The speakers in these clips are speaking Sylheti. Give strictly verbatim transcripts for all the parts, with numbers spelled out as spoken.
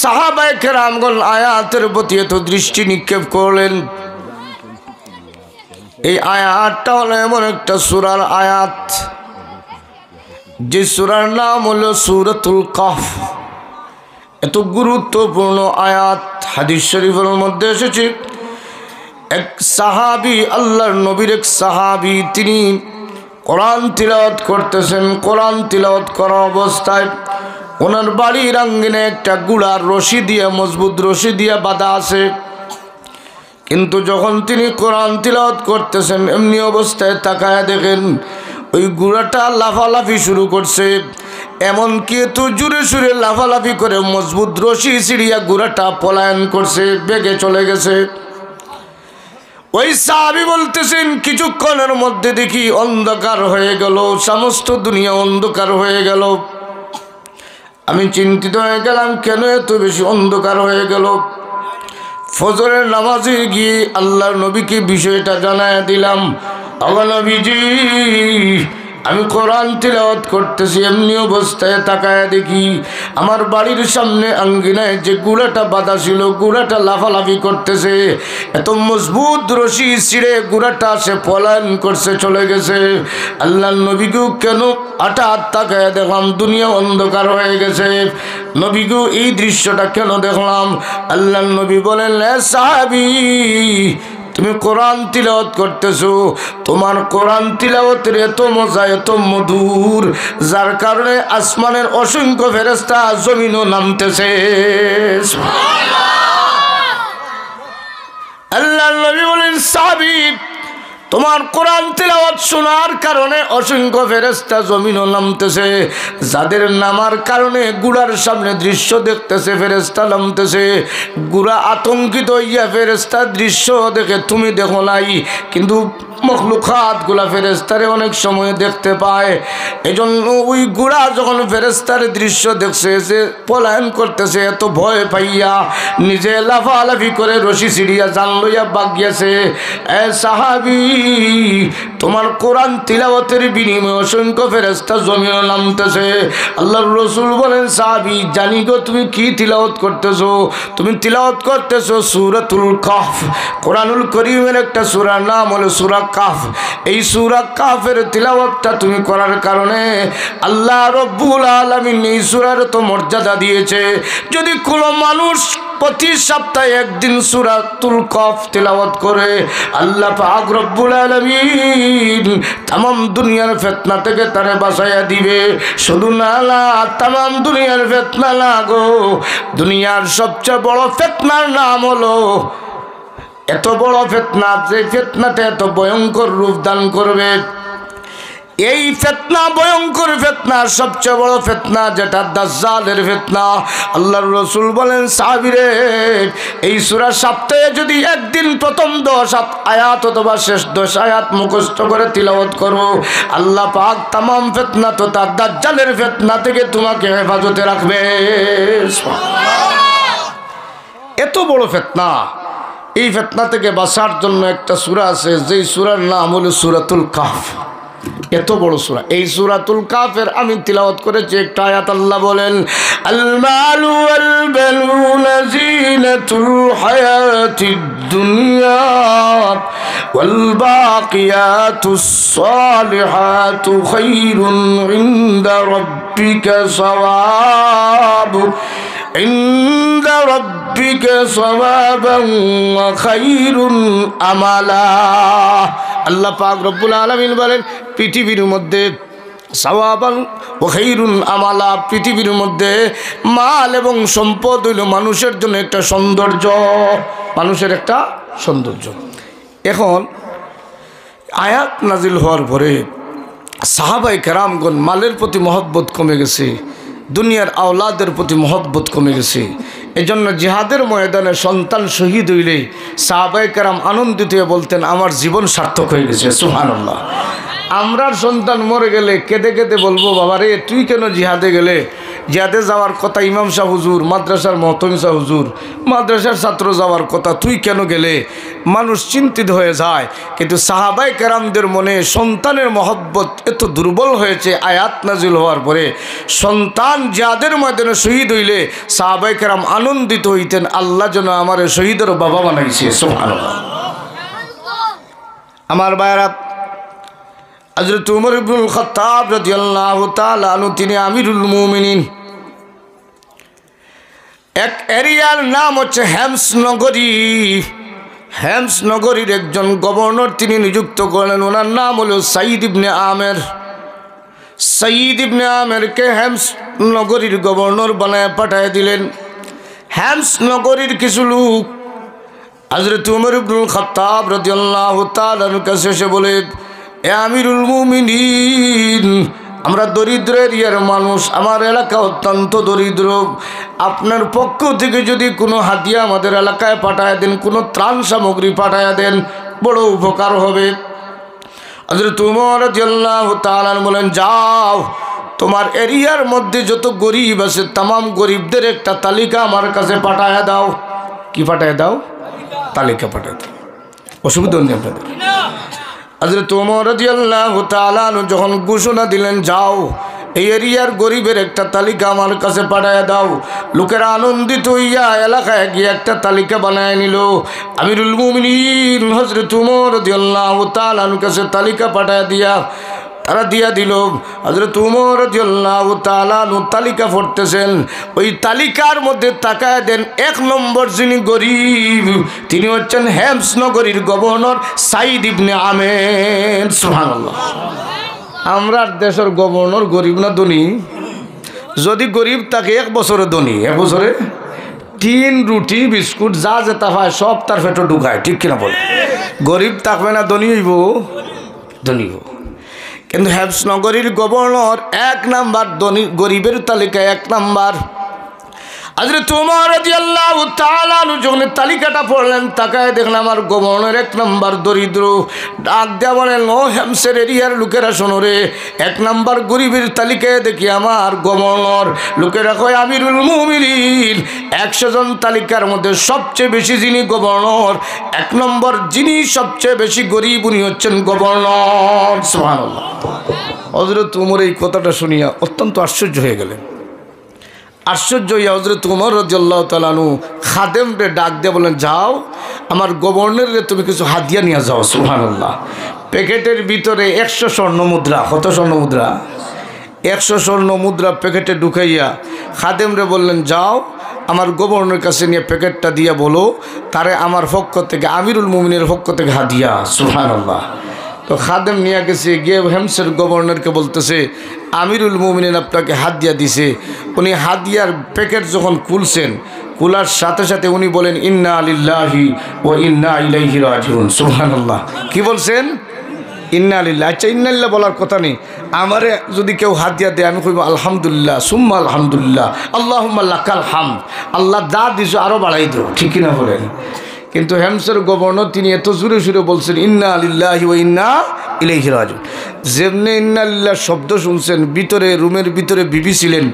সাহাবায়ে কেরামগণ আয়াতের প্রতি এত দৃষ্টি নিক্ষেপ করলেন। এই আয়াতটা হলো এমন একটা সূরার আয়াত, যে সূরার নাম হলো সূরাতুল কাহফ। এত গুরুত্বপূর্ণ আয়াত। হাদিস শরীফের মধ্যে এসেছে, এক সাহাবী, আল্লাহর নবীর এক সাহাবী, তিনি কোরআন তিলাওয়াত করতেছেন। কোরআন তিলাওয়াত করা অবস্থায় ওনার বাড়ির আঙ্গিনায় একটা ঘোড়ার রশি দিয়া, মজবুত রশি দিয়া বাঁধা আছে। কিন্তু যখন তিনি কোরআন তিলাওয়াত করতেছেন, এমনি অবস্থায় তাকায় দেখেন ওই ঘোড়াটা লাফালাফি শুরু করছে। এমনকি এত জোরে সোরে লাফালাফি করে মজবুত রশি ছিঁড়িয়া ঘোড়াটা পলায়ন করছে, বেগে চলে গেছে। ওই সাহাবী বলতেছেন, কিছুক্ষণের মধ্যে দেখি অন্ধকার হয়ে গেল, সমস্ত দুনিয়া অন্ধকার হয়ে গেল। আমি চিন্তিত হয়ে গেলাম, কেন এত বেশি অন্ধকার হয়ে গেল। ফজরের নামাজে গিয়ে আল্লাহর নবীকে বিষয়টা জানায় দিলাম, "ওগো নবীজি, আমি কোরআন তিলাওয়াত করতেছি, এমনি অবস্থায় তাকায় দেখি আমার বাড়ির সামনে আঙ্গিনায় যে ঘোড়াটা বাঁধা ছিল, ঘোড়াটা লাফালাফি করতেছে, এত মজবুত রশি ছিঁড়ে ঘোড়াটা সে পলায়ন করছে, চলে গেছে।" আল্লাহর নবী গো, কেন? হঠাৎ তাকায় দেখলাম দুনিয়া অন্ধকার হয়ে গেছে। নবী গো, এই দৃশ্যটা কেন দেখলাম? আল্লাহর নবী বলেন, "এ সাহাবী, তুমি কোরআন তিলাওয়াত করতেছো, তোমার কোরআন তিলাওয়াতের এত মজা, এত মধুর, যার কারণে আসমানের অসংখ্য ফেরেশতা জমিনও নামতেছে।" আল্লাহর নবী বলেন, "সাহাবী, তোমার কোরআন তিলাওয়াত শোনার কারণে অসংখ্য ফেরেশতা জমিনও নামতেছে, যাদের নামার কারণে ঘোড়ার সামনে দৃশ্য দেখতেছে, ফেরেশতা নামতেছে।" ঘোড়া আতঙ্কিত হইয়া ফেরেশতার দৃশ্য দেখে, তুমি দেখো নাই, কিন্তু মখলুকাতগুলা ফেরেশতারে অনেক সময় দেখতে পায়। এজন্য ওই ঘোড়া যখন ফেরেশতার দৃশ্য দেখছে, যে পলায়ন করতেছে, এত ভয় পাইয়া নিজে লাফালাফি করে রশি ছিঁড়িয়া জান লইয়া ভাগিয়াছে। এ সাহাবী, তোমার কোরআন তিলাওয়াতের বিনিময়ে অসংখ্য ফেরেশতা জমিনে নামতেছে। আল্লাহর রসুল বলেন, "সাহাবী, জানি গো তুমি কি তিলাওয়াত করতেছো। তুমি তিলাওয়াত করতেছো সূরাতুল কাহফ।" কোরআনুল করিমের একটা সূরার নাম হলো সূরা কাহফ। এই সূরা কাহফের তিলাওয়াতটা তুমি করার কারণে আল্লাহ রব্বুল আলামিন এই সূরার তো মর্যাদা দিয়েছে। যদি কোনো মানুষ প্রতি সপ্তাহে একদিন সূরাতুল কাহফ তিলাওয়াত করে, আল্লাহ পাক রব্বুল আলামিন তামাম দুনিয়ার ফিতনা থেকে তারে বাঁচাইয়া দিবে। শুধু না, না, তামাম দুনিয়ার ফিতনা না গো, দুনিয়ার সবচেয়ে বড় ফিতনার নাম হলো, এত বড় ফিতনা, যে ফিতনাটা এত ভয়ঙ্কর রূপ দান করবে, এই ফিতনা, ভয়ঙ্কর ফিতনা, সবচেয়ে বড় ফিতনা, যেটা দাজ্জালের ফিতনা। আল্লাহর রসুল বলেন, সাহাবীরে, এই সূরা সপ্তাহে যদি একদিন প্রথম দশ আত-, আয়াত অথবা শেষ দশ আয়াত মুখস্থ করে তিলাওয়াত করো, আল্লাহ পাক তামাম ফিতনা তথা দাজ্জালের ফিতনা থেকে তোমাকে হেফাজতে রাখবে। এত বড় ফিতনা, এই ফিতনা থেকে বাঁচার জন্য একটা সূরা আছে, যেই সূরার নাম হলো সূরাতুল কাহফ। এত বড় সূরা। এই সূরাতুল কাহফের আমি তিলাওয়াত করেছি একটা আয়াত, আল্লাহ বলেন, "المال والبنون زينة الحياة الدنيا والباقيات الصالحات خير عند ربك ثوابا عند ربك ثوابا وخير أملا।" আল্লাহ পাক রব্বুল আলামিন বলেন, পৃথিবীর মধ্যে সাওয়াবান ওয়া খাইরুন আমালা, পৃথিবীর মধ্যে মাল এবং সম্পদ হইল মানুষের জন্য একটা সৌন্দর্য, মানুষের একটা সৌন্দর্য। এখন আয়াত নাজিল হওয়ার পরে সাহাবায়ে কেরামগণ মালের প্রতি মহব্বত কমে গেছে, দুনিয়ার আওলাদের প্রতি মহব্বত কমে গেছে। এজন্য জিহাদের ময়দানে সন্তান শহীদ হইলে সাহাবায়ে কেরাম আনন্দিত হয়ে বলতেন, "আমার জীবন সার্থক হয়ে গেছে।" সুবহানাল্লাহ। আমরার সন্তান মরে গেলে কেঁদে কেঁদে বলবো, "বাবা রে, তুই কেন জিহাদে গেলে? জিহাদে যাওয়ার কথা ইমাম সাহেব হুজুর, মাদ্রাসার মহতমিম সাহেব হুজুর, মাদ্রাসার ছাত্র যাওয়ার কথা, তুই কেন গেলে?" মানুষ চিন্তিত হয়ে যায়। কিন্তু সাহাবায়ে কেরামদের মনে সন্তানের মহব্বত এত দুর্বল হয়েছে, আয়াত নাজিল হওয়ার পরে সন্তান জিহাদের ময়দানে শহীদ হইলে সাহাবায়ে কেরাম আনন্দিত হইতেন, "আল্লাহ যেন আমারে শহীদের বাবা বানাইছে।" সুবহানাল্লাহ। আমার ভাইরা, হযরত উমর ইবনুল খাত্তাব রাদিয়াল্লাহু তাআলা আনহু, তিনি আমিরুল মুমিনিন। এক এরিয়ার নাম হচ্ছে হেমস নগরী। হেমস নগরীর একজন গভর্নর তিনি নিযুক্ত করলেন, ওনার নাম হলো সাইদ ইবনে আমের। সাইদ ইবনে আমেরকে হেমস নগরীর গভর্নর বানায় পাঠায় দিলেন। হেমস নগরীর কিছু লোক হযরত উমর ইবনুল খাত্তাব রাদিয়াল্লাহু তাআলা আনহুর কাছে এসে বলে, "এ আমিরুল মুমিনিন, আমরা দরিদ্র এরিয়ার মানুষ, আমার এলাকা অত্যন্ত দরিদ্র। আপনার পক্ষ থেকে যদি কোনো হাদিয়া আমাদের এলাকায় পাঠায় দেন, কোনো ত্রাণ সামগ্রী পাঠায় দেন, বড় উপকার হবে।" হযরত উমর রাদিয়াল্লাহু তাআলা আনহু বলেন, "যাও, তোমার এরিয়ার মধ্যে যত গরিব আছে, তামাম গরিবদের একটা তালিকা আমার কাছে পাঠায় দাও।" কি পাঠায় দাও? তালিকা পাঠায় দাও। অসুবিধা নেই আপনাদের। হযরত উমর রাদিয়াল্লাহু তাআলা আনহু যখন ঘোষণা দিলেন, "যাও, এই এরিয়ার গরিবের একটা তালিকা আমার কাছে পাঠায় দাও," লোকেরা আনন্দিত হইয়া এলাকায় গিয়ে একটা তালিকা বানায় নিল। আমিরুল মুমিনিন হযরত উমর রাদিয়াল্লাহু তাআলা আনহুর কাছে তালিকা পাঠায় দিয়া তারা দিয়া দিল। হযরত উমর রাদিয়াল্লাহু তাআলা আনহু তালিকা পড়তেছেন, ওই তালিকার মধ্যে তাকায় দেন, এক নম্বর যিনি গরিব, তিনি হচ্ছেন হেমস নগরীর গভর্নর সাইদ ইবনে আমের। সুবহানাল্লাহ। আমরার দেশর গভর্নর গরিব না ধনী? যদি গরিব থাকে, এক বছরে ধনী, এক বছরে টিন, রুটি, বিস্কুট, যা যেটা পায়, সব তার পেটো ঢুকায়, ঠিক কিনা বলে? গরিব থাকবে না, ধনী হইব, ধনী হইব। কিন্তু হেমস নগরীর গভর্নর এক নাম্বার ধনী, গরিবের তালিকায় এক নাম্বার। হযরত উমর রাদিয়াল্লাহু তাআলা আনহু যখন তালিকাটা পড়লেন, তাকায় দেখলেন আমার গভর্নর এক নাম্বার দরিদ্র। ডাক দেয়া বলেন, "ও হেমসের এরিয়ার লোকেরা, শোনো রে, এক নাম্বার গরিবের তালিকায় দেখি আমার গভর্নর।" লোকেরা কয়, "আমিরুল মুমিনিন, একশো জন তালিকার মধ্যে সবচেয়ে বেশি যিনি গভর্নর, এক নম্বর যিনি সবচেয়ে বেশি গরিব, উনি হচ্ছেন গভর্নর।" সুবহানাল্লাহ। হযরত উমর এই কথাটা শুনিয়া অত্যন্ত আশ্চর্য হয়ে গেলেন। আশ্চর্য হইয়া হযরত উমর রাদিয়াল্লাহু তাআলা আনহু খাদেমরে ডাক দিয়ে বলেন, "যাও, আমার গভর্নররে তুমি কিছু হাদিয়া নিয়ে যাও।" সুবহানাল্লাহ। প্যাকেটের ভিতরে একশো স্বর্ণ মুদ্রা। কত স্বর্ণ মুদ্রা? একশো স্বর্ণ মুদ্রা প্যাকেটে ঢুকাইয়া খাদেমরে বললেন, "যাও, আমার গভর্নরের কাছে নিয়ে প্যাকেটটা দিয়া বলো, তারে আমার পক্ষ থেকে, আমিরুল মুমিনের পক্ষ থেকে হাদিয়া।" সুবহানাল্লাহ। তো খাদেম নিয়ে গেছে, গিয়ে হেমসের গভর্নরকে বলতেছে, "আমিরুল মুমিনিন আপনাকে হাদিয়া দিছে।" উনি হাদিয়ার প্যাকেট যখন খুলছেন, খোলার সাথে সাথে উনি বলেন, "ইন্না লিল্লাহি ওয়া ইন্না ইলাইহি রাজিউন।" সুবহানাল্লাহ। কি বলছেন? ইন্না লিল্লাহ। আচ্ছা, ইন্না লিল্লাহ বলার কথা নেই? আমারে যদি কেউ হাদিয়া দেয়, আমি কইব, "আলহামদুলিল্লাহ, সুম্মা আলহামদুলিল্লাহ, আল্লাহুম্মা লাকাল হামদ।" আল্লাহ যা দিছো, আরো বাড়াই দেও, ঠিক কিনা বলেন? কিন্তু হেমসের গভর্নর তিনি এত জোরে সুরে বলছেন, "ইন্না লিল্লাহি ওয়া ইন্না ইলাইহি রাজিউন।" যেমনে ইন্না লিল্লাহ শব্দ শুনছেন, ভিতরে, রুমের ভিতরে বিবি ছিলেন,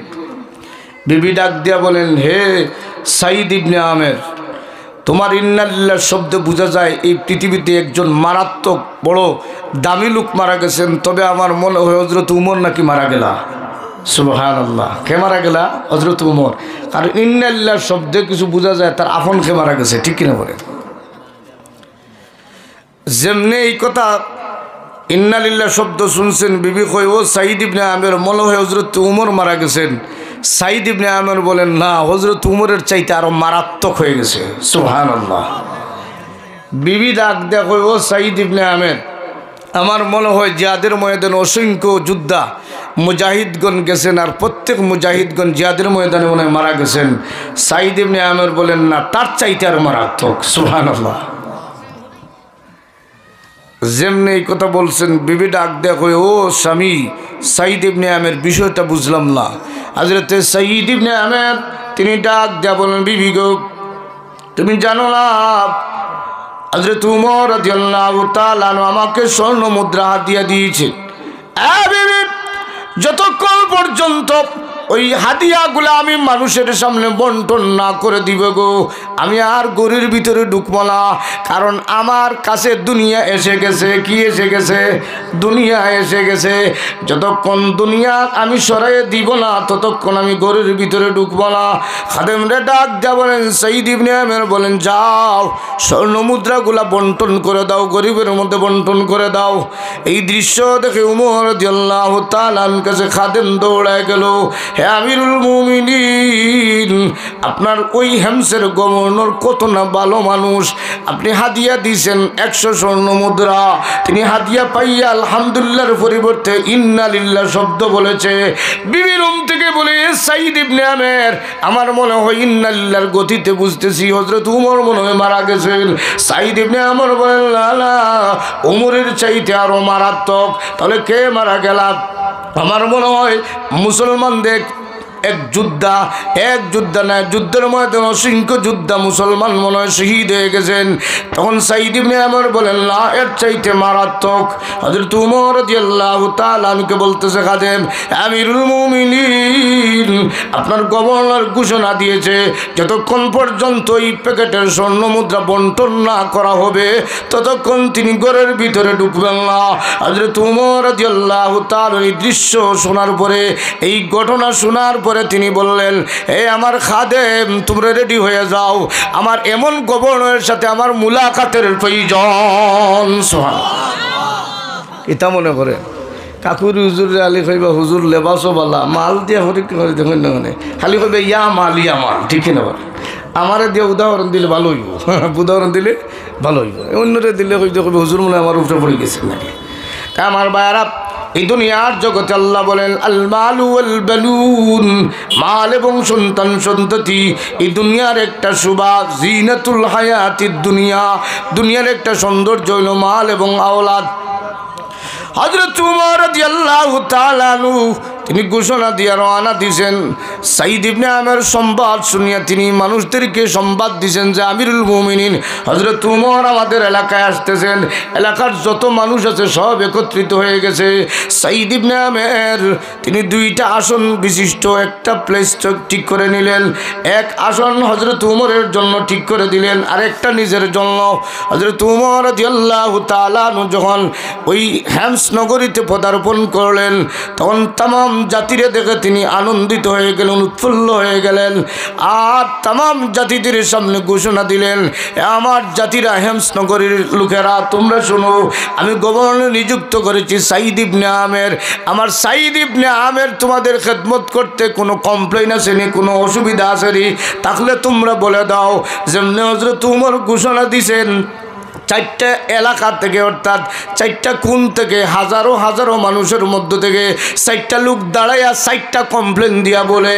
বিবি ডাক দিয়া বলেন, "হে সাইদ ইবনে আমের, তোমার ইন্না লিল্লাহ শব্দে বোঝা যায় এই পৃথিবীতে একজন মারাত্মক বড় দামি লোক মারা গেছেন, তবে আমার মনে হয় হযরত উমর নাকি মারা গেলা।" সুবহানাল্লাহ। কে মারা গেলা? হযরত উমর। কারণ ইন্না লিল্লাহ শব্দে কিছু বোঝা যায় তার আপন কে মারা গেছে, ঠিক কিনা বলেন? যেমনে এই কথা ইন্না লিল্লাহ শব্দ শুনছেন, বিবি কয়, "ও সাইদ ইবনে আমের, মনে হয় হযরত উমর মারা গেছেন।" সাইদ ইবনে আমের বলেন, "না, হযরত উমরের চাইতে আরো মারাত্মক হয়ে গেছে।" সুবহানাল্লাহ। বিবি ডাক দেয়া কয়, "ও সাইদ ইবনে আমের, আমার মনে হয় জিহাদের ময়দানে অসংখ্য যোদ্ধা মুজাহিদগণ গেছেন, আর প্রত্যেক মুজাহিদগণ জিহাদের ময়দানে মনে হয় মারা গেছেন।" সাইদ ইবনে আমের বলেন, "না, তার চাইতে আরো মারাত্মক।" সুবহানাল্লাহ। যেমনে এই কথা বলছেন, বিবি ডাক দেয়া কয়, "ও স্বামী, সাইদ ইবনে আমের বিষয়টা বুঝলাম না।" হযরতে সাইদ ইবনে আমের তিনি ডাক দেয়া বলেন, "বিবি গো, তুমি জানো না, হযরত উমর রাদিয়াল্লাহু তাআলা আনহু আমাকে স্বর্ণ মুদ্রা হাদিয়া দিয়েছে।" এ বিবি, যতক্ষণ পর্যন্ত ওই হাদিয়াগুলা আমি মানুষের সামনে বন্টন না করে দিব গো, আমি আর ঘরের ভিতরে ঢুকবো না। কারণ আমার কাছে দুনিয়া এসে গেছে। কি এসে গেছে? দুনিয়া এসে গেছে। যতক্ষণ দুনিয়া আমি সরাইয়া দিব না, ততক্ষণ আমি ঘরের ভিতরে ঢুকবো না। খাদেমরে ডাক দিয়া বলেন, সাইদ ইবনে আমের বলেন, যাও, স্বর্ণ মুদ্রাগুলা বন্টন করে দাও, গরিবের মধ্যে বন্টন করে দাও। এই দৃশ্য দেখে উমর রাদিয়াল্লাহু তাআলা আনহুর কাছে খাদেম দৌড়ায় গেল, হে আমিরুল মুমিনিন, আপনার ওই হেমসের গভর্নর কত না ভালো মানুষ, আপনি হাদিয়া দিয়েছেন একশো স্বর্ণ মুদ্রা, তিনি হাদিয়া পাইয়া আলহামদুলিল্লাহর পরিবর্তে ইন্না লিল্লাহ শব্দ বলেছে। বিবি রুম থেকে বলে, সাইদ ইবনে আমের, আমার মনে হয় ইন্না লিল্লাহর গতিতে বুঝতেছি হযরত উমর মনে হয় মারা গেছেন। সাইদ ইবনে আমর বলেন, না না, উমরের চাইতে আরো মারাত্মক। তাহলে কে মারা গেলা? আমার মনে হয় মুসলমানদের এক যোদ্ধা, এক যোদ্ধা নয়, যুদ্ধের ময়দানে অসংখ্য যোদ্ধা মুসলমান মনে হয় শহীদ হয়ে গেছেন। তখন সাইদ ইবনে আমর বলেন, না, এর চাইতে মারাত্মক। হযরত উমর রাদিয়াল্লাহু তাআলা আনহুকে বলতেছে খাদেম, আমিরুল মুমিনিন, আপনার গভর্নর ঘোষণা দিয়েছে, যতক্ষণ পর্যন্ত এই প্যাকেটের স্বর্ণ মুদ্রা বন্টন না করা হবে, ততক্ষণ তিনি ঘরের ভিতরে ঢুকবেন না। হযরত উমর রাদিয়াল্লাহু তাআলা এই দৃশ্য শোনার পরে, এই ঘটনা শোনার পরে তিনি বললেন, এ আমার খাদেম, তোমরা রেডি হয়ে যাও, আমার এমন গভর্নরের সাথে আমার মুলাকাতের প্রয়োজন। সুবহানাল্লাহ। ইতা মনে করে কাকুর হুজুররে খালি কইবা, হুজুর লেবাসও বালা, মাল দিয়া পরীক্ষা করে দেখুন না মানে। খালি কইবে, ইয়া মাল, ইয়া মাল, ঠিক কি না বল? আমারে দিয়া উদাহরণ দিলে ভালো হইব। উদাহরণ দিলে ভালো হইব। অন্যরে দিলে কইবে, কইবে, হুজুর মনে হয় আমার উপরে পড়ে গেছে নাকি। তা আমার ভাইয়ারা, এই দুনিয়ার জগতে আল্লাহ বলেন, আল মালু ওয়াল বানুন, মাল এবং সন্তান সন্ততি, এই দুনিয়ার একটা শোভা, জিনাতুল হায়াতিদ দুনিয়া, দুনিয়ার একটা সৌন্দর্য হইল মাল এবং আওলাদ। হযরত উমর রাদিয়াল্লাহু তাআলা আনহু তিনি ঘোষণা দিয়া রওনা দিছেন। সাইদ ইবনে আমের সংবাদ শুনিয়া তিনি মানুষদেরকে সংবাদ দিছেন যে, আমিরুল মুমিনিন হযরত উমর আমাদের এলাকায় আসতেছেন, এলাকার যত মানুষ আছে সব একত্রিত হয়ে গেছে। সাইদ ইবনে আমের তিনি দুইটা আসন বিশিষ্ট একটা প্লেস ঠিক করে নিলেন। এক আসন হযরত উমরের জন্য ঠিক করে দিলেন, আর একটা নিজের জন্য। হযরত উমর রাদিয়াল্লাহু তাআলা আনহু যখন ওই হেমস নগরীতে পদার্পণ করলেন, তখন তামাম জাতিরে দেখে তিনি আনন্দিত হয়ে গেলেন, উৎফুল্ল হয়ে গেলেন। আর তামাম জাতিদের সামনে ঘোষণা দিলেন, এ আমার জাতিরা, হেমস নগরীর লোকেরা, তোমরা শোনো, আমি গভর্নর নিযুক্ত করেছি সাইদ ইবনে আমের। আমার সাইদ ইবনে আমের তোমাদের খেদমত করতে কোনো কমপ্লেইন আসেনি, কোনো অসুবিধা আসেনি, থাকলে তোমরা বলে দাও। যেমনি হযরত উমর ঘোষণা দিছেন, চারটা এলাকা থেকে, অর্থাৎ চারটা কোণ থেকে, হাজারো হাজারো মানুষের মধ্য থেকে চারটা লোক দাঁড়াইয়া চারটা কমপ্লেইন দিয়া বলে,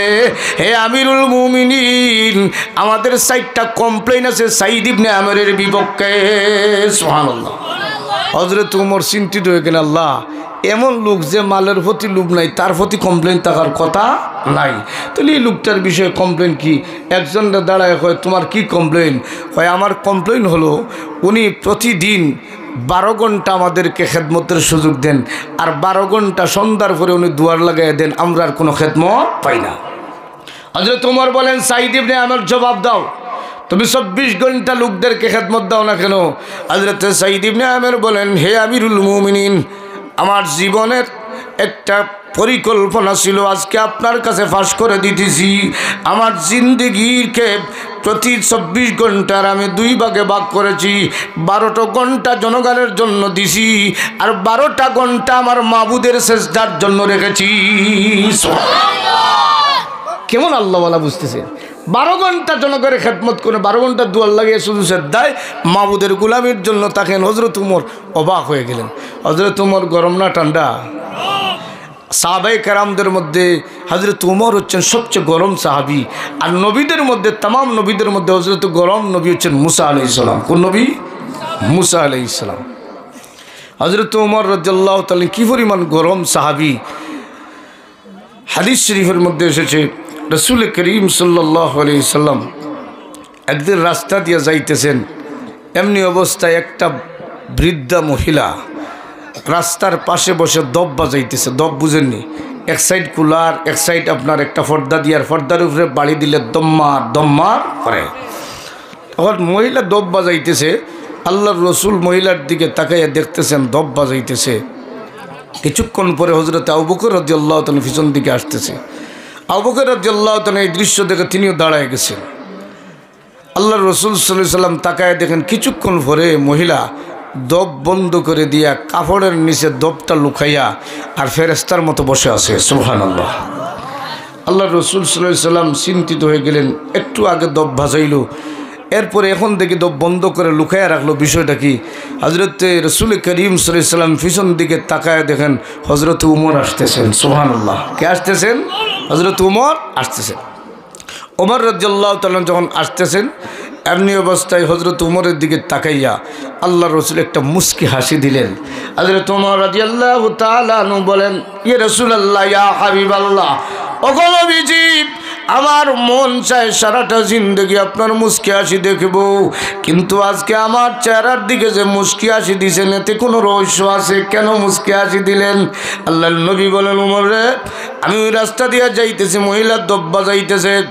হে আমিরুল মুমিনিন, আমাদের চারটা কমপ্লেইন আছে সাইদ ইবনে আমেরের বিপক্ষে। সুবহানাল্লাহ। হযরত উমর চিন্তিত হয়ে গেলেন, আল্লাহ, এমন লোক যে মালের প্রতি লোভ নাই, তার প্রতি কমপ্লেইন থাকার কথা নাই। তাহলে এই লোকটার বিষয়ে কমপ্লেইন কি? একজনরে দাঁড়ায় কয়, তোমার কি কমপ্লেইন? কয়, আমার কমপ্লেইন হলো উনি প্রতিদিন বারো ঘন্টা আমাদেরকে খেদমতের সুযোগ দেন, আর বারো ঘন্টা সন্ধ্যার পরে উনি দুয়ার লাগাইয়া দেন, আমরা আর কোনো খেদমত পাই না। হযরত উমর বলেন, সাইদ ইবনে আমের, জবাব দাও, তুমি চব্বিশ ঘন্টা লোকদেরকে খেদমত দাও না কেন? হযরত সাইদ ইবনে আমের বলেন, হে আমিরুল মুমিনিন, আমার জীবনের একটা পরিকল্পনা ছিল, আজকে আপনার কাছে ফাঁস করে দিতেছি। আমার জিন্দেগিকে প্রতি চব্বিশ ঘন্টার আমি দুই ভাগে ভাগ করেছি। বারোটা ঘন্টা জনগণের জন্য দিছি, আর বারোটা ঘন্টা আমার মাবুদের সেজদার জন্য রেখেছি। কেমন আল্লাহওয়ালা বুঝতেছেন? বারো ঘন্টা জনগণের খেদমত করে, বারো ঘন্টা দুয়ার লাগিয়ে শুধু সেজদায় মাবুদের গোলামির জন্য থাকেন। হযরত উমর অবাক হয়ে গেলেন। হযরত উমর গরম না ঠান্ডা? সাহাবায়ে কেরামদের মধ্যে হযরত উমর হচ্ছেন সবচেয়ে গরম সাহাবী। আর নবীদের মধ্যে, তামাম নবীদের মধ্যে হযরত গরম নবী হচ্ছেন মুসা আলাইহিস সালাম। কোন নবী? মুসা আলাইহিস সালাম। হযরত উমর রাদিয়াল্লাহু তাআলা কি পরিমাণ গরম সাহাবী। হাদিস শরীফের মধ্যে এসেছে, রাসূল করিম সাল্লাল্লাহু আলাইহি সাল্লাম একদিন রাস্তা দিয়া যাইতেছেন, এমনি অবস্থায় একটা বৃদ্ধা মহিলা রাস্তার পাশে বসে দফ বাজাইতেছে। দফ বুঝেননি? এক সাইড কুলার, এক সাইড আপনার একটা পর্দা দিয়ার, পর্দার উপরে বাড়ি দিলে দম্মার দম্মার করে। তখন মহিলা দফ বাজাইতেছে। আল্লাহর রসুল মহিলার দিকে তাকাইয়া দেখতেছেন দফ বাজাইতেছে। কিছুক্ষণ পরে হজরতে আবু বকর রাদিয়াল্লাহু তাআলা পিছন দিকে আসতেছে। আবু বকর রাদিয়াল্লাহু তাআলা এই দৃশ্য দেখে তিনিও দাঁড়ায় গেছেন। আল্লাহর রসুল সাল্লাল্লাহু আলাইহি ওয়াসাল্লাম তাকায় দেখেন, কিছুক্ষণ পরে মহিলা দফ বন্ধ করে দিয়া কাপড়ের নিচে দফটা লুকাইয়া আর ফেরেশতার মতো বসে আছে। সুবহানাল্লাহ। আল্লাহর রসুল সাল্লাল্লাহু আলাইহি ওয়াসাল্লাম চিন্তিত হয়ে গেলেন, একটু আগে দফ বাজাইল, এরপরে এখন দেখি দফ বন্ধ করে লুকাইয়া রাখলো, বিষয়টা কি? হজরতে রসুল করিম সাল্লাল্লাহু আলাইহি ওয়াসাল্লাম পিছন দিকে তাকায় দেখেন, হজরত উমর আসতেছেন। সুবহানাল্লাহ। কে আসতেছেন? হজরত উমর আসতেছেন। ওমর রাদিয়াল্লাহু তাআলা যখন আসতেছেন, এমনি অবস্থায় হজরত উমরের দিকে তাকাইয়া আল্লাহর রসুল একটা মুচকি হাসি দিলেন। হজরত উমর রাদিয়াল্লাহু তাআলা আনহু বলেন, "ইয়া রাসূলুল্লাহ, ইয়া হাবিবাল্লাহ, ওগো নবীজি, আমার মন চায় সারাটা জিন্দেগি আপনার মুচকি হাসি দেখব, কিন্তু আজকে আমার চেহারার দিকে যে মুচকি হাসি দিছেন, এতে কোনো রহস্য আছে? কেন মুচকি হাসি দিলেন?" আল্লাহর নবী বলেন, "উমর রে, আমি ওই রাস্তা দিয়া যাইতেছি, মহিলা দফ বাজাইতেছে।"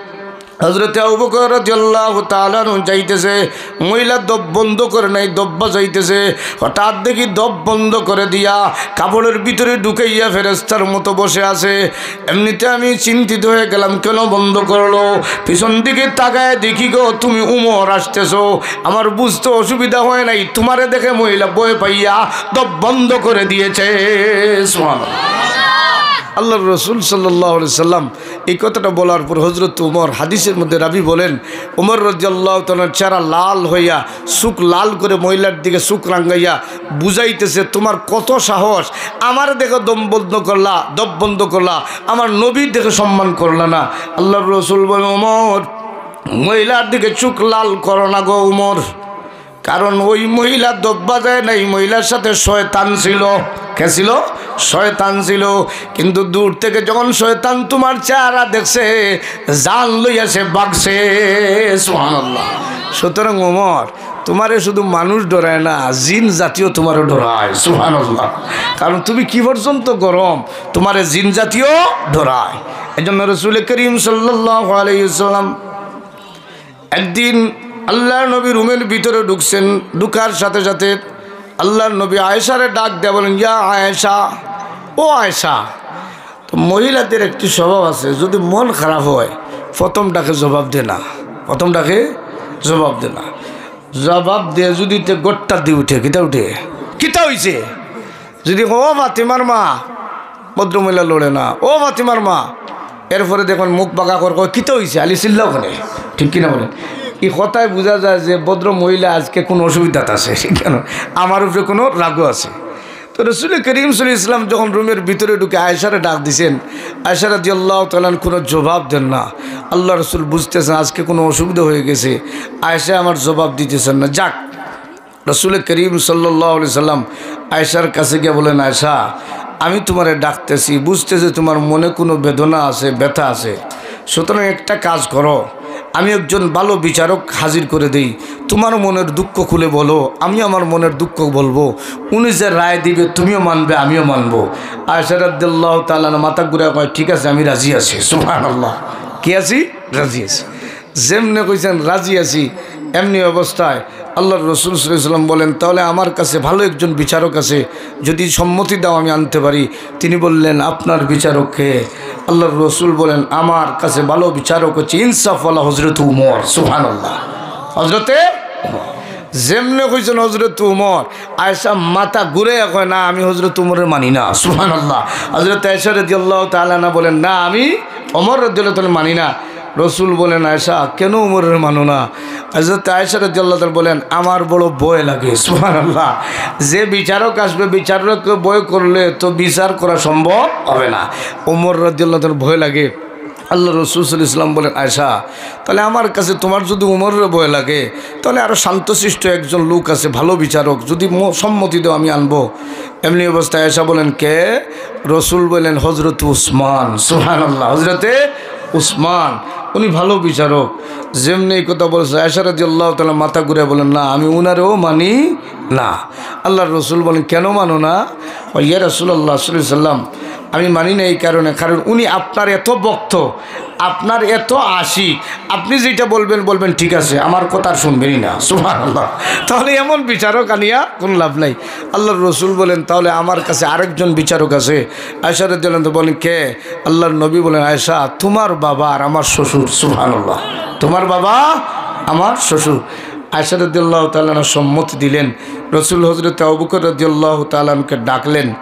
হজরতে আবু বকর রাদিয়াল্লাহু তাআলা আনহু যাইতেছে, মহিলা দফ বন্ধ করে নাই, দফ বাজাইতেছে। হঠাৎ দেখি দফ বন্ধ করে দিয়া কাপড়ের ভিতরে ঢুকাইয়া ফেরেশতার মতো বসে আছে। এমনিতে আমি চিন্তিত হয়ে গেলাম, কেন বন্ধ করলো? পিছন দিকে তাকায় দেখি গো, তুমি উমর আসতেছো। আমার বুঝতে অসুবিধা হয় নাই, তোমারে দেখে মহিলা ভয় পাইয়া দফ বন্ধ করে দিয়েছে। সুবহানাল্লাহ। আল্লাহর রসুল সাল্লাল্লাহু আলাইহি সাল্লাম এই কথাটা বলার পর হজরত উমর, হাদিসের মধ্যে রাবি বলেন, উমর রাদিয়াল্লাহু তাআলার চেহারা লাল হইয়া, চোখ লাল করে মহিলার দিকে চোখ রাঙাইয়া বুঝাইতেছে, "তোমার কত সাহস, আমার দেখে দম বন্ধ করলা, দফ বন্ধ করলা, আমার নবীর দেখে সম্মান করলা না।" আল্লাহর রসুল বলেন, "উমর, মহিলার দিকে চোখ লাল করো না গো উমর, কারণ ওই মহিলা দফ বাজায় না, এই মহিলার সাথে শয়তান ছিল।" কে ছিল? শয়তান ছিল। কিন্তু দূর থেকে যখন শয়তান তোমার চেহারা দেখছে, জান লইয়া সে ভাগছে। সুবহানাল্লাহ। সুতরাং ওমর, তোমারে শুধু মানুষ ডরায় না, জিন জাতিও তোমারে ডরায়। সুবহানাল্লাহ। কারণ তুমি কি পর্যন্ত গরম, তোমারে জিন জাতিও ডরায়। এই জন্য রসুল করিম সাল্লাল্লাহু আলাইহি ওয়াসাল্লাম একদিন আল্লাহর নবী রুমের ভিতরে ঢুকছেন, ঢুকার সাথে সাথে আল্লাহর নবী আয়েশারে ডাক দেয়া বলেন, "ইয়া আয়েশা, ও আয়েশা।" তো মহিলাদের একটি স্বভাব আছে, যদি মন খারাপ হয়, প্রথম ডাকে জবাব দে না, প্রথম ডাকে জবাব দে না। জবাব দে যদি, তে গোট্টা দি উঠে, কিতা উঠে, কিতা হইছে? যদি কও, "ও ফাতিমার মা", ভদ্রমহিলা লড়ে না, "ও ফাতিমার মা", এরপরে দেখবেন মুখ বাঁকা করে কয়, "কিতা হইছে?" আলি চিল্লা ওখানে, ঠিক কিনা বলেন? এই কথায় বোঝা যায় যে ভদ্র মহিলা আজকে কোনো অসুবিধাত আছে, ঠিক কিনা? আমার উপরে কোনো রাগও আছে। তো রসুল করিম সাল্লাল্লাহু আলাইহি ওয়াসাল্লাম যখন রুমের ভিতরে ঢুকে আয়েশারে ডাক দিছেন, আয়েশা রাদিয়াল্লাহু তাআলা আনহা কোনো জবাব দেন না। আল্লাহ রসুল বুঝতেছেন আজকে কোনো অসুবিধা হয়ে গেছে, আয়েশা আমার জবাব দিতেছেন না। যাক, রসুল করিম সাল্লাল্লাহু আলাইহি সাল্লাম আয়েশার কাছে গিয়ে বলেন, "আয়েশা, আমি তোমারে ডাকতেছি, বুঝতেছি তোমার মনে কোনো বেদনা আছে, ব্যথা আছে। সুতরাং একটা কাজ করো, আমি একজন ভালো বিচারক হাজির করে দেই, তোমার মনের দুঃখ খুলে বলো, আমি আমার মনের দুঃখ বলবো, উনি যে রায় দিবে তুমিও মানবে, আমিও মানবো।" আয়েশা রাদিয়াল্লাহু তাআলা আনহা মাথা ঘুরে কয়, "ঠিক আছে, আমি রাজি আছি।" সুবহানাল্লাহ। কি আছি? রাজি আছি। যেমনে কইছেন রাজি আছি, এমনি অবস্থায় আল্লাহর রসুল সাল্লাল্লাহু আলাইহি ওয়াসাল্লাম বলেন, "তাহলে আমার কাছে ভালো একজন বিচারক আছে, যদি সম্মতি দাও আমি আনতে পারি।" তিনি বললেন, "আপনার বিচারক কে?" আল্লাহর রসুল বলেন, "আমার কাছে ভালো বিচারক হচ্ছে ইনসাফওয়ালা হজরত উমর।" সুবহানাল্লাহ। হজরতে উমর। যেমনে কইছেন হজরত উমর, আয়েশা মাথা ঘুরে কয়, "না, আমি হজরত উমরের মানি না।" সুবহানাল্লাহ। হজরত আয়েশা রাদিয়াল্লাহু তাআলা আনহা বলেন, "না, আমি ওমর রাদিয়াল্লাহু তাআলা মানি না।" রসুল বলেন, "আয়েশা, কেন উমরের মানো না?" হজরত আয়েশা রাদিয়াল্লাহু তাআলা বলেন, "আমার বড় ভয় লাগে।" সুবহানাল্লাহ। যে বিচারক আসবে, বিচারককে ভয় করলে তো বিচার করা সম্ভব হবে না। উমর রাদিয়াল্লাহু তাআলা ভয় লাগে। আল্লাহ রসুল সাল্লাল্লাহু আলাইহি ওয়াসাল্লাম বলেন, "আয়েশা, তাহলে আমার কাছে তোমার যদি উমরের ভয় লাগে, তাহলে আরো শান্তশিষ্ট একজন লোক আছে, ভালো বিচারক, যদি ম-, সম্মতি দাও আমি আনবো।" এমনি অবস্থায় আয়েশা বলেন, "কে?" রসুল বলেন, "হজরত উসমান।" সুবহানাল্লাহ। হজরতে উসমান, উনি ভালো বিচারক। যেমনি এই কথা বলছে, আয়েশা রাদিয়াল্লাহু তাআলা মাথা ঘুরে বলেন, "না, আমি উনারেও মানি না।" আল্লাহর রসুল বলেন, "কেন মানো না?" কয়, "ইয়া রাসূলুল্লাহ সাল্লাল্লাহু আলাইহি ওয়াসাল্লাম, আমি মানি না এই কারণে, কারণ উনি আপনার এত ভক্ত, আপনার এত আশিক, আপনি যেটা বলবেন, বলবেন, ঠিক আছে, আমার কথা আর শুনবেনই না।" সুবহানাল্লাহ। তাহলে এমন বিচারক আনিয়া কোনো লাভ নাই। আল্লাহর রসুল বলেন, "তাহলে আমার কাছে আরেকজন বিচারক আছে।" আয়েশা রাদিয়াল্লাহু আনহা বলেন, "কে?" আল্লাহর নবী বলেন, "আয়েশা, তোমার বাবা আর আমার শ্বশুর।" সুবহানাল্লাহ। "তোমার বাবা, আমার শ্বশুর।" আয়েশা রাদিয়াল্লাহু তাআলা আনহা সম্মতি দিলেন। রসুল হযরত আবু বকর রাদিয়াল্লাহু তাআলা আনহুকে ডাকলেন,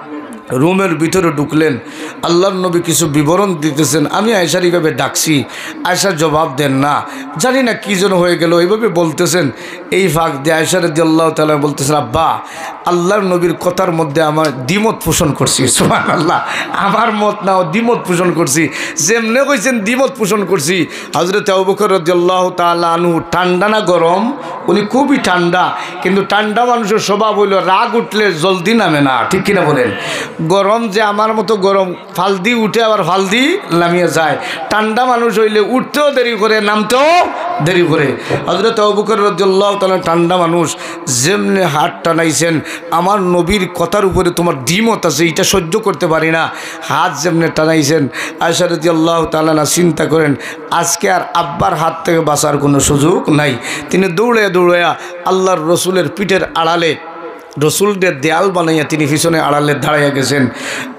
রুমের ভিতরে ঢুকলেন। আল্লাহর নবী কিছু বিবরণ দিতেছেন, আমি আয়েশার এইভাবে ডাকছি, আয়েশা জবাব দেন না, জানি না কি যেন হয়ে গেল, এইভাবে বলতেছেন। এই ফাঁক দিয়ে আয়েশা রাদিয়াল্লাহু তাআলা বলতেছেন, "আব্বা, আল্লাহর নবীর কথার মধ্যে আমার দ্বিমত পোষণ করছি।" সুবহানাল্লাহ। "আমার মত না, ও দ্বিমত পোষণ করছি।" যেমনে কইছেন, "দ্বিমত পোষণ করছি।" হযরত আবু বকর রাদিয়াল্লাহু তাআলা আনহু ঠান্ডা না গরম? উনি খুবই ঠান্ডা, কিন্তু ঠান্ডা মানুষের স্বভাব হইল রাগ উঠলে জলদি নামে না, ঠিক কিনা বলেন? গরম যে আমার মতো গরম, ফালদি উঠে আবার ফালদি নামিয়ে যায়। ঠান্ডা মানুষ হইলে উঠতেও দেরি করে, নামতেও দেরি করে। হযরত আবু বকর রাদিয়াল্লাহু তাআলা ঠান্ডা মানুষ, যেমনে হাত টানাইছেন, "আমার নবীর কথার উপরে তোমার দ্বিমত আছে, এটা সহ্য করতে পারি না।" হাত যেমনে টানাইছেন, আয়েশা রাদিয়াল্লাহু তাআলা আনহা চিন্তা করেন, আজকে আর আব্বার হাত থেকে বাঁচার কোনো সুযোগ নাই। তিনি দৌড়ে দৌড়ে আল্লাহর রসুলের পিঠের আড়ালে, রসুলরে দেয়াল বানাইয়া তিনি পিছনে আড়ালে দাঁড়াইয়া গেছেন।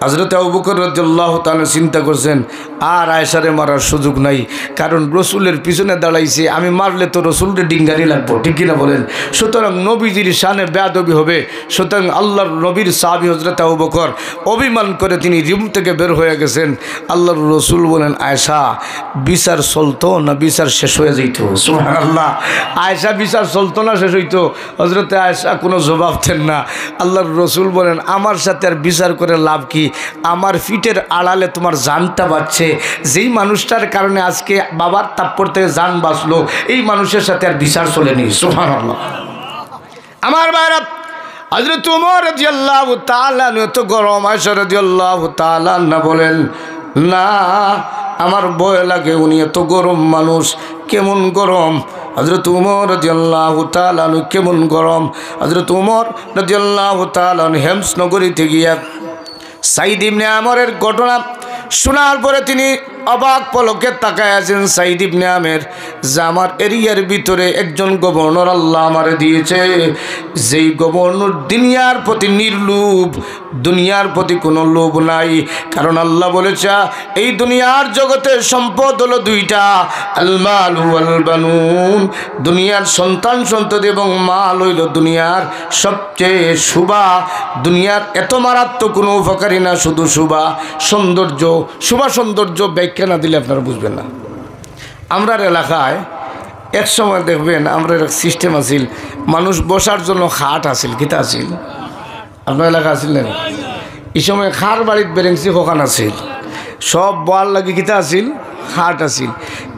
হযরত আবু বকর রাদিয়াল্লাহু তাআলা চিন্তা করছেন, আর আয়েশারে মারার সুযোগ নাই, কারণ রসুলের পিছনে দাঁড়াইছে, আমি মারলে তো রসুলরে ডিঙ্গানি লাগবো, ঠিক কিনা বলেন? সুতরাং নবীজির শানে বেয়াদবি হবে। সুতরাং আল্লাহর নবীর সাহাবী হযরত আবু বকর অভিমান করে তিনি রুম থেকে বের হয়ে গেছেন। আল্লাহর রসুল বলেন, "আয়েশা, বিচার চলতো না বিচার শেষ হয়ে যাইতো?" সুবহানাল্লাহ। আয়েশা, বিচার চলতো না শেষ হইতো? হযরতে আয়েশা কোনো জবাব দেন না। আল্লাহর রসুল বলেন, "আমার সাথে আর বিচার করে লাভ কি? আমার পিঠের আড়ালে তোমার জানটা বাঁচছে। যেই মানুষটার কারণে আজকে বাবার থাপ্পড় থেকে জান বাঁচলো, এই মানুষের সাথে আর বিচার চলেনি।" সুবহানাল্লাহ। আমার ভাইরা, হযরত উমর রাদিয়াল্লাহু তাআলা আনহু এত গরম, আয়েশা রাদিয়াল্লাহু তাআলা আনহা বলেন, "না, আমার ভয় লাগে, উনি এত গরম মানুষ, কেমন গরম।" হযরত উমর রাদিয়াল্লাহু তাআলা আনহু কেমন গরম? হযরত উমর রাদিয়াল্লাহু তাআলা আনহু হেমস নগরীতে গিয়া সাইদ ইবনে আমরের ঘটনা শোনার পরে তিনি অবাক পলকে তাকায় আছেন। সাইদ ইবনে আমের যে আমার এরিয়ার ভিতরে একজন গভর্নর আল্লাহ আমারে দিয়েছে, যেই গভর্নর দুনিয়ার প্রতি নির্লোভ, দুনিয়ার প্রতি কোনো লোভ নাই। কারণ আল্লাহ বলেছে, "এই দুনিয়ার জগতের সম্পদ হলো দুইটা, আল মাল ওয়াল বানুন।" দুনিয়ার সন্তান সন্ততি এবং মাল হইল দুনিয়ার সবচেয়ে শোভা। দুনিয়ার এত মারাত্মক কোনো উপকারী না, শুধু শোভা, সৌন্দর্য। শোভা সৌন্দর্য ব্যাখ্যা না দিলে আপনারা বুঝবেন না। আমরার এলাকায় এক সময় দেখবেন, আমরার এক সিস্টেম আছিল, মানুষ বসার জন্য খাট আছিল, কিতা আছিল? আপনার এলাকা আছিল না? এই সময় খার বাড়িত বেরেংসি কখান আছিল, সব বওয়ার লাগি কিতা আছিল? খাট আছিল।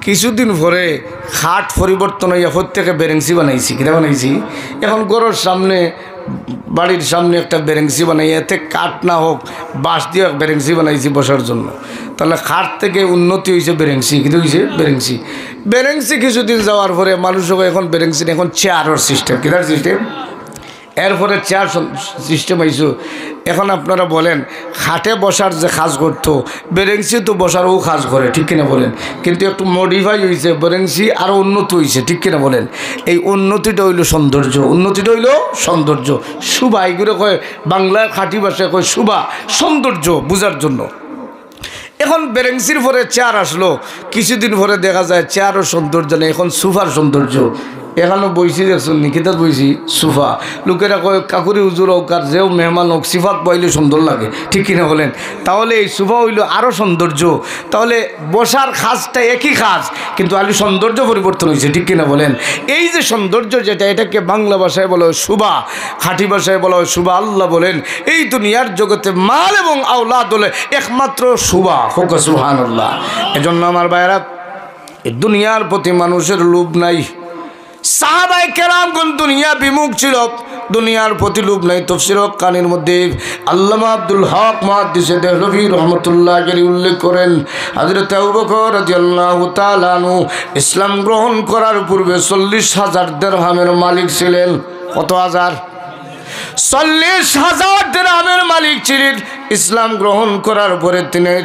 কিছুদিন পরে খাট পরিবর্তন হইয়া প্রত্যেকে বেরেংসি বানাইছি। কিতা বানাইছি? এখন ঘরর সামনে, বাড়ির সামনে একটা বেরেংসি বানাইয়া, এতে কাঠ না হোক, বাঁশ দিয়া এক বেরেংসি বানাইছি বসার জন্য। তাহলে খাট থেকে উন্নতি হইছে বেরেংসি। কিতা হইছে? বেরেংসি। বেরেংসি কিছুদিন যাওয়ার পরে মানুষ কয়, "এখন বেরেংসি না, এখন চেয়ারর সিস্টেম।" কিতার সিস্টেম? এরপরে চেয়ার সন-, সিস্টেম আইছে। এখন আপনারা বলেন, খাটে বসার যে কাজ করতো, বেরেংসি তো বসারও কাজ করে, ঠিক কিনা বলেন? কিন্তু একটু মডিফাই হইছে, বেরেংসি আরো উন্নত হইছে, ঠিক কিনা বলেন? এই উন্নতিটা হইল সৌন্দর্য, উন্নতিটা হইল সৌন্দর্য। শোভা, এগুলো কয় বাংলায়, খাঁটি ভাষায় কয় শোভা, সৌন্দর্য বুঝার জন্য। এখন বেরেংসির পরে চেয়ার আসলো, কিছুদিন পরে দেখা যায় চেয়ারও সৌন্দর্য নেই, এখন সোফার সৌন্দর্য। এখানো বইছি দেখছইন নি, কিতাত বইছি? সোফা। লোকেরা কয়, "কাকুরি হুজুর হোক আর যেও মেহমান হোক, সিফাত বইলে সুন্দর লাগে", ঠিক কিনা বলেন? তাহলে এই সোফা হইল আরো সৌন্দর্য। তাহলে বসার কাজটা একই কাজ, কিন্তু খালি সৌন্দর্য পরিবর্তন হইছে, ঠিক কিনা বলেন? এই যে সৌন্দর্য যেটা, এটাকে বাংলা ভাষায় বলা হয় শোভা, খাঁটি ভাষায় বলা হয় শোভা। আল্লাহ বলেন, "এই দুনিয়ার জগতে মাল এবং আওলাদ হলে একমাত্র শোভা।" হোক সুবহানাল্লাহ। এজন্য আমার ভাইরা, এই দুনিয়ার প্রতি মানুষের লোভ নাই। সাহাবায়ে কেরামগণ দুনিয়া বিমুখ ছিল, দুনিয়ার প্রতি লোভ নাই। তফসির হক্কানির মধ্যে আল্লামা আব্দুল হক মুহাদ্দিসে দেহলভী রহমতুল্লাহ আলাইহি উল্লেখ করেন, হযরত আবু বকর রাদিয়াল্লাহু তাআলা আনহু ইসলাম গ্রহণ করার পূর্বে চল্লিশ হাজার দেরহামের মালিক ছিলেন। কত হাজার? চল্লিশ হাজার দিরহামের মালিক ছিলেন। ইসলাম গ্রহণ করার পরে তিনার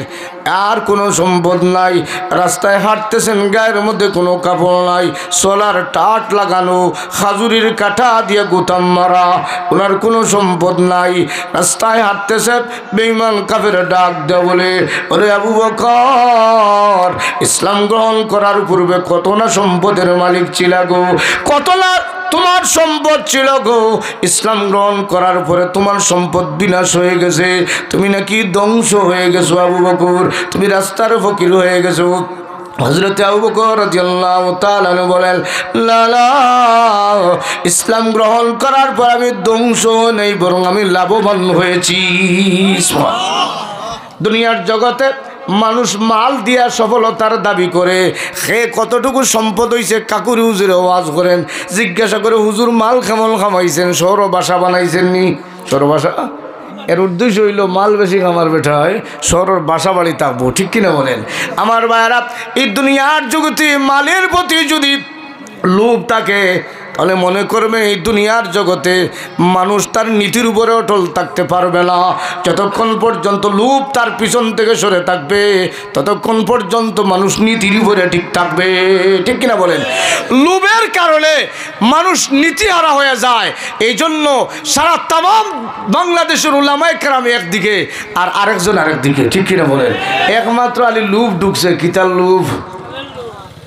আর কোনো সম্পদ নাই। রাস্তায় হাঁটতেছেন, গায়ের মধ্যে কোনো কাপড় নাই, চলার টাট লাগানো, খাজুরির কাঠা দিয়া গুতাম মারা, ওনার কোনো সম্পদ নাই। রাস্তায় হাঁটতেছে, বেঈমান কাফের ডাক দেয়া বলে, "ওরে আবু বকর, ইসলাম গ্রহণ করার পূর্বে কত না সম্পদের মালিক ছিলা গো, কত না তোমার সম্পদ ছিল গো, ইসলাম গ্রহণ করার পরে তোমার সম্পদ বিনাশ হয়ে গেছে, তুমি নাকি ধ্বংস হয়ে গেছো আবু বকর, তুমি রাস্তার ফকির হয়ে গেছো।" হযরতে আবু বকর রাদিয়াল্লাহু তাআলা আনহু বলেন, "না, না, ইসলাম গ্রহণ করার পর আমি ধ্বংস হই নাই, বরং আমি লাভবান হয়েছি।" দুনিয়ার জগতে মানুষ মাল দিয়া সফলতার দাবি করে। হে কতটুকু সম্পদ হইছে, কাকুরি হুজুরে ওয়াজ করেন, জিজ্ঞাসা করে, "হুজুর, মাল কেমন কামাইছেন, শহরো বাসা বানাইছেন নি?" শহরো বাসা, এর উদ্দেশ্য হইল মাল বেশি কামার বেটায় শহরর বাসা বাড়ি থাকবো, ঠিক কিনা বলেন? আমার ভাইরা, এই দুনিয়ার জগতে মালের প্রতি যদি লোভ থাকে, তাহলে মনে করবে এই দুনিয়ার জগতে মানুষ তার নীতির উপরে অটল থাকতে পারবে না। যতক্ষণ পর্যন্ত লোভ তার পিছন থেকে সরে থাকবে, ততক্ষণ পর্যন্ত মানুষ নীতির উপরে ঠিক থাকবে, ঠিক কিনা বলেন? লোভের কারণে মানুষ নীতিহারা হয়ে যায়। এই জন্য সারা তামাম বাংলাদেশের উলামায়ে কেরাম একদিকে, আর আরেকজন আরেকদিকে, ঠিক কিনা বলেন? একমাত্র আলী লোভ ঢুকছে, কিতার লোভ?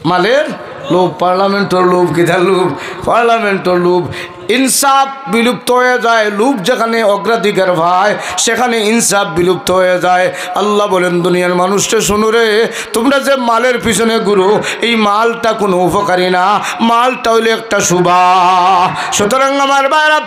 মালের লোভ, পার্লামেন্টর লোভ, কিতার লোভ? পার্লামেন্টর লোভ। ইনসাফ বিলুপ্ত হয়ে যায়। লোভ যেখানে অগ্রাধিকার পায়, সেখানে ইনসাফ বিলুপ্ত হয়ে যায়। আল্লাহ বলেন, "দুনিয়ার মানুষকে শুনো রে, তোমরা যে মালের পিছনে ঘুরো, এই মালটা কোনো উপকারী না, মালটা হইলো একটা শুবা।" সুতরাং আমার ভাইরা,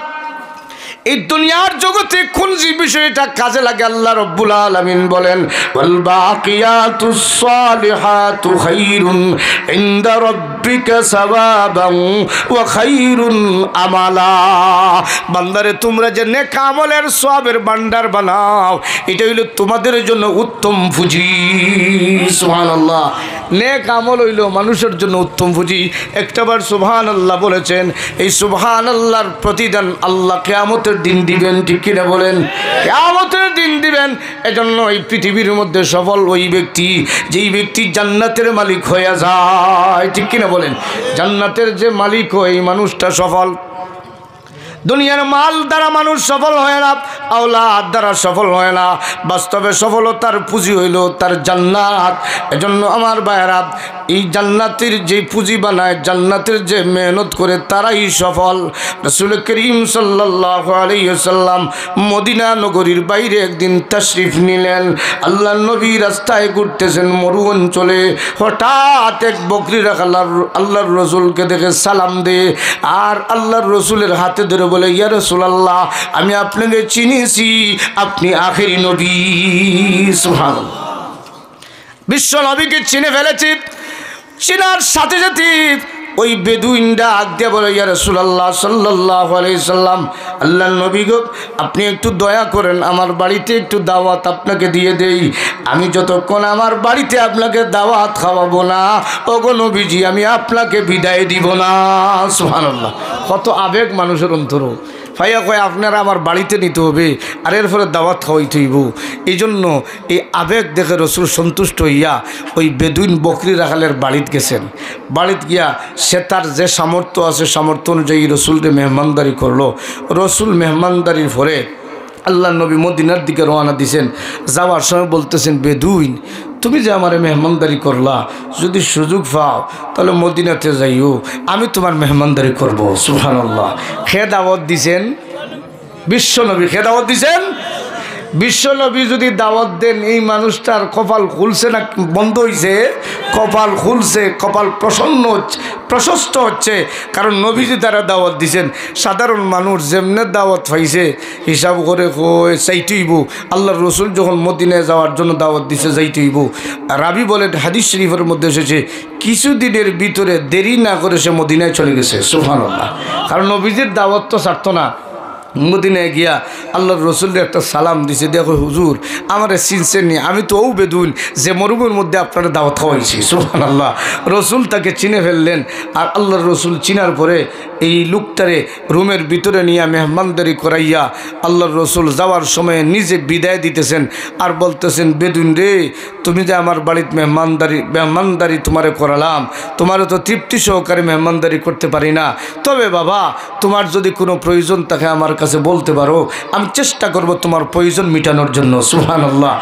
এই দুনিয়ার জগতে কোন যে বিষয়টা কাজে লাগে, আল্লাহ রব্বুল আলামিন বলেন, "ওয়াল বাকিয়াতুস সালিহাতু খায়রুন ইনদা রাব্বিকা সাওয়াবান ওয়া খায়রুন আমালা।" বান্দারে, তোমরা যে নেক আমলের সওয়াবের ভান্ডার বানাও, এটা হইল তোমাদের জন্য উত্তম পুঁজি। সুবহানাল্লাহ। নেক আমল হইল মানুষের জন্য উত্তম পুঁজি। একটাবার সুবহানাল্লাহ বলেছেন, এই সুবহানাল্লাহর প্রতিদান আল্লাহ কিয়ামতের দিন দিবেন, ঠিক কিনা বলেন? কিয়ামতের দিন দিবেন। এজন্য এই পৃথিবীর মধ্যে সফল ওই ব্যক্তি, যেই ব্যক্তি জান্নাতের মালিক হয়ে যায়, ঠিক কিনা বলেন? জান্নাতের যে মালিক হয়, এই মানুষটা সফল। দুনিয়ার মাল দ্বারা মানুষ সফল হয় না, আওলাদ দ্বারা সফল হয় না। বাস্তবে সফলতার পুঁজি হইল তার জান্নাত। এজন্য আমার ভাইরা, এই জান্নাতের যে পুঁজি বানায়, জান্নাতের যে মেহনত করে, তারাই সফল। রাসূল করিম সাল্লাল্লাহু আলাইহি ওয়াসাল্লাম মদিনা নগরীর বাইরে একদিন তাশরিফ নিলেন। আল্লাহর নবী রাস্তায় ঘুরতেছেন মরু অঞ্চলে, হঠাৎ এক বকরি রাখাল আল্লাহর রসুলকে দেখে সালাম দেয়, আর আল্লাহর রসুলের হাতে ধরে বলে, "ইয়া রাসূলুল্লাহ, আমি আপনাকে চিনেছি, আপনি আখেরি নবী।" সুবহানাল্লাহ। বিশ্ব নবীকে চিনে ফেলেছি। চিনার সাথে সাথে ওই বেদুইন ডাক দিয়ে বলে, "ইয়া রাসূলুল্লাহ সাল্লাল্লাহু আলাইহি সাল্লাম, আল্লাহর নবী গো, আপনি একটু দয়া করেন, আমার বাড়িতে একটু দাওয়াত আপনাকে দিয়ে দেই। আমি যতক্ষণ আমার বাড়িতে আপনাকে দাওয়াত খাওয়াবো না, ওগো নবীজি, আমি আপনাকে বিদায় দিব না।" সুবহানাল্লাহ। কত আবেগ মানুষের অন্তরও। ভাইয়া কয়, "আপনারা আমার বাড়িতে নিতে হবে, আর এরপরে দাওয়াত খাওয়াইতে হইব।" এই জন্য এই আবেগ দেখে রসুল সন্তুষ্ট হইয়া ওই বেদুইন বকরি রাখালের বাড়িত গেছেন। বাড়িত গিয়া সে তার যে সামর্থ্য আছে, সামর্থ্য অনুযায়ী রসুলরে মেহমানদারি করলো। রসুল মেহমানদারির পরে আল্লাহর নবী মদিনার দিকে রওনা দিছেন। যাওয়ার সময় বলতেছেন, "বেদুইন, তুমি যে আমারে মেহমানদারি করলা, যদি সুযোগ পাও, তাহলে মদিনাতে যাইও, আমি তোমার মেহমানদারি করব।" সুবহানাল্লাহ। খে দাওয়াত দিছেন? বিশ্বনবী। খে দাওয়াত দিছেন? বিশ্বনবী যদি দাওয়াত দেন, এই মানুষটার কপাল খুলছে না বন্ধ হইছে? কপাল খুলছে, কপাল প্রসন্ন হচ্ছে, প্রশস্ত হচ্ছে, কারণ নবীজি তারা দাওয়াত দিছেন। সাধারণ মানুষ যেমনে দাওয়াত পাইছে, হিসাব করে কয়, "চাইতে হইব।" আল্লাহর রসুল যখন মদিনায় যাওয়ার জন্য দাওয়াত দিছে, "চাইতে হইব।" রাবি বলেন, হাদিস শরীফের মধ্যে এসেছে, "কিছুদিনের ভিতরে দেরি না করে সে মদিনায় চলে গেছে।" সুবহানাল্লাহ। কারণ নবীজির দাওয়াত তো ছাড়তো না। মদিনায় গিয়া আল্লাহর রসুলরে একটা সালাম দিছে, দেখো হুজুর, আমারে চিনছেন নি? আমি তো অউ বেদুইন যে মরুভূমির মধ্যে আপনারে দাওয়াত খাওয়াইছি। সুবহানাল্লাহ। রসুল তাকে চিনে ফেললেন। আর আল্লাহর রসুল চিনার পরে এই লোকটারে রুমের ভিতরে নিয়া মেহমানদারি করাইয়া আল্লাহর রসুল যাওয়ার সময় নিজে বিদায় দিতেছেন। আর বলতেছেন, বেদুইন রে, তুমি যে আমার বাড়িত মেহমানদারি, মেহমানদারি তোমারে করালাম, তোমারে তো তৃপ্তি সহকারে মেহমানদারি করতে পারি না। তবে বাবা, তোমার যদি কোনো প্রয়োজন থাকে আমার কাছে বলতে পারো, আমি চেষ্টা করব তোমার প্রয়োজন মিটানোর জন্য। সুবহানাল্লাহ।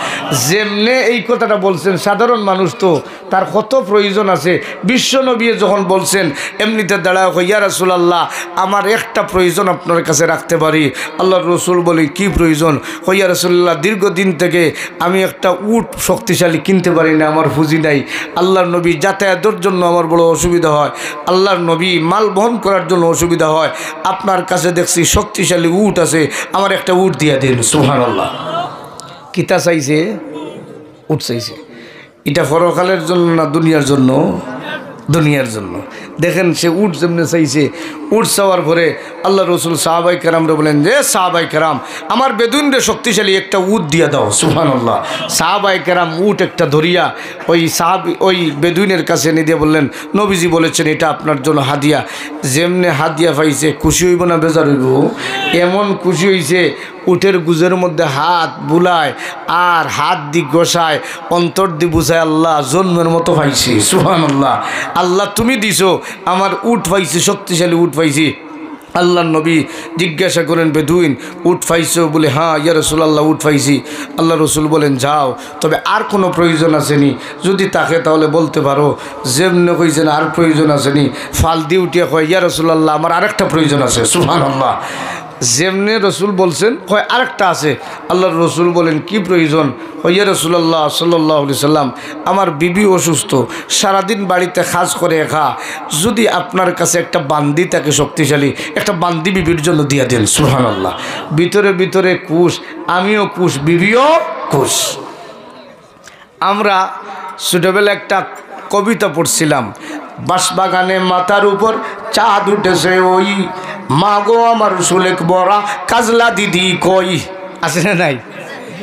যেমনে এই কথাটা বলছেন, সাধারণ মানুষ তো তার কত প্রয়োজন আছে। বিশ্ব নবী যখন বলছেন, এমনিতে দাঁড়ায় কয়, ইয়া রাসূলুল্লাহ, আমার একটা প্রয়োজন আপনার কাছে রাখতে পারি? আল্লাহর রসুল বলে, কি প্রয়োজন? কয়, ইয়া রাসূলুল্লাহ, দীর্ঘদিন থেকে আমি একটা উট শক্তিশালী কিনতে পারি না, আমার পুঁজি নাই। আল্লাহর নবী, যাতায়াতের জন্য আমার বড় অসুবিধা হয়, আল্লাহর নবী, মাল বহন করার জন্য অসুবিধা হয়। আপনার কাছে দেখছি শক্তিশালী উট আছে, আমার একটা উট দিয়া দিন। সুবহানাল্লাহ। কিতা চাইছে? উট চাইছে। এটা পরকালের জন্য না দুনিয়ার জন্য? দুনিয়ার জন্য। দেখেন, সে উট যেমনে চাইছে, উট চাওয়ার পরে আল্লাহর রসুল সাহাবায়ে কেরামরে বলেন, যে সাহাবায়ে কেরাম, আমার বেদুইনরে শক্তিশালী একটা উট দিয়া দাও। সুবহানাল্লাহ। সাহাবায়ে কেরাম উট একটা ধরিয়া ওই সাহাবি, ওই বেদুইনের কাছে এনে দিয়ে বললেন, নবীজি বলেছেন, এটা আপনার জন্য হাদিয়া। যেমনে হাদিয়া পাইছে, খুশি হইব না বেজার হইব? এমন খুশি হইছে, উটের গুজের মধ্যে হাত বুলায় আর হাত দি ঘষায়, অন্তর দি বুঝায়, আল্লাহ, জন্মের মতো পাইছি। সুবহানাল্লাহ। আল্লাহ, তুমি দিছো, আমার উট পাইছি, শক্তিশালী উট পাইছি। আল্লাহর নবী জিজ্ঞাসা করেন, বেদুইন, উট পাইছো? বলে, হ্যাঁ ইয়া রাসূলুল্লাহ, উট পাইছি। আল্লাহর রসুল বলেন, যাও, তবে আর কোনো প্রয়োজন আছে নি? যদি থাকে তাহলে বলতে পারো। যেমনে কইছেন আর প্রয়োজন আছে নি, ফাল দি উঠিয়া কয়, ইয়া রাসূলুল্লাহ, আমার আরেকটা প্রয়োজন আছে। সুবহানাল্লাহ। যেমনে রসুল বলছেন, কয়, আরেকটা আছে। আল্লাহর রসুল বলেন, কি প্রয়োজন? কয়, ইয়া রাসূলুল্লাহ সাল্লাল্লাহু আলাইহি সাল্লাম, আমার বিবি অসুস্থ, সারাদিন বাড়িতে কাজ করে একা, যদি আপনার কাছে একটা বান্দি থাকে শক্তিশালী, একটা বান্দি বিবির জন্য দিয়া দেন। সুবহানাল্লাহ। ভিতরে ভিতরে খুশ, আমিও খুশ, বিবিও খুশ। আমরা ছোটবেলা একটা কবিতা পড়ছিলাম, বাঁশবাগানে মাথার উপর চাঁদ উঠেছে ওই, মা গো আমার সুলেখ বরা, কাজলা দিদি কই? আছে না নাই?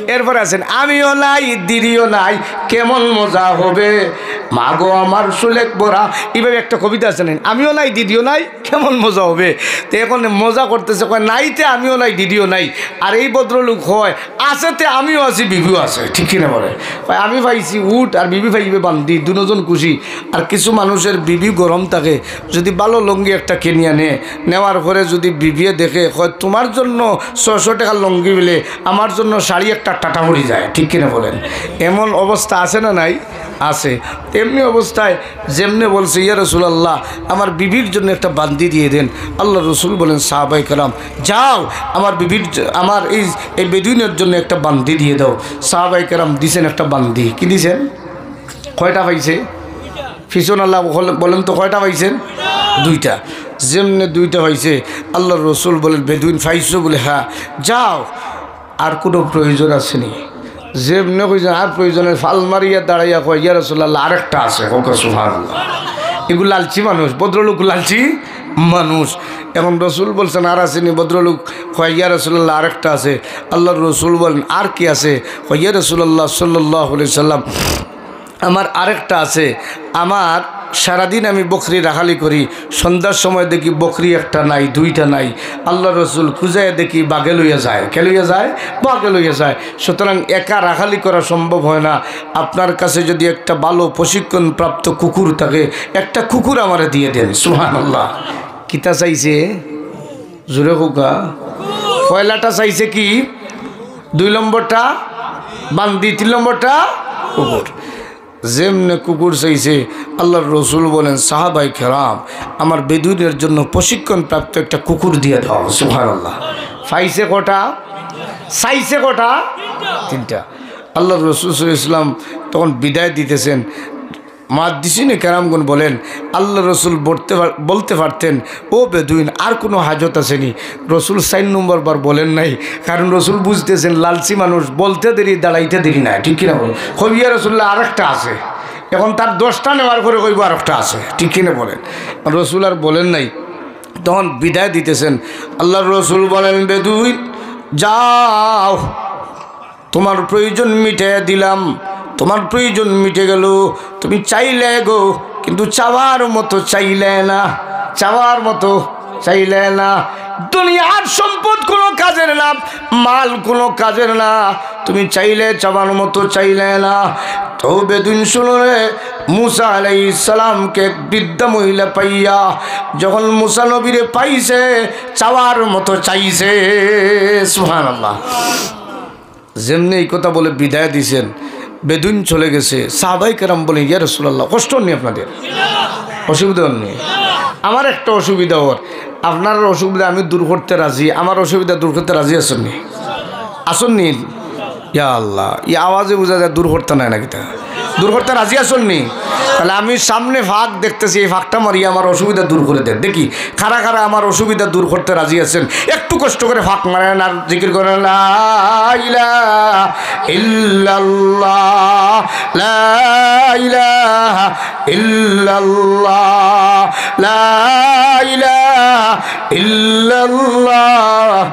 এরপরে আছেন, আমিও নাই, দিদিও নাই, কেমন মজা হবে, মা গো আমার সুলেখ বরা। এইভাবে একটা কবিতা আছে না, আমিও নাই, দিদিও নাই, কেমন মজা হবে। তো এখন মজা করতেছে, কয়, নাইতে আমিও নাই, দিদিও নাই। আর এই ভদ্রলোক কয়, আছেতে আমিও আছি, বিবিও আছে, ঠিক কিনা বলে? কয়, আমি পাইছি উট আর বিবি পাইবে বান্দি, দুজন খুশি। আর কিছু মানুষের বিবি গরম থাকে, যদি ভালো লুঙ্গি একটা কিনিয়া নে, নেওয়ার পরে যদি বিবিয়ে দেখে, কয়, তোমার জন্য ছয়শো টাকার লুঙ্গি বিলে আমার জন্য শাড়ি একটা টাটা পড়ি যায়, ঠিক কিনা বলেন? এমন অবস্থা আছে না নাই? আছে। এমনি অবস্থায় যেমনে বলছে, ইয়া রাসূলুল্লাহ, আমার বিবির জন্য একটা বান্দি দিয়ে দেন। আল্লাহর রসুল বলেন, সাহাবায়ে কেরাম, যাও, আমার বিবির জ-, আমার এই, এই বেদুইনের জন্য একটা বান্দি দিয়ে দাও। সাহাবায়ে কেরাম দিছেন একটা বান্দি। কি দিছেন? কয়টা পাইছে? পিছন আল্লাহ বল-, বলেন তো, কয়টা পাইছেন? দুইটা। যেমনে দুইটা পাইছে, আল্লাহর রসুল বলেন, বেদুইন পাইছো? বলে, হ্যাঁ। যাও, আর কোনো প্রয়োজন আছে নি? যেমনে কইছেন আর প্রয়োজনে ফাল মারিয়া দাঁড়াইয়া কয়, ইয়া রাসূলুল্লাহ, আরেকটা আছে। কউক্কা সুবহানাল্লাহ। এগুলো লালচি মানুষ, ভদ্রলোক লালচি মানুষ। এখন রসুল বলছেন, আর আছে নি? ভদ্রলোক কয়, ইয়া রাসূলুল্লাহ, আরেকটা আছে। আল্লাহর রসুল বলেন, আর কি আছে? কয়, ইয়া রাসূলুল্লাহ সাল্লাল্লাহু আলাইহি সাল্লাম, আমার আরেকটা আছে। আমার সারাদিন আমি বকরি রাখালি করি, সন্ধ্যার সময় দেখি বকরি একটা নাই, দুইটা নাই। আল্লাহর রসুল খুঁজাইয়া দেখি বাঘে লইয়া যায়। কে লইয়া যায়? বাঘে লইয়া যায়। সুতরাং একা রাখালি করা সম্ভব হয় না। আপনার কাছে যদি একটা ভালো প্রশিক্ষণপ্রাপ্ত কুকুর থাকে, একটা কুকুর আমারে দিয়ে দেন। সুবহানাল্লাহ। কিতা চাইছে? জোরে কউক্কা। পয়লাটা চাইছে কি? দুই নম্বরটা বান্দি, তিন নম্বরটা কুকুর। যেমনে কুকুর চাইছে, আল্লাহর রসুল বলেন, সাহাবায়ে কেরাম, আমার বেদুইনের জন্য প্রশিক্ষণপ্রাপ্ত একটা কুকুর দিয়ে দাও। সুবহানাল্লাহ। পাইছে কটা? চাইছে কটা? তিনটা। আল্লাহর রসুল সাল্লাল্লাহু আলাইহি ওয়াসাল্লাম তখন বিদায় দিতেছেন। মুহাদ্দিসিনে কেরামগণ বলেন, আল্লাহর রসুল বলতে পার-, বলতে পারতেন, ও বেদুইন, আর কোনো হাজত আছে নি? রসুল চাইর নম্বর বার বলেন নাই, কারণ রসুল বুঝতেছেন লালচি মানুষ বলতে দেরি, দাঁড়াইতে দেরি না, ঠিক কিনা বলেন? কইব, ইয়া রাসূলুল্লাহ, আরেকটা আছে। এখন তার দশটা নেওয়ার পরে কইব, আরেকটা আছে, ঠিক কিনা বলেন? রসুল আর বলেন নাই। তখন বিদায় দিতেছেন। আল্লাহর রসুল বলেন, "বেদুইন, যাও, তোমার প্রয়োজন মিটাইয়া দিলাম, তোমার প্রয়োজন মিটে গেল। তুমি চাইলে গো, কিন্তু চাওয়ার মতো চাইলে না, চাওয়ার মতো চাইলে না। দুনিয়ার সম্পদ কোনো কাজের না, মাল কোনো কাজের না, তুমি চাইলে চাওয়ার মতো চাইলে না।" তো বেদুইন, শুনো রে, মুসা আলাইহিস সালামকে এক বৃদ্ধা মহিলা পাইয়া, যখন মুসা নবীরে পাইছে, চাওয়ার মতো চাইছে। সুবহানাল্লাহ। যেমনি এই কথা বলে বিদায় দিছেন, বেদুইন চলে গেছে। সাহাবায়ে কেরাম বলেন, "ইয়া রাসূলুল্লাহ, কষ্ট হয়নি আপনাদের? অসুবিধা হয়নি? আমার একটা অসুবিধা ওর, আপনার অসুবিধা আমি দূর করতে রাজি, আমার অসুবিধা দূর করতে রাজি আছেন নি? আছেন নি?" ইয়া আল্লাহ, এই আওয়াজে বুঝা যায় দূর করতে নাই নাকি তা? দূর করতে রাজি আছেন নি? তাহলে আমি সামনে ফাঁক দেখতেছি, এই ফাঁকটা মারিয়া আমার অসুবিধা দূর করে দেন। দেখি, কারা কারা আমার অসুবিধা দূর করতে রাজি আছেন, একটু কষ্ট করে ফাঁক মারেন আর জিকির করেন, "লা ইলাহা ইল্লাল্লাহ, লা ইলাহা ইল্লাল্লাহ, লা ইলাহা ইল্লাল্লাহ,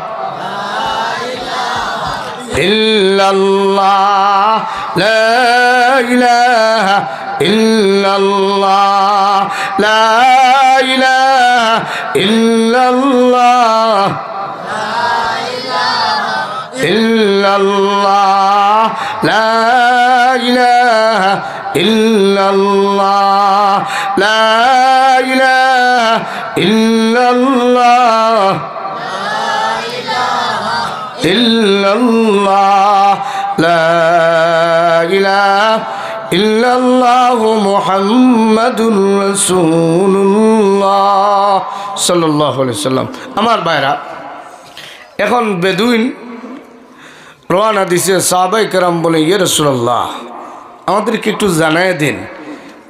ইল্লাল্লাহ, লা ইলাহা ইল্লাল্লাহ, লা ইলাহা ইল্লাল্লাহ, ইল্লাল্লাহ, লা ইলাহা ইল্লাল্লাহ, লা ইলাহা ইল্লাল্লাহ, ইল্লাল্লাহ, লা ইলাহা ইল্লাল্লাহু মুহাম্মাদুর রাসূলুল্লাহ সাল্লাল্লাহু আলাইহি ওয়াসাল্লাম।" আমার ভাইরা, এখন বেদুইন রওয়ানা দিছে। সাহাবায়ে কেরাম বলে, "ইয়া রাসূলুল্লাহ, আমাদেরকে একটু জানায় দেন,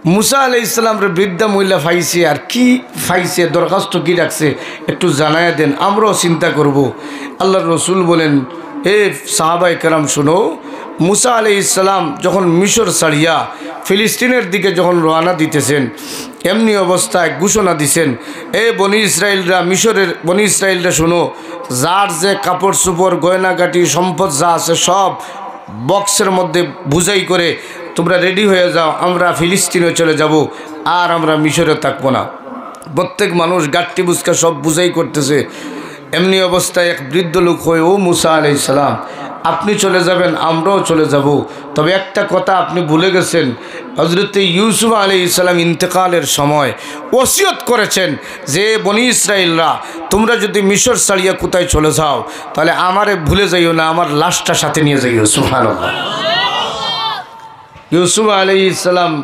মুসা আলাইহিস সালামরে বৃদ্ধা মহিলা পাইছে, আর কি পাইছে, দরখাস্ত কি রাখছে, একটু জানায় দেন, আমরাও চিন্তা করব।" আল্লাহর রসুল বলেন, "এ সাহাবায়ে কেরাম, শুনো, মুসা আলাইহিস সালাম যখন মিশর ছাড়িয়া ফিলিস্তিনের দিকে যখন রওয়ানা দিতেছেন, এমনি অবস্থায় ঘোষণা দিছেন, এ বনি ইসরাইলরা, মিশরের বনি ইসরাইলরা, শুনো, যার যে কাপড় চোপড়, গয়নাগাটি, সম্পদ যা আছে, সব বক্সের মধ্যে বুঝাই করে তোমরা রেডি হয়ে যাও, আমরা ফিলিস্তিনে চলে যাব, আর আমরা মিশরে থাকবো না।" প্রত্যেক মানুষ গাট্টি বুঝকা সব বুঝাই করতেছে। এমনি অবস্থায় এক বৃদ্ধ লোক কয়, "ও মুসা আলাইহিস সালাম, আপনি চলে যাবেন, আমরাও চলে যাব, তবে একটা কথা আপনি ভুলে গেছেন, হযরতে ইউসুফ আলাইহিস সালাম ইন্তেকালের সময় ওসিয়ত করেছেন যে, বনি ইসরাইলরা, তোমরা যদি মিশর ছাড়িয়া কোথায় চলে যাও, তাহলে আমারে ভুলে যাইও না, আমার লাশটা সাথে নিয়ে যাইও।" সুবহানাল্লাহ। ইউসুফ আলাইহিস সালাম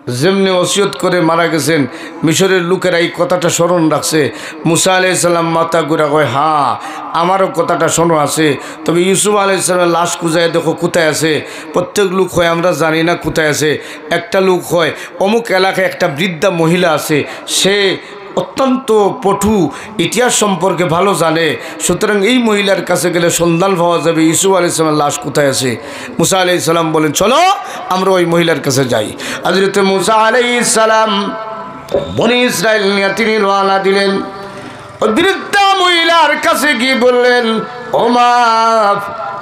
যেমনি ওসিয়ত করে মারা গেছেন, মিশরের লোকেরা এই কথাটা স্মরণ রাখছে। মুসা আলাইহিস সালাম মাথা ঘুরা কয়, "হ্যাঁ, আমারও কথাটা স্মরণ আছে।" তবে ইউসুফ আলাইহিস সালামের লাশ খুঁজায় দেখো কোথায় আছে। প্রত্যেক লোক কয়, "আমরা জানি না কোথায় আছে।" একটা লোক কয়, "অমুক এলাকায় একটা বৃদ্ধা মহিলা আছে, সে অত্যন্ত পটু, ইতিহাস সম্পর্কে ভালো জানে, সুতরাং এই মহিলার কাছে গেলে সন্ধান পাওয়া যাবে ইউসুফ আলাইহিস সালামের লাশ কোথায় আছে।" মুসা আলাইহিস সালাম বলেন, "চলো, আমরা ওই মহিলার কাছে যাই।" হযরতে মুসা আলাইহিস সালাম বনি ইসরাইল নিয়ে তিনি রওয়ানা দিলেন। ওই বৃদ্ধা মহিলার কাছে গিয়ে বললেন, "ও মা,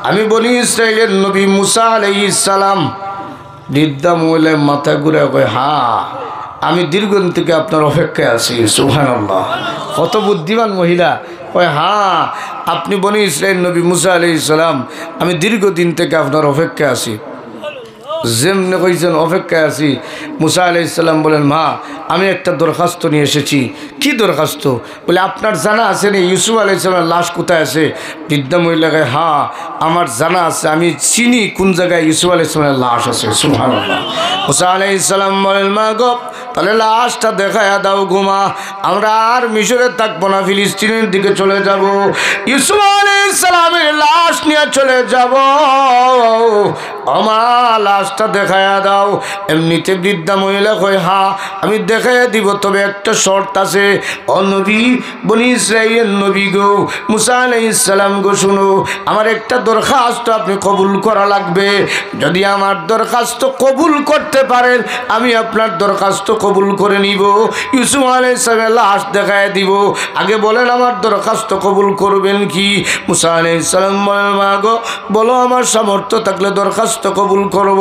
আমি বনি ইসরাইলের নবী মুসা আলাইহিস সালাম।" বৃদ্ধা মহিলায় মাথা ঘুরায় কয়, "হ্যাঁ, আমি দীর্ঘদিন থেকে আপনার অপেক্ষায় আছি।" সুবহানাল্লাহ, কত বুদ্ধিমান মহিলা। কয়, "হ্যাঁ, আপনি বনি ইসরাইল নবী মুসা আলাইহিস সালাম, আমি দীর্ঘদিন থেকে আপনার অপেক্ষায় আছি।" যেমনে কইছেন, "অপেক্ষায় আছি", মুসা আলাইহিস সালাম বলেন, "মা, আমি একটা দরখাস্ত নিয়ে এসেছি।" "কি দরখাস্ত?" বলে, "আপনার জানা আছে নি ইউসুফ আলাইহিস সালামের লাশ কোথায় আছে?" বৃদ্ধা মহিলা কয়, "হ্যাঁ, আমার জানা আছে, আমি চিনি কোন জায়গায় ইউসুফ আলাইহিস সালামের লাশ আছে।" সুবহানাল্লাহ। মুসা আলাইহিস সালাম বলেন, "মা গো, তাহলে লাশটা দেখাইয়া দাও গো মা, আমরা আর মিশরে থাকবো না, ফিলিস্তিনের দিকে চলে যাব, ইউসুফ আলাইহিস সালামের লাশ নিয়ে চলে যাব। ও মা, লাশটা দেখাইয়া দাও।" এমনিতে বৃদ্ধা মহিলা কয়, "হ্যাঁ, আমি দেখাইয়া দিব, তবে একটা শর্ত আছে।" "ও নবী, বনি ইসরাইলের নবী গো, মুসা আলাইহিস সালাম গো, শুনো, আমার একটা দরখাস্ত আপনি কবুল করা লাগবে। যদি আমার দরখাস্ত কবুল করতে পারেন, আমি আপনার দরখাস্ত কবুল করে নিব। ইউসুফ আলাইহিস সালামের লাশ দেখায় দিব। আগে বলেন, আমার দরখাস্ত কবুল করবেন কি? মুসা আলাইহিস সালাম বলেন, মা গো, বলো, আমার সামর্থ্য থাকলে দরখাস্ত কবুল করব।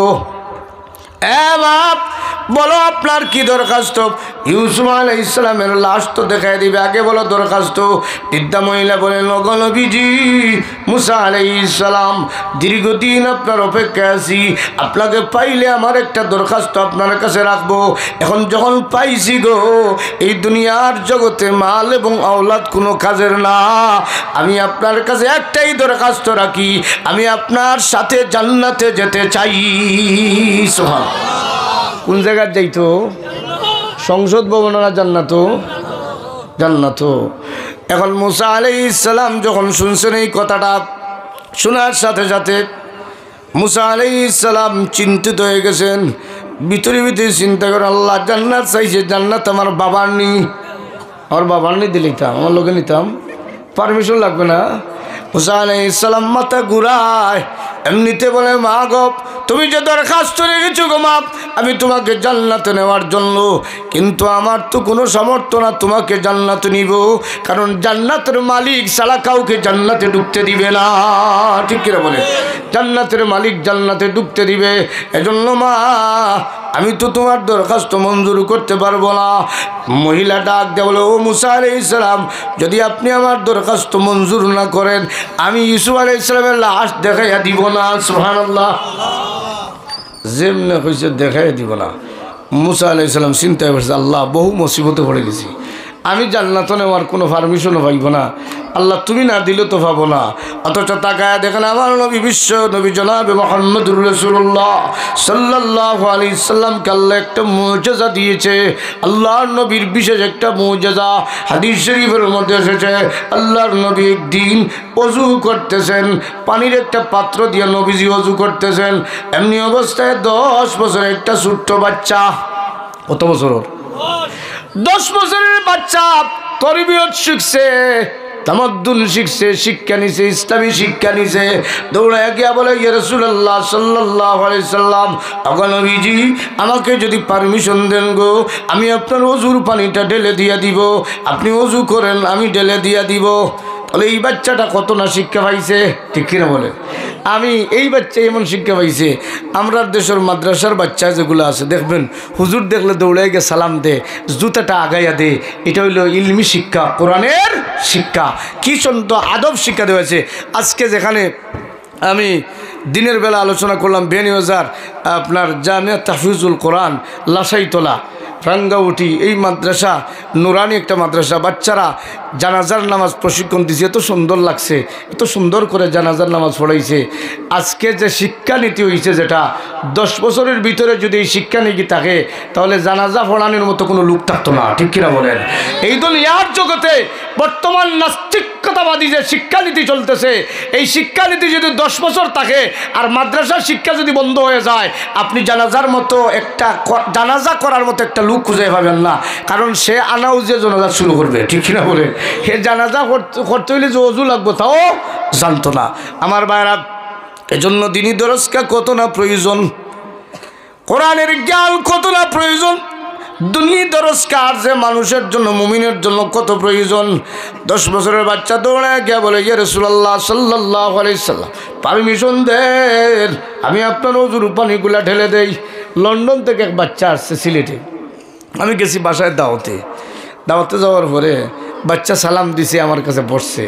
এ বাপ, বলো আপনার কি দরখাস্ত? ইউসুফ আলাইহিস সালামের লাশ তো দেখায় দিবে, আগে বলো দরখাস্ত। বৃদ্ধা মহিলা বলেন, ওগো নবীজি, মুসা আলাইহিস সালাম, দীর্ঘদিন আপনার অপেক্ষায় আছি, আপনাকে পাইলে আমার একটা দরখাস্ত আপনার কাছে রাখবো। এখন যখন পাইছি গো, এই দুনিয়ার জগতে মাল এবং আওলাদ কোনো কাজের না। আমি আপনার কাছে একটাই দরখাস্ত রাখি, আমি আপনার সাথে জান্নাতে যেতে চাই। সুবহান। কোন জায়গায় যাইতো? সংসদ ভবন না জান্নাতো? জান্নাতো। এখন মুসা আলাইহিস সালাম যখন শুনছেন এই কথাটা, শোনার সাথে সাথে মুসা আলাইহিস সালাম চিন্তিত হয়ে গেছেন। ভিতরে ভিতরে চিন্তা করেন, আল্লাহ, জান্নাত চাইছে, জান্নাত আমার বাবার নি, আমার বাবার নি দিলে নিতাম, আমার লগে নিতাম, পারমিশন লাগবে না। মুসা আলাইহিস সালাম মাথা ঘুরায়, এমনিতে বলে, মা গো, তুমি যে দরখাস্ত রেখেছো গো মা, আমি তোমাকে জান্নাতে নেওয়ার জন্য, কিন্তু আমার তো কোনো সামর্থ্য না তোমাকে জান্নাতে নিব, কারণ জান্নাতের মালিক ছাড়া কাউকে জান্নাতে ঢুকতে দিবে না। ঠিক কিনা বলে? জান্নাতের মালিক জান্নাতে ঢুকতে দিবে। এজন্য মা, আমি তো তোমার দরখাস্ত মঞ্জুর করতে পারবো না। মহিলা ডাক দিয়ে বলে, ও মুসা আলাইহিস সালাম, যদি আপনি আমার দরখাস্ত মঞ্জুর না করেন, আমি ইউসুফ আলাইহিস সালামের লাশ দেখাইয়া দিব না। সুবহানাল্লাহ। যেমনে কইছে দেখাইয়া দিব না। মুসা আলাইহিস সালাম চিন্তায় পড়ছে, আল্লাহ, বহু মুসিবতে পড়ে গেছি, আমি জান্নাত নেওয়ার কোনো পারমিশনও পাইব না। আল্লাহ, তুমি না দিলে তো পাবো না। অথচ তাকায় দেখেন, আমার নবী, বিশ্ব নবী জনাবে মুহাম্মদুর রাসূলুল্লাহ সাল্লাল্লাহু আলাইহি সাল্লামকে আল্লাহ একটা মুজিজা দিয়েছে। আল্লাহর নবীর বিশেষ একটা মুজিজা। হাদিস শরীফের মধ্যে এসেছে, আল্লাহর নবী একদিন অজু করতেছেন, পানির একটা পাত্র দিয়ে নবীজি অজু করতেছেন। এমনি অবস্থায় দশ বছরের একটা ছোট্ট বাচ্চা, কত বছর ওর? দশ বছরের বাচ্চা, তরবিয়ত শিখছে, তামাদ্দুন শিখছে, শিক্ষা নিছে, ইসলামী শিক্ষা নিছে। দৌড়ায় গিয়া বলে, ইয়া রাসূলুল্লাহ সাল্লাল্লাহু আলাইহি সাল্লাম, ওগো নবীজি, আমাকে যদি পারমিশন দেন গো, আমি আপনার অজুর পানিটা ঢেলে দিয়া দিব। আপনি অজু করেন, আমি ঢেলে দিয়া দিব। তাহলে এই বাচ্চাটা কত না শিক্ষা পাইছে, ঠিক কিনা বলে? আমি এই বাচ্চা এমন শিক্ষা পাইছে, আমরার দেশের মাদ্রাসার বাচ্চা যেগুলো আছে, দেখবেন হুজুর দেখলে দৌড়াই গিয়ে সালাম দে, জুতাটা আগাইয়া দে। এটা হইলো ইলমি শিক্ষা, কোরআনের শিক্ষা। কি সুন্দর আদব শিক্ষা দেওয়া হয়েছে। আজকে যেখানে আমি দিনের বেলা আলোচনা করলাম, বিয়ানীবাজার আপনার জামিয়া তাহফিজুল কোরআন লাসাইতলা, রাঙ্গাউটি, এই মাদ্রাসা নুরানি একটা মাদ্রাসা, বাচ্চারা জানাজার নামাজ প্রশিক্ষণ দিছে, এত সুন্দর লাগছে, এত সুন্দর করে জানাজার নামাজ পড়াইছে। আজকে যে শিক্ষানীতি হইছে, যেটা দশ বছরের ভিতরে যদি এই শিক্ষানীতি থাকে, তাহলে জানাজা পড়ানোর মতো কোনো লোক থাকতো না, ঠিক কিনা বলেন? এই দুনিয়ার জগতে বর্তমান নাস্তিকতাবাদী যে শিক্ষানীতি চলতেছে, এই শিক্ষানীতি যদি দশ বছর থাকে আর মাদ্রাসার শিক্ষা যদি বন্ধ হয়ে যায়, আপনি জানাজার মতো একটা ক-, জানাজা করার মতো একটা লোক খুঁজে পাবেন না। কারণ সে আনাউজিয়া জানাজা শুরু করবে, ঠিক কিনা বলেন? হে জানাজা করতে, করতে হইলে যে অজু লাগবো, তাও জানতো না। আমার ভাইরা, এজন্য দিনী দরসকা কত না প্রয়োজন, কোরআনের জ্ঞান কত না প্রয়োজন, দিনী দরসকার যে মানুষের জন্য, মুমিনের জন্য কত প্রয়োজন। দশ বছরের বাচ্চা দৌড়ায় গিয়া বলে, ইয়া রাসূলুল্লাহ সাল্লাল্লাহু আলাইহি সাল্লাম, পারমিশন দেন, আমি আপনার অজুর পানিগুলা ঢেলে দেই। লন্ডন থেকে এক বাচ্চা আসছে সিলেটে, আমি গেছি বাসায় দাওয়াতে। দাওয়াতে যাওয়ার পরে বাচ্চা সালাম দিছে, আমার কাছে বসছে।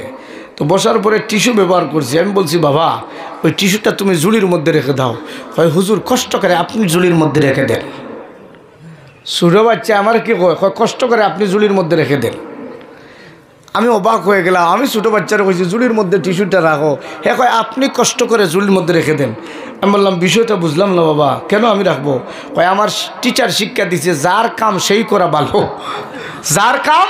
তো বসার পরে টিস্যু ব্যবহার করছি। আমি বলছি, বাবা, ওই টিস্যুটা তুমি ঝুড়ির মধ্যে রেখে দাও। কয়, হুজুর, কষ্ট করে আপনি ঝুড়ির মধ্যে রেখে দেন। ছোট বাচ্চা আমার কি কয়, কয়, কষ্ট করে আপনি ঝুড়ির মধ্যে রেখে দেন। আমি অবাক হয়ে গেলাম। আমি ছোট বাচ্চারে কইছি, ঝুড়ির মধ্যে টিস্যুটা রাখো। হে কয়, আপনি কষ্ট করে ঝুড়ির মধ্যে রেখে দেন। আমি বললাম, বিষয়টা বুঝলাম না বাবা, কেন আমি রাখবো? কয়, আমার টিচার শিক্ষা দিছে, যার কাম সেই করা ভালো, যার কাম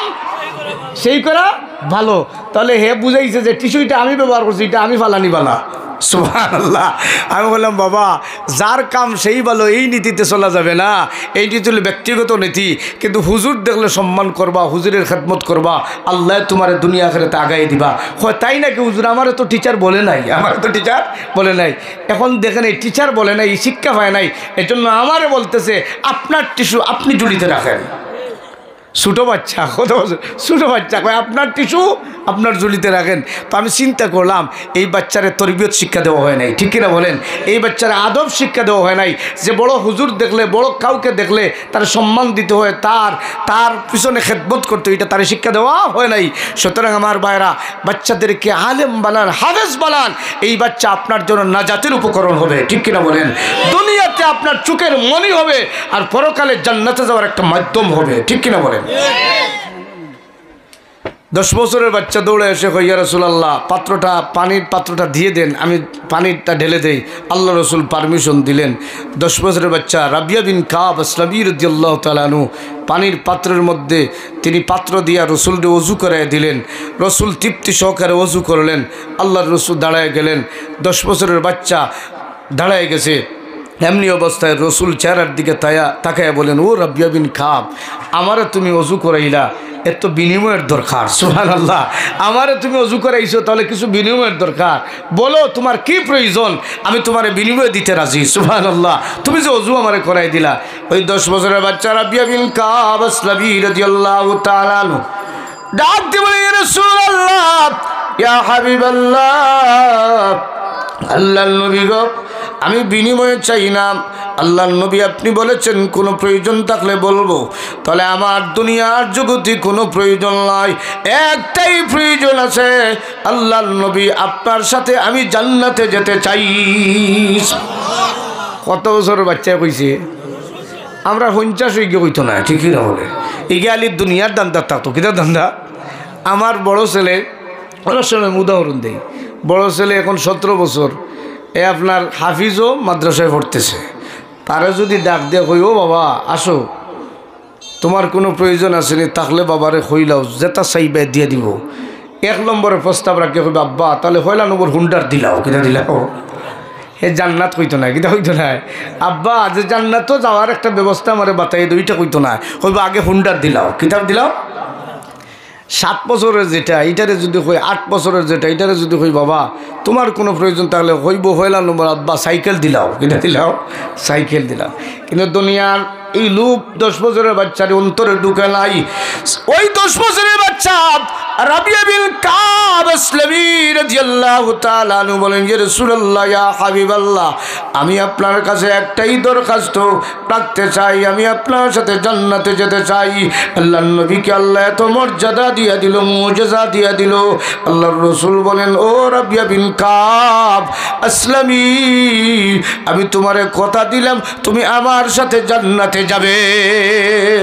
সেই করা ভালো। তাহলে হে বুঝাইছে যে টিস্যুটা আমি ব্যবহার করছি, এটা আমি ফালানি বালা। সুবহানাল্লাহ। আমি বললাম, "বাবা, যার কাম সেই ভালো, এই নীতিতে চলা যাবে না, এই নীতি হলো ব্যক্তিগত নীতি, কিন্তু হুজুর দেখলে সম্মান করবা, হুজুরের খেদমত করবা, আল্লাহ তোমারে দুনিয়া আখেরাতে আগাই দিবা।" কয়, "তাই নাকি হুজুর? আমারে তো টিচার বলে নাই, আমারে তো টিচার বলে নাই।" এখন দেখেন, এই টিচার বলে নাই, এই শিক্ষা পায় নাই, এজন্য আমারে বলতেছে, "আপনার টিস্যু আপনি ঝুলিতে রাখেন।" ছোট বাচ্চা, কত বছর? ছোট বাচ্চা, কয়, "আপনার টিস্যু আপনার ঝুলিতে রাখেন।" তো আমি চিন্তা করলাম, এই বাচ্চারে তরবিয়ত শিক্ষা দেওয়া হয় নাই, ঠিক কিনা বলেন? এই বাচ্চারে আদব শিক্ষা দেওয়া হয় নাই, যে বড় হুজুর দেখলে, বড় কাউকে দেখলে তার সম্মান দিতে হয়, তার, তার পিছনে খেদমত করতে হয়, এটা তারে শিক্ষা দেওয়া হয় নাই। সুতরাং আমার ভাইরা, বাচ্চাদেরকে আলেম বানান, হাফেজ বানান। এই বাচ্চা আপনার জন্য নাজাতের উপকরণ হবে, ঠিক কিনা বলেন? দুনিয়াতে আপনার চোখের মনি হবে, আর পরকালে জান্নাতে যাওয়ার একটা মাধ্যম হবে, ঠিক কিনা বলেন? দশ বছরের বাচ্চা দৌড়ে এসে কয়, "ইয়া রাসূলুল্লাহ, পাত্রটা, পানির পাত্রটা দিয়ে দেন, আমি পানিটা ঢেলে দেই।" আল্লাহ রসুল পারমিশন দিলেন। দশ বছরের বাচ্চা রাবিয়া বিন কাব আসলামী রাদিয়াল্লাহু তাআলা আনহু পানির পাত্রের মধ্যে তিনি পাত্র দিয়া রসুলরে অজু করাই দিলেন। রসুল তৃপ্তি সহকারে অজু করলেন। আল্লাহর রসুল দাঁড়ায় গেলেন। দশ বছরের বাচ্চা দাঁড়ায় গেছে। এমনি অবস্থায় রসুল চেহারার দিকে তায়া-, তাকায়া বলেন, "ও রাবিয়া বিন কাব, আমারে তুমি অজু করাইলা, এর তো বিনিময়ের দরকার।" সুবহানাল্লাহ। "আমারে তুমি অজু করাইছো, তাহলে কিছু বিনিময়ের দরকার। বলো, তোমার কি প্রয়োজন, আমি তোমারে বিনিময়ে দিতে রাজি।" সুবহানাল্লাহ। "তুমি যে অজু আমারে করাই দিলা।" ওই দশ বছরের বাচ্চা রাবিয়া বিন কাব আসলামী রাদিয়াল্লাহু তাআলা আনহু ডাক দিয়ে বলে, "ইয়া রাসূলুল্লাহ, ইয়া হাবিবাল্লাহ, আল্লাহর নবী গো, আমি বিনিময়ে চাই না। আল্লাহর নবী, আপনি বলেছেন কোনো প্রয়োজন থাকলে বলবো, তাহলে আমার দুনিয়ার জগতে কোনো প্রয়োজন নাই, একটাই প্রয়োজন আছে, আল্লাহর নবী, আপনার সাথে আমি জান্নাতে যেতে চাই।" কত বছরের বাচ্চায় কইছে? আমরা পঞ্চাশ হয়ে গিয়ে কইতো না, ঠিকই না বলে। এই গিয়ে আলির দুনিয়ার ধান্দা থাকতো, কিতা ধান্দা? আমার বড় ছেলে, অনেক সময় আমি উদাহরণ দেই, বড় ছেলে এখন সতেরো বছর, এ আপনার হাফিজও মাদ্রাসায় পড়তেছে। তারে যদি ডাক দিয়ে কই, "ও বাবা, আসো, তোমার কোনো প্রয়োজন আছে নি, থাকলে বাবারে কইলাও, যেটা চাইবে দিয়া দিব।" এক নম্বরে প্রস্তাব রাখে কইবে, "আব্বা, তাহলে পয়লা নম্বর হুন্ডার দিলাও, কিতা দিলাও?" হে জান্নাত কইতো না, কিতা কইতো না? "আব্বা, যে জান্নাতও যাওয়ার একটা ব্যবস্থা আমারে বাতাই দেও, ইটা কইতো না, কইবো আগে হুন্ডার দিলাও, কিতা দিলাও।" সাত বছরের যেটা, ইটারে যদি কই, আট বছরের যেটা, ইটারে যদি কই, "বাবা, তোমার কোনো প্রয়োজন থাকলে কইবো, পয়লা নম্বর আব্বা সাইকেল দিলাও, কিতা দিলাও, সাইকেল দিলাও।" কিন্তু দুনিয়ার এই লোভ দশ বছরের বাচ্চার অন্তরে ঢুকে নাই। ওই দশ বছরের বাচ্চা রাবিয়া বিন কাব আসলামী রাদিয়াল্লাহু তাআলা আনহু বলেন, "ইয়া রাসূলুল্লাহ, ইয়া হাবিবাল্লাহ, আমি আপনার কাছে একটাই দরখাস্ত রাখতে চাই, আমি আপনার সাথে জান্নাতে যেতে চাই।" আল্লাহর নবীকে আল্লাহ এত মর্যাদা দিয়া দিল, মুজেজা দিয়া দিল। আল্লাহর রসুল বলেন, "ও রাবিয়া বিন কাব আসলামী, আমি তোমারে কথা দিলাম, তুমি আমার সাথে জান্নাতে যাবে।"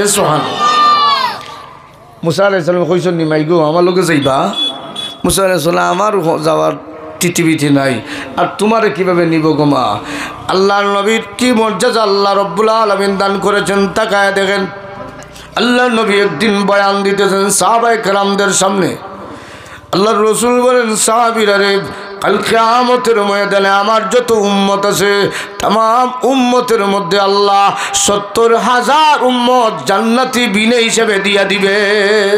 সুবহানাল্লাহ। মুসা আলাইহিস সালাম কইছইন নি, "মাই গো, আমার লগে যাইবা?" মুসা আলাইহিস সালাম, "আমার হ-, যাওয়ার তিথি বিথি নাই, আর তোমারে কিভাবে নিব গো মা?" আল্লাহর নবীর কি মর্যাদা আল্লাহ রব্বুল আলামিন দান করেছেন, তাকায় দেখেন। আল্লাহর নবী একদিন বয়ান দিতেছেন সাহাবায়ে কেরামদের সামনে। আল্লাহর রসুল বলেন, "সাহাবীরা রে, কাল কিয়ামতের ময়দানে আমার যত উম্মত আছে, তামাম উম্মতের মধ্যে আল্লাহ সত্তর হাজার উম্মত জান্নাতি বিনা হিসাবে দিয়া দিবে।"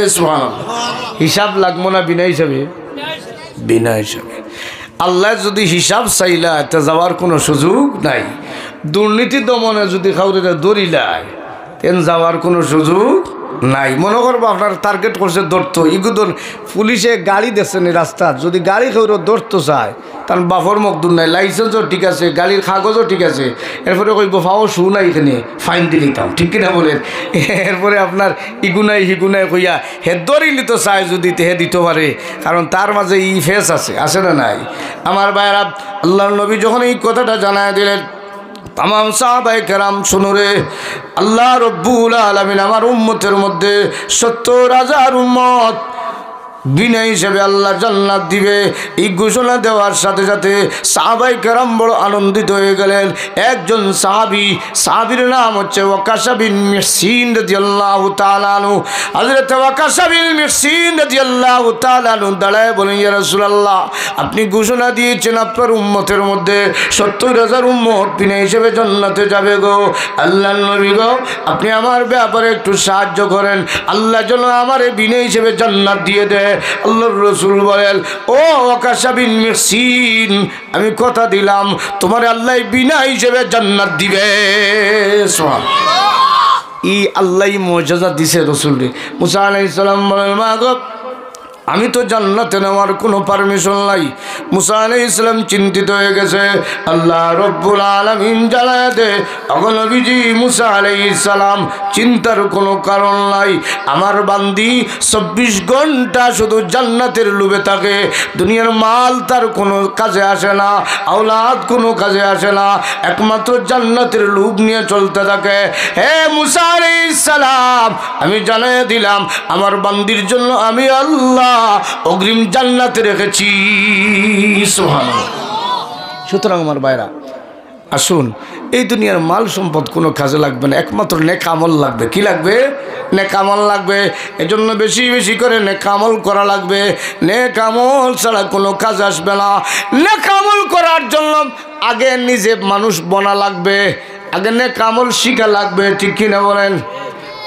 সুবহানাল্লাহ। হিসাব লাগবো না বিনা হিসাবে? বিনা হিসাবে। আল্লাহ যদি হিসাব চাইলা, তে যাওয়ার কোনো সুযোগ নাই। দুর্নীতি দমনে যদি কাউরে ধরিলায়, তেন যাওয়ার কোনো সুযোগ নাই। মনে করবো আপনার টার্গেট করছে ধরতো, ইগুদন পুলিশে গাড়ি দেখছে নি রাস্তাত, যদি গাড়ি কেউরে ধরতো চায়, তার বাপর মকদুর নাই, লাইসেন্সও ঠিক আছে, গাড়ির কাগজও ঠিক আছে, এরপরে কইবো, "ফাও শু নাই এখানে, ফাইন দিলিতাম", ঠিক কিনা বলেন? এরপরে আপনার ইগু নাই, হিগু নাই কইয়া হে ধরিলি তো চায় যদি, তে হে দিতে পারে, কারণ তার মাঝে ই ফেস আছে, আছে না নাই? আমার ভাইরা, আল্লাহর নবী যখন এই কথাটা জানায় দিলেন, তামাম সাহাবায়ে কেরাম, শুনো রে, আল্লাহ রব্বুল আলামিন আমার উম্মতের মধ্যে সত্তর হাজার উম্মত বিনা হিসাবে আল্লাহ জান্নাত দিবে। এই ঘোষণা দেওয়ার সাথে সাথে সাহাবায়ে কেরাম বড় আনন্দিত হয়ে গেলেন। একজন সাহাবী, সাহাবীর নাম হচ্ছে ওয়াকাশা বিন মিহসিন রাদিয়াল্লাহু তাআলা আনহু। হযরত ওয়াকাশা বিন মিহসিন রাদিয়াল্লাহু তাআলা আনহু দাঁড়ায় বলেন, "ইয়া রাসূলুল্লাহ, আপনি ঘোষণা দিয়েছেন আপনার উম্মতের মধ্যে সত্তর হাজার উম্মত বিনা হিসাবে জান্নাতে যাবে গো। আল্লাহর নবী গো, আপনি আমার ব্যাপারে একটু সাহায্য করেন, আল্লাহ যেন আমারে বিনা হিসাবে জান্নাত দিয়ে দেয়।" আল্লাহর রাসূল বলেন, "ও ওয়াকাশা বিন মিহসিন, আমি কথা দিলাম তোমারে আল্লাহ বিনা হিসাবে জান্নাত দিবে।" সুবহানাল্লাহ। ই আল্লাহ মুজিজা দিছে রসুলরে। মুসা আলাইহিস সালাম বলেন, "মা গো, আমি তো জান্নাতে নেওয়ার কোনো পারমিশন নাই।" মুসা আলাইহিস সালাম চিন্তিত হয়ে গেছে। আল্লাহ রব্বুল আলামিন জানায় দে, "ওগো নবীজি মুসা আলাইহিস সালাম, চিন্তার কোনো কারণ নাই। আমার বান্দি চব্বিশ ঘন্টা শুধু জান্নাতের লোভে থাকে, দুনিয়ার মাল তার কোনো কাজে আসে না, আওলাদ কোনো কাজে আসে না, একমাত্র জান্নাতের লোভ নিয়ে চলতে থাকে। হে মুসা আলাইহিস সালাম, আমি জানাই দিলাম, আমার বান্দির জন্য আমি আল্লাহ অগ্রিম জান্নাতে রেখেছি।" সুবহানাল্লাহ। সুতরাং আমার ভাইরা, আসুন, এই দুনিয়ার মাল সম্পদ কোনো কাজে লাগবে না, একমাত্র নেক আমল লাগবে। কি লাগবে? নেক আমল লাগবে। এজন্য বেশি বেশি করে নেক আমল করা লাগবে। নেক আমল ছাড়া কোনো কাজ আসবে না। নেক আমল করার জন্য আগে নিজে মানুষ বনা লাগবে, আগে নেক আমল শিখা লাগবে। ঠিক কি না বলেন?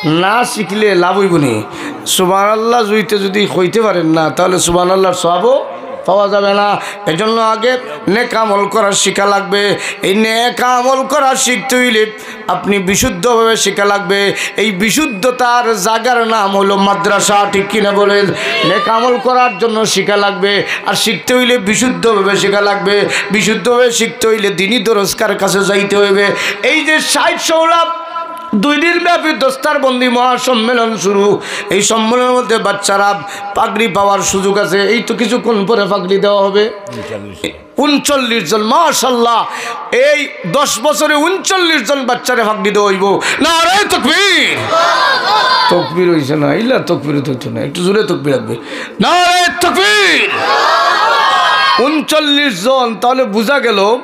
না শিখলে লাভ হইব নি? সুবহানাল্লাহ জুইতে যদি কইতে পারেন না, তাহলে সুবহানাল্লাহর সওয়াবও পাওয়া যাবে না। এজন্য আগে নেক আমল করা শিখা লাগবে। এই নেক আমল করা শিখতে হইলে আপনি বিশুদ্ধভাবে শিখা লাগবে। এই বিশুদ্ধতার জায়গার নাম হলো মাদ্রাসা। ঠিক কি না বলেন? নেক আমল করার জন্য শিখা লাগবে, আর শিখতে হইলে বিশুদ্ধভাবে শিখা লাগবে। বিশুদ্ধভাবে শিখতে হইলে দিনী দরসগার কাছে যাইতে হইবে। এই যে ষাট শৌলা দুই দিন ব্যাপী দস্তারবন্দি মহাসম্মেলন শুরু। এই সম্মেলনের মধ্যে বাচ্চারা পাগড়ি পাওয়ার সুযোগ আছে। এই তো কিছুক্ষণ পরে পাগড়ি দেওয়া হবে। উনচল্লিশ জন, মাশাআল্লাহ, এই দশ বছরে উনচল্লিশ জন বাচ্চারে পাগড়ি দেওয়া হইব। নারায়ে তকবীর। তকবীর হইছে না, ইলা তকবীর তো হইতো না, একটু জোরে তকবীর লাগবে। নারায়ে তকবীর। উনচল্লিশ জন, তাহলে বুঝা গেল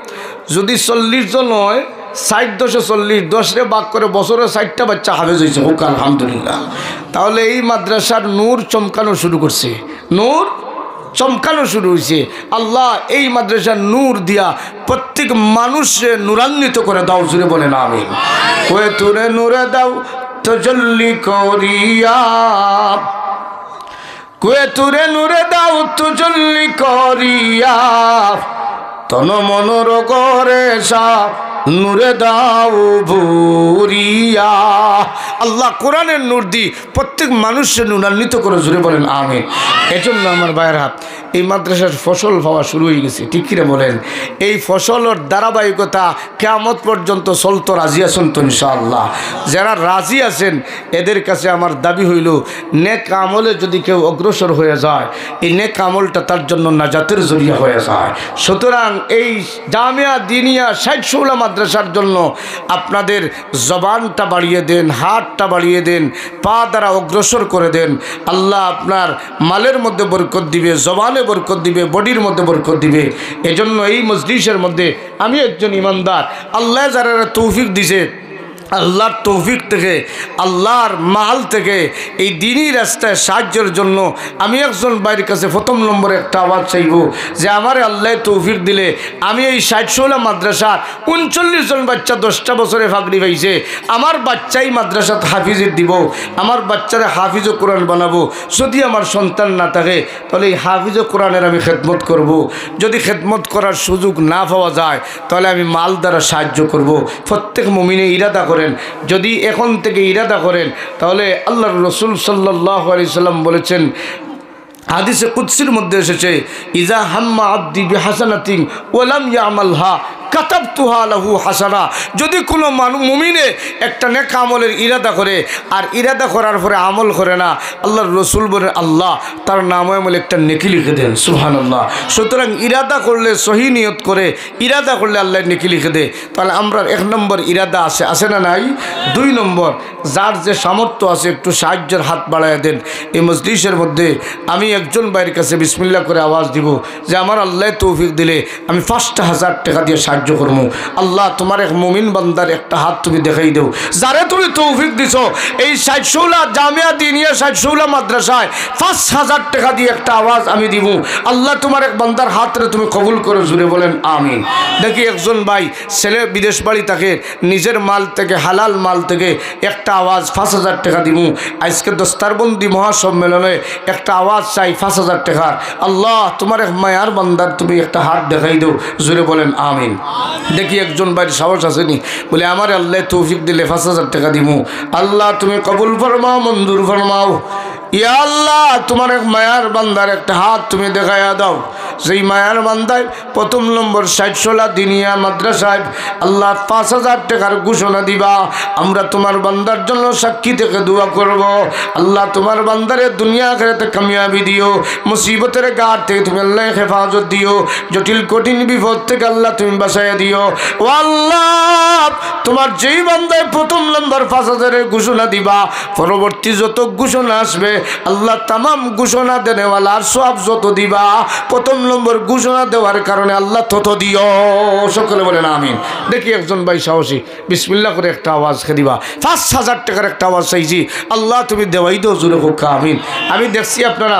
যদি চল্লিশ জন হয়, ষাট দশে চল্লিশ, দশরে ভাগ করে বছরে ষাটটা বাচ্চা হাফেজ হইছে, হোক আলহামদুলিল্লাহ। তাহলে এই মাদ্রাসার নূর চমকানো শুরু করছে, নূর চমকানো শুরু হইছে। আল্লাহ এই মাদ্রাসার নূর দিয়া প্রত্যেক মানুষরে নূরান্বিত করে দাও, জোরে বলেন আমিন। কুয়ে তুরে নূরে দাও তজল্লি করিয়া, কুয়ে তুরে নূরে দাও তজল্লি করিয়া, তন মন রগরে সা নূরে দাও ভরিয়া। আল্লাহ কোরআনের নূর দি প্রত্যেক মানুষরে নূরান্বিত করে, জোরে বলেন আমিন। এজন্য আমার ভাইরা, এই মাদ্রাসার ফসল পাওয়া শুরু হয়ে গেছে, ঠিক কিনা বলেন? এই ফসলের ধারাবাহিকতা কিয়ামত পর্যন্ত চলতো, রাজি আছেন তো ইনশাআল্লাহ? যারা রাজি আছেন, এদের কাছে আমার দাবি হইল, নেক আমলে যদি কেউ অগ্রসর হয়ে যায়, এই নেক আমলটা তার জন্য নাজাতের জরিয়া হয়ে যায়। সুতরাং এই জামিয়া দিনিয়া ষাট শৌলা মাদ্রাসার জন্য আপনাদের জবানটা বাড়িয়ে দেন, হাতটা বাড়িয়ে দেন, পা দ্বারা অগ্রসর করে দেন। আল্লাহ আপনার মালের মধ্যে বরকত দিবে, জবানে বরকত দিবে, বডির মধ্যে বরকত দিবে। এজন্য এই মজলিসের মধ্যে আমি একজন ইমানদার, আল্লাহ যারা তৌফিক দিছে, আল্লাহর তৌফিক থেকে, আল্লাহর মাল থেকে এই দিনই রাস্তায় সাহায্যের জন্য আমি একজন ভাইর কাছে প্রথম নম্বরে একটা আওয়াজ চাইব যে আমারে আল্লাহ তৌফিক দিলে আমি এই ষাট শৌলা মাদ্রাসার উনচল্লিশ জন বাচ্চা দশটা বছরে পাগড়ি পাইছে, আমার বাচ্চাই মাদ্রাসাত হাফিজে দিব, আমার বাচ্চারে হাফিজে কোরআন বানাবো। যদি আমার সন্তান না থাকে, তাহলে এই হাফিজে কোরআনের আমি খেদমত করব। যদি খেদমত করার সুযোগ না পাওয়া যায়, তাহলে আমি মাল দ্বারা সাহায্য করব। প্রত্যেক মুমিনে ইরাদা করেন, যদি এখন থেকে ইরাদা করেন, তাহলে আল্লাহর রসুল সাল্লাল্লাহু আলাইহি সাল্লাম বলেছেন, হাদিসে কুদসির মধ্যে এসেছে, "ইজা হাম্মা আব্দি বিহাসানাতিন ওয়ালাম ইয়ামালহা, কাতাবতুহা লাহু হাসানা। যদি কোনো মানু-, মুমিনে একটা নেক আমলের ইরাদা করে আর ইরাদা করার পরে আমল করে না, আল্লাহর রসুল বলেন, আল্লাহ তার নামে আমলে একটা নেকি লিখে দেন। সুবহানাল্লাহ। সুতরাং ইরাদা করলে, সহি নিয়ত করে ইরাদা করলে আল্লাহ নেকি লিখে দে। তাহলে আমরার এক নম্বর ইরাদা আছে, আছে না নাই? দুই নম্বর, যার যে সামর্থ্য আছে একটু সাহায্যের হাত বাড়াইয়া দেন। এই মজলিসের মধ্যে আমি একজন ভাইয়ের কাছে বিসমিল্লাহ করে আওয়াজ দিব যে আমার আল্লাহ তৌফিক দিলে আমি পাঁচটা হাজার টেকা দিয়া সাহায্য করমু। আল্লাহ, তোমার এক মুমিন বান্দার একটা হাত তুমি দেখাই দেও, যারে তুমি তৌফিক দিছো এই ষাট শৌলা জামিয়া দিনিয়া ষাট শৌলা মাদ্রাসায় পাঁচ হাজার টেকা দিয়া একটা আওয়াজ আমি দিমু। আল্লাহ, তোমার এক বান্দার হাতরে তুমি কবুল করো, জুরে বলেন আমিন। দেখি একজন ভাই ছেলে বিদেশ বাড়ি থাকে, নিজের মাল থেকে, হালাল মাল থেকে একটা আওয়াজ পাঁচ হাজার টেকা দিমু। আজকে দস্তারবন্দি মহাসম্মেলনে একটা আওয়াজ চাই পাঁচ হাজার টেকার। আল্লাহ, তোমার এক মায়ার বান্দার তুমি একটা হাত দেখাই দেও, জুরে বলেন আমিন। দেখি একজন ভাইয়ের সাহস আছে নি, বলে আমার আল্লাহ তৌফিক দিলে পাঁচ হাজার টেকা দিমু। আল্লাহ, তুমি কবুল ফরমাও, মঞ্জুর ফরমাও। ইয়া আল্লাহ, তোমার এক মায়ার বান্দার একটা হাত তুমি দেখাইয়া দাও, যেই মায়ার বান্দায় প্রথম নম্বর ষাট শৌলা দিনিয়া মাদ্রাসায় আল্লাহ পাঁচ হাজার টেকার ঘোষণা দিবা। আমরা তোমার বান্দার জন্য সাক্ষী থেকে দোয়া করব। আল্লাহ, তোমার বান্দারে দুনিয়া আখেরাতে কামিয়াবি দিও, মুসিবতের ঘাট থেকে তুমি আল্লাহ হেফাজত দিও, জটিল কঠিন বিপদ থেকে আল্লাহ তুমি বাঁচাইয়া দিও। ও আল্লাহ, তোমার যেই বান্দায় প্রথম নম্বর পাঁচ হাজারের ঘোষণা দিবা, পরবর্তী যত ঘোষণা আসবে, আল্লাহ, তামাম ঘোষণা দেনেওয়ালার সওয়াব যত দিবা, প্রথম নম্বর ঘোষণা দেওয়ার কারণে আল্লাহ তত দিও। সকলে বলেন আমিন। দেখি একজন ভাই সাহসী, বিসমিল্লাহ করে একটা আওয়াজ খে দিবা, পাঁচ হাজার টেকার একটা আওয়াজ চাইছি। আল্লাহ, তুমি দেওয়াই দেও, জুরে কউক্কা আমিন। আমি দেখছি আপনারা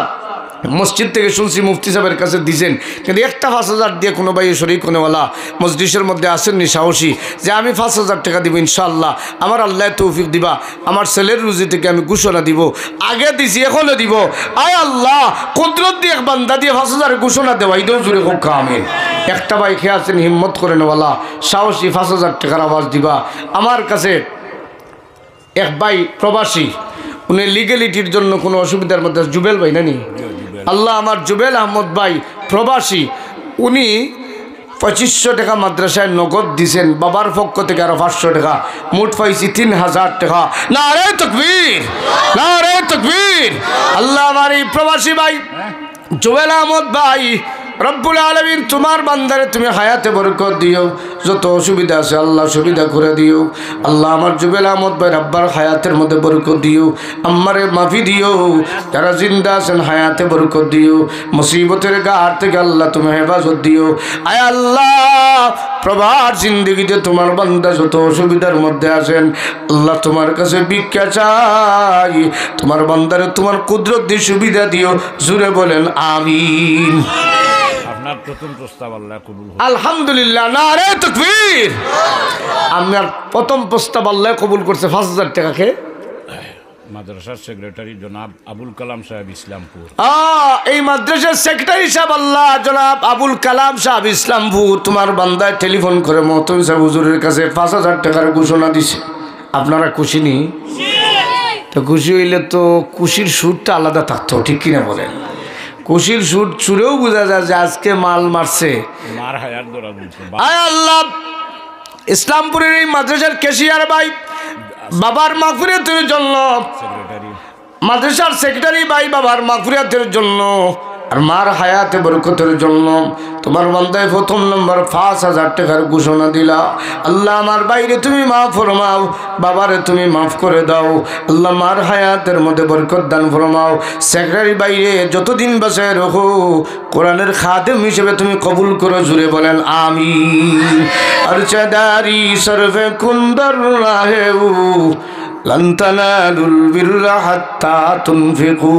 মসজিদ থেকে শুনছি মুফতি সাহেবের কাছে দিছেন, কিন্তু একটা পাঁচ হাজার দিয়া কোনো ভাইয়ে শরিক অনেওয়ালা মজলিসের মধ্যে আছেন নি সাহসী যে আমি পাঁচ হাজার টেকা দিব ইনশাআল্লাহ, আমার আল্লাহ তৌফিক দিবা, আমার ছেলের রুজি থেকে আমি ঘোষণা দিব, আগে দিছি এখনো দিব। আয় আল্লাহ, কুদরত দিয়া এক বান্দা দিয়া পাঁচ হাজার ঘোষণা দেওয়াই দেও, জুরে কউক্কা আমিন। একটা ভাই খে আছেন হিম্মত করেনেওয়ালা, সাহসী, পাঁচ হাজার টেকার আওয়াজ দিবা। আমার কাছে এক ভাই প্রবাসী, উনি লিগ্যালিটির জন্য কোনো অসুবিধার মধ্যে, জুবেল ভাই না নি? আল্লাহ, আমার জুবেল আহমদ ভাই প্রবাসী, উনি পঁচিশশো টেকা মাদ্রাসায় নগদ দিছেন, বাবার পক্ষ থেকে আরো পাঁচশো টেকা, মোট পাইছি তিন হাজার টেকা। নারে তকবীর, নারে তকবীর। আল্লাহ, আমার এই প্রবাসী ভাই জুবেল আহমদ ভাই, রব্বুল আলামিন তোমার বান্দারে তুমি হায়াতে বরকত দিও, যত অসুবিধা আছে আল্লাহ সুবিধা করে দিও। আল্লাহ, আমার জুবেল আহমদ ভাই আব্বার হায়াতের মধ্যে বরকত দিও, আম্মারে মাফি দিও, যারা জিন্দা আছেন হায়াতে বরকত দিও, মুসিবতের ঘাট থেকে আল্লাহ তুমি হেফাজত দিও। আয় আল্লাহ, প্রবাস জিন্দেগিতে তোমার বান্দা যত অসুবিধার মধ্যে আছেন, আল্লাহ তোমার কাছে ভিক্ষা চাই, তোমার বান্দারে তোমার কুদরত দিয়া সুবিধা দিও, জুরে বলেন আমিন। আপনার প্রথম প্রস্তাব আল্লাহ কবুল হোক। আলহামদুলিল্লাহ, নারে তকবীর। আপনার প্রথম প্রস্তাব আল্লাহ কবুল করছে, পাঁচ হাজার টেকা খে। মাদ্রাসার সেক্রেটারি জনাব আবুল কালাম সাহেব ইসলামপুর। আ, এই মাদ্রাসার সেক্রেটারি সাহেব আল্লাহ জনাব আবুল কালাম সাহেব ইসলামপুর, তোমার বান্দায় টেলিফোন করে মহতমিন সাহেব হুজুরের কাছে পাঁচ হাজার টেকার ঘোষণা দিছে। আপনারা খুশি নি? তো খুশি হইলে তো খুশির সুরটা আলাদা থাকতো, ঠিক কিনা বলেন? খুশির সুর, সুরেও বোঝা যায় যে আজকে মাল মারছে। মার হায়াত ধরা বলছে। আয় আল্লাহ, ইসলামপুরের এই মাদ্রাসার ক্যাশিয়ার ভাই, বাবার মাগফিরাতের জন্য, সেক্রেটারি। মাদ্রাসার সেক্রেটারি ভাই, বাবার মাগফিরাতের জন্য আর মার হায়াতে বরকতের জন্য তোমার বান্দায় প্রথম নম্বর পাঁচ হাজার টেকার ঘোষণা দিলা। আল্লাহ, আমার ভাইরে তুমি মাফ ফরমাও, বাবারে তুমি মাফ করে দাও। আল্লাহ, মার হায়াতের মধ্যে বরকত দান ফরমাও। সেক্রেটারি ভাইরে যতদিন বাঁচায় রাখো, কোরআনের খাদেম হিসেবে তুমি কবুল করো, জুরে বলেন আমিন। আর চাদারি সরফে কুন্দর রাহেউ লান তানালুল বিররা হাত্তা তুনফিকু।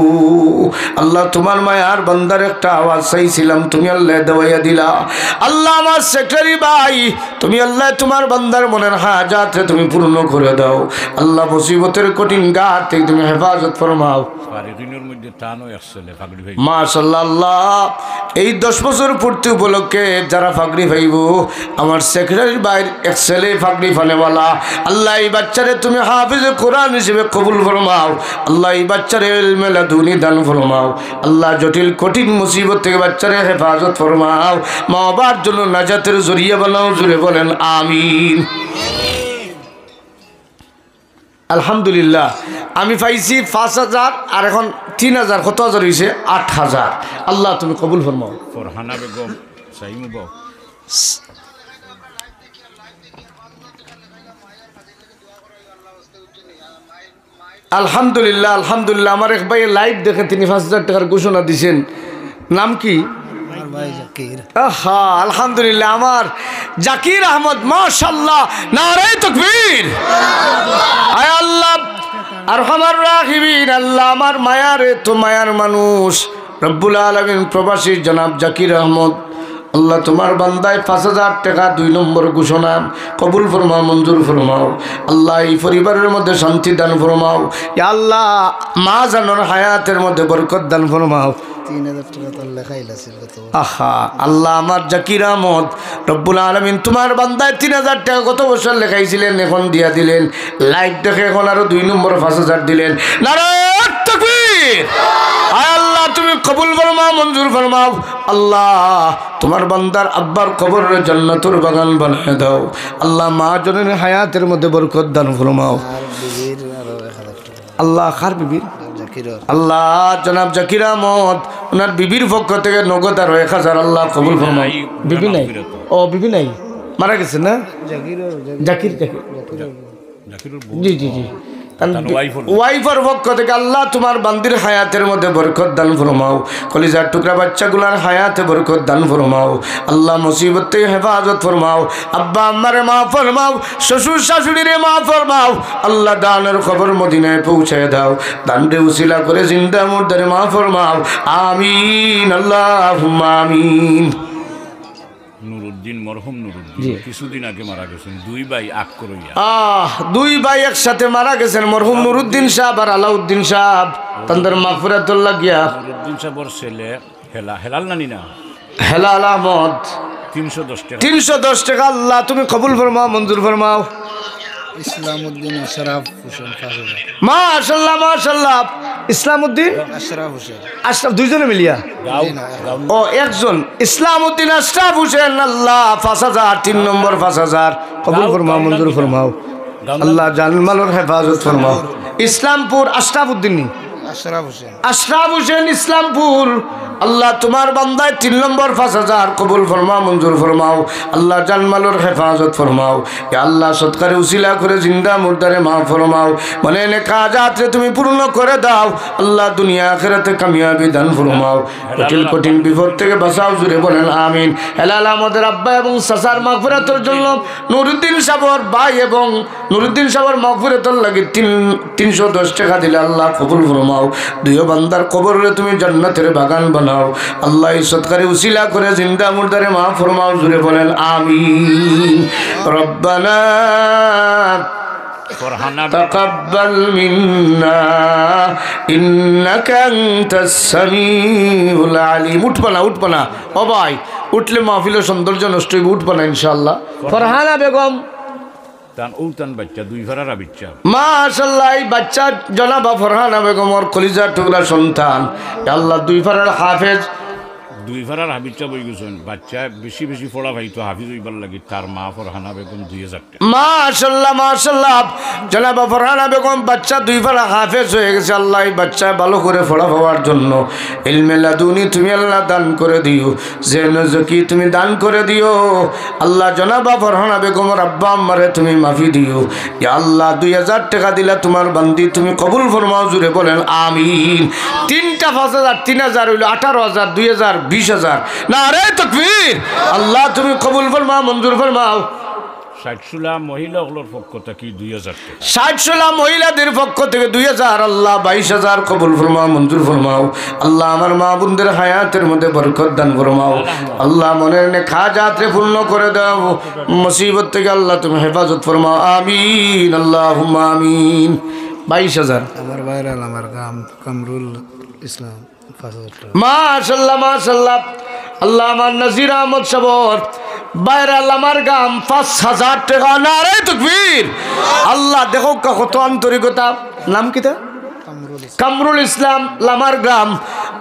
আল্লাহ, তোমার মায়ার বান্দার একটা আওয়াজ চাইছিলাম, তুমি আল্লাহ দেওয়াইয়া দিলা। আল্লাহ, আমার সেক্রেটারি ভাই, তুমি আল্লাহ তোমার বান্দার মনের হাজাতরে তুমি পূর্ণ করে দাও। আল্লাহ, মুসিবতের কঠিন ঘাট থেকে তুমি হেফাজত ফরমাও। ফারিকিনের মধ্যে তানও এক ছেলে পাগড়ি ভাই। মাশাআল্লাহ, আল্লাহ, এই দশ বছর পূর্তি উপলক্ষে যারা পাগড়ি পাইবো, আমার সেক্রেটারি ভাইর এক ছেলে পাগড়ি পানেওয়ালা, আল্লাহ, এই বাচ্চারে তুমি হাফিজ কোরআন হিসেবে কবুল ফরমাও। আল্লাহ, এই বাচ্চারে ইলমে লাদুনি দান ফরমাও। আল্লাহ, জটিল কঠিন মুসিবত থেকে বাচ্চারে হেফাজত ফরমাও। মা বাবার জন্য নাজাতের জরিয়া বানাও। জুরে বলেন আমিন। আলহামদুলিল্লাহ, আমি পাইছি পাঁচ হাজার, আর এখন তিন হাজার, কত হাজার হইছে? আট হাজার। আল্লাহ, তুমি কবুল ফরমাও। ফরহানা বেগম, সাইমু বাবু। আলহামদুলিল্লাহ, আলহামদুলিল্লাহ। আমার এক ভাইয়ে লাইভ দেখে তিনি পাঁচ হাজার টাকার ঘোষণা দিছেন। নাম কি? আমার ভাই জাকির। আহা, আলহামদুলিল্লাহ। আমার জাকির আহমদ, মাশাআল্লাহ, নারায়ে তাকবীর। আয় আল্লাহ, আরহামার রাহিমিন, আল্লাহ, আমার মায়ার এত মায়ার মানুষ, রব্বুল আলামিন, প্রবাসী জনাব জাকির আহমদ, আল্লাহ, তোমার বান্দায় পাঁচ হাজার টাকা দুই নম্বর ঘোষণা, কবুল ফরমাও, মঞ্জুর ফরমাও। আল্লাহ, এই পরিবারের মধ্যে শান্তি দান ফরমাও। ইয়া আল্লাহ, মা জানর হায়াতের মধ্যে বরকত দান ফরমাও। তিন হাজার টাকা তার লেখাই আছিল গত বছর। আহা, আল্লাহ, আমার জাকির আহমদ, রব্বুল আলামিন, তোমার বান্দায় তিন হাজার টাকা গত বছর লেখাইছিলেন, এখন দিয়া দিলেন। লাইভ দেখে এখন আরো দুই নম্বর পাঁচ হাজার দিলেন। নারায়ে তাকবীর। আয় আল্লাহ, তুমি কবুল ফরমাও, মঞ্জুর ফরমাও। আল্লাহ, তোমার বান্দার আব্বার কবররে জান্নাতুর বাগান বানায় দাও। আল্লাহ, মা জননীর হায়াতের মধ্যে বরকত দান ফরমাও। আর বিবির আরো এক হাজার টাকা। আল্লাহ, কার বিবির? জাকিরর। আল্লাহ, জনাব জাকির আহমদ, ওনার বিবির পক্ষ থেকে নগদ আরো এক হাজার, আল্লাহ, কবুল ফরমাও। বিবি নাই? বিবি নাই। ও, বিবি নাই, মারা গেছে না? জাকিরর, জাকির। জাকির, জাকির। জাকিরর বউ। জি, জি, জি। তান তান ওয়াইফর। ওয়াইফর পক্ষ থেকে আল্লাহ তোমার বান্দির হায়াতের মধ্যে বরকত দান ফরমাও। কলিজার টুকরা বাচ্চাগুলার হায়াতে বরকত দান ফরমাও। আল্লাহ মুসিবত থেকে হেফাজত ফরমাও। আব্বা আম্মারে মাফ ফরমাও, শ্বশুর শাশুড়িরে মাফ ফরমাও। আল্লাহ দানের খবর মদিনায় পৌঁছায় দাও। দানরে উসিলা করে জিন্দা মুর্দারে মাফ ফরমাও। আমিন, আল্লাহুম্মা আমিন। নুরুদ্দিন, মরহুম নুরুদ্দিন, জি। কিছুদিন আগে মারা গেছেন। দুই ভাই আক্কর হইয়া। আহ, দুই ভাই একসাথে মারা গেছেন, মরহুম নুরুদ্দিন সাহেব আর আলাউদ্দিন সাহেব। তাদের মাগফিরাতর লাগিয়া। নুরুদ্দিন সাহেবর ছেলে হেলা-, হেলাল নানি না? হেলাল আহমদ। তিনশো দশ টাকা। তিনশো দশ টাকা, আল্লাহ তুমি কবুল ফরমাও, মঞ্জুর ফরমাও। ইসলাম উদ্দিন আশরাফ হোসেন, পাঁচ হাজার। মাশাআল্লাহ, মাশাআল্লাহ। ইসলাম উদ্দিন? আশরাফ হোসেন। আশরাফ, দুইজনে মিলিয়া? গাউন, জি না, গাউন। ও, একজন। ইসলাম উদ্দিন আশরাফ হোসেন, আল্লাহ, পাঁচ হাজার, তিন নম্বর পাঁচ হাজার। কবুল গাউন, ফরমাও, গাউন মঞ্জুর গাউন। ফরমাও। গাউন আল্লাহ, গাউন। জানমালর হেফাজত ফরমাও। ইসলামপুর আশরাফ উদ্দিন নি? আশরাফ হোসেন। আশরাফ হোসেন ইসলামপুর। আল্লাহ, তোমার বান্দায় তিন নম্বর পাঁচ হাজার কবুল ফরমাও, মঞ্জুর ফরমাও। আল্লাহ, জানমালর হেফাজত ফরমাও। ইয়া আল্লাহ, সৎকারে উসিলা করে জিন্দা মুর্দারে মাফ ফরমাও। মনে নেক হাজাতরে তুমি পূর্ণ করে দাও। আল্লাহ, দুনিয়া আখিরাতে কামিয়াবি দান ফরমাও। জটিল কঠিন বিপদ থেকে বাঁচাও, জুরে বলেন আমিন। হেলাল আহমদের আব্বা এবং চাচার মাগফিরাতর জন্য নুরুদ্দিন সাহেবর ভাই এবং নুরুদ্দিন সাহেবর মাগফিরাতর লাগি তিন, তিনশো দশ টাকা দিলে আল্লাহ কবুল ফরমাও। দুইও বান্দার কবররে তুমি জান্নাতের বাগান বানাও। আল্লাহ, এই সৎকারে উসিলা করে জিন্দা মুর্দারে মাফ ফরমাও, জুরে বলেন আমিন। রব্বানা ফরহানা তাকাব্বাল মিন্না ইন্নাকা আনতাস সামিউল আলিম। উঠবা না, উঠবা না। ও ভাই, উঠলে মাহফিলের সৌন্দর্য নষ্ট হইব, উঠবা না ইনশাআল্লাহ। ফরহানা বেগম। তান ও তান বাচ্চা দুই ফারার আবিচ্ছা। মাশাআল্লাহ, এই বাচ্চা জনাবা ফরহানা বেগমর কলিজার টুকরা সন্তান। ইয়া আল্লাহ, দুই ফারার হাফেজ। দুই ফারার হাফিজ সাহেব হয়ে গেছেন। বাচ্চা বেশি বেশি পড়া পাইতো হাফিজ হইবার লাগি। তার মা ফরহানা বেগম দুই হাজার টাকা। মাশাআল্লাহ, মাশাআল্লাহ। জনাবা ফরহানা বেগম বাচ্চা দুই ফারা হাফেজ হয়ে গেছে। আল্লাহ, এই বাচ্চা ভালো করে পড়া পাওয়ার জন্য ইলমে লাদুনি তুমি আল্লাহ দান করে দিও। জেনে জকি তুমি দান করে দিও। আল্লাহ, জনাবা ফরহানা বেগমর আব্বা আম্মারে তুমি মাফি দিও। ইয়া আল্লাহ, দুই হাজার টাকা দিলা তোমার বান্দি, তুমি কবুল ফরমাও, জুরে বলেন আমিন। তিনটা পাঁচ হাজার, তিন হাজার হইল আঠারো হাজার, দুই হাজার, বিশ হাজার। নারায়ে তাকবীর। আল্লাহ, তুমি কবুল ফরমাও, মঞ্জুর ফরমাও। ষাট শুলা মহিলা অকলর পক্ষ থাকি দুই হাজার টাকা। ষাট শুলা মহিলাদের পক্ষ থেকে দুই হাজার, আল্লাহ, বাইশ হাজার কবুল ফরমাও, মঞ্জুর ফরমাও। আল্লাহ, আমার মা বোনদের হায়াতের মধ্যে বরকত দান ফরমাও। আল্লাহ, মনের নেক হাজাতরে পূর্ণ করে দাও। মুসিবত থেকে আল্লাহ তুমি হেফাজত ফরমাও। আমিন, আল্লাহুম্মা আমিন। বাইশ হাজার। আমার ভাইরাল, আমার গাম, কামরুল ইসলাম। মাশাআল্লাহ, মাশাআল্লাহ। আল্লাহ, আমার নাজির আহমদ সাবর, বাইরা লামার গাম পাঁচ হাজার টেকা, নারায়ে তাকবীর। আল্লাহ দেখউক্কা কত আন্তরিকতা। নাম কিতা? কামরুল ইসলাম, লামার গ্রাম।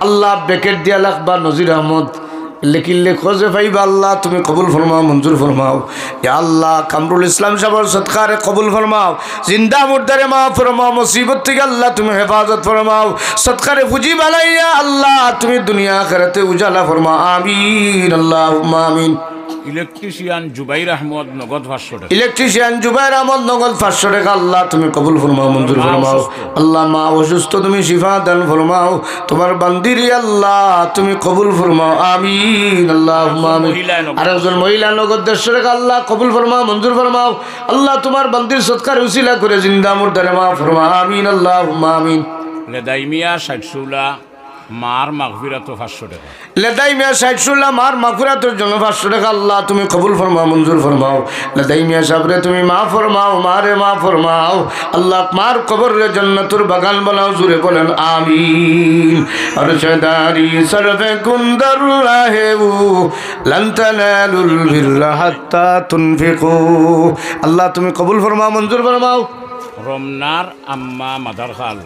আল্লাহ ব্র্যাকেট দিয়া লেখবা নজির আহমদ। লেখিলে খোঁজে পাইবা, আল্লাহ তুমি কবুল ফরমাও, মঞ্জুর ফরমাও। ইয়া আল্লাহ, কামরুল ইসলাম সাবর সদকারে কবুল ফরমাও, জিন্দা মুর্দারে মাফ ফরমাও, মুসিবত থাকি আল্লাহ তুমি হেফাজত ফরমাও, সদকারে ফুজি বানাইয়া আল্লাহ তুমি দুনিয়া আখিরাতে উজালা ফরমাও। আমিন, আল্লাহুম্মা আমিন। ইলেকট্রিশিয়ান জুবাইর আহমদ নগদ পাঁচশো টেকা। ইলেকট্রিশিয়ান জুবাইর আহমদ নগদ পাঁচশো টেকা, আল্লাহ তুমি কবুল ফরমাও, মঞ্জুর ফরমাও। আল্লাহ মা অসুস্থ তুমি শিফা দান ফরমাও, তোমার বান্দির ইয়া আল্লাহ তুমি কবুল ফরমাও। আমিন, আল্লাহুম্মা আমিন। আরেকজন মহিলা নগদ দেড়শো টেকা, আল্লাহ কবুল ফরমাও, মঞ্জুর ফরমাও। আল্লাহ তোমার বান্দির সদকার উসিলা করে জিন্দা মুর্দারে মাফ ফরমাও। আমিন, আল্লাহুম্মা আমিন। লেদাই মিয়া ষাট শৌলা, মার মাগফিরাতো পাঁচশো টেকা। লেদাই মিয়া ষাট শৌলা, মার মাগফিরাতর জন্য পাঁচশো টেকা, আল্লাহ তুমি কবুল ফরমাও, মঞ্জুর ফরমাও। লেদাই মিয়া সাবরে তুমি মাফ ফরমাও, মারে মাফ ফরমাও। আল্লাহ মার কবররে জান্নাতুর বাগান বানাও, জুরে বলেন আমিন। আরশেদারি সরফে কুন্দর রাহে ও, লান তানালুল বিররা হাত্তা তুনফিকু। আল্লাহ তুমি কবুল ফরমাও, মঞ্জুর ফরমাও। রমনার আম্মা মাদার খাল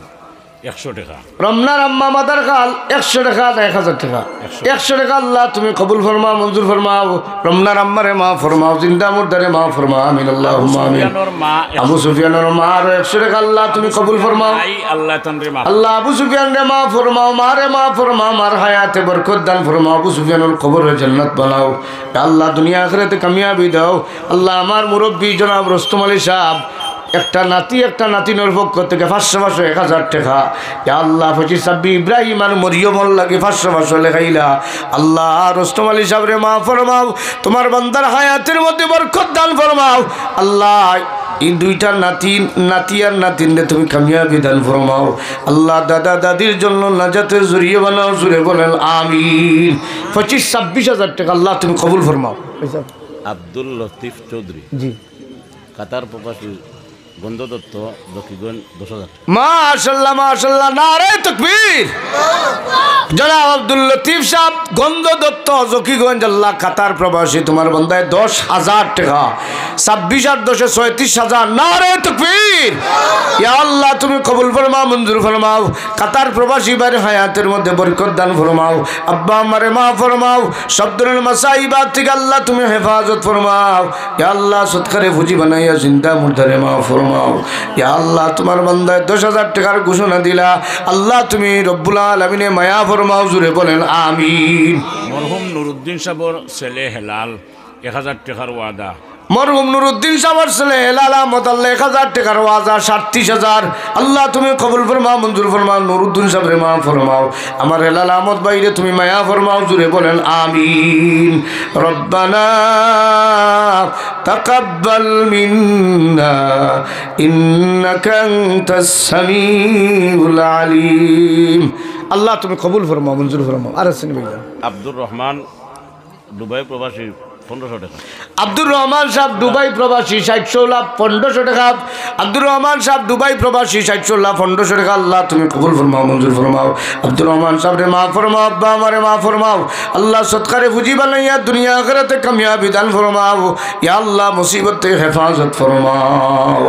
একশো টেকা। রমনার আম্মা মাদার খাল একশো টেকা না এক হাজার টেকা? একশো। একশো টেকা, আল্লাহ তুমি কবুল ফরমাও, মঞ্জুর ফরমাও। রমনার আম্মারে মাফ ফরমাও, জিন্দা মুর্দারে মাফ ফরমাও। আমিন, আল্লাহুম্মা আমিন। সুফিয়ানর মা একশো। আবু সুফিয়ানর মা আরো একশো টেকা, আল্লাহ তুমি কবুল ফরমাও। আই আল্লাহ তানরে মাফ। আল্লাহ আবু সুফিয়ানরে মাফ ফরমাও, মারে মাফ ফরমাও, মার হায়াতে বরকত দান ফরমাও, আবু সুফিয়ানর কবররে জান্নাত বানাও। ইয়া আল্লাহ দুনিয়া আখিরাতে কামিয়াবি দাও। আল্লাহ আমার মুরব্বী জনাব রুস্তম আলী সাব একটা নাতি, একটা নাতিনর পক্ষ থাকি পাঁচশো, পাঁচশো, এক হাজার টেকা। ইয়া আল্লাহ, পঁচিশ ছাব্বিশ ইব্রাহিম আর মরিয়মর লাগি পাঁচশো, পাঁচশো লেখাইলা। আল্লাহ, রুস্তম আলী সাবরে মাফ ফরমাও, তোমার বান্দার হায়াতের মধ্যে বরকত দান ফরমাও। আল্লাহ, এই দুইটা নাতি, নাতি আর নাতিনরে তুমি কামিয়াবি দান ফরমাও। আল্লাহ, দাদা দাদির জন্য নাজাতের জরিয়া বানাও, জুরে বলেন আমিন। পঁচিশ ছাব্বিশ হাজার টেকা, আল্লাহ তুমি কবুল ফরমাও। আব্দুল লতিফ চৌধুরী। জি। কাতার প্রবাসী গন্ধদত্ত, জকিগঞ্জ, দশ হাজার। মাশাআল্লাহ, মাশাআল্লাহ, নারায়ে তাকবীর। জনাব আব্দুল লতিফ সাব, গন্ধদত্ত, জকিগঞ্জ, আল্লাহ, কাতার প্রবাসী, তোমার বান্দায় দশ হাজার টেকা, ছাব্বিশ আর দশে ছয়ত্রিশ হাজার, নারায়ে তাকবীর। ইয়া আল্লাহ, তুমি কবুল ফরমাও, মঞ্জুর ফরমাও। কাতার প্রবাসী ভাইর হায়াতের মধ্যে বরকত দান ফরমাও। আব্বা আমারে মাফ ফরমাও, সব ধরনের মাসাইব থাকি আল্লাহ তুমি হেফাজত ফরমাও। ইয়া আল্লাহ, সদকারে ফুজি বানাইয়া জিন্দা মুর্দারে মাফ ফরমাও। ইয়া আল্লাহ, তোমার বান্দায় দশ হাজার টেকার ঘোষণা দিলা, আল্লাহ তুমি রব্বুল আলামিনে মায়া ফরমাও, জুরে বলেন আমিন। মরহুম নুরুদ্দিন সাবর ছেলে হেলাল এক হাজার টেকার ওয়াদা। মরহুম নুরুদ্দিন সাবর ছেলে হেলাল আহমদ, আল্লাহ এক হাজার টেকার ওয়াদা, সাতত্রিশ হাজার। আল্লাহ তুমি কবুল ফরমাও, মঞ্জুর ফরমাও, নুরুদ্দিন সাবরে মাফ ফরমাও। আমার হেলাল আহমদ ভাইরে তুমি মায়া ফরমাও, জুরে বলেন আমিন। রব্বানা তাকাব্বাল মিন্না ইন্নাকা আনতাস সামিউল আলিম। আল্লাহ তুমি কবুল ফরমাও, মঞ্জুর ফরমাও। আর আছেন ভাইয়া? আব্দুর রহমান দুবাই প্রবাসী পনেরোশো টেকা। আব্দুর রহমান সাব দুবাই প্রবাসী ষাট শৌলা পনেরোশো টেকা। আব্দুর রহমান সাব দুবাই প্রবাসী ষাট শৌলা পনেরোশো টেকা। আল্লাহ তুমি কবুল ফরমাও, মঞ্জুর ফরমাও। আব্দুর রহমান সাবরে মাফ ফরমাও, আব্বা আমারে মাফ ফরমাও। আল্লাহ সদকারে ফুজি বানাইয়া দুনিয়া আখিরাতে কামিয়াবি দান ফরমাও। ইয়া আল্লাহ মুসিবত থাকি হেফাজত ফরমাও।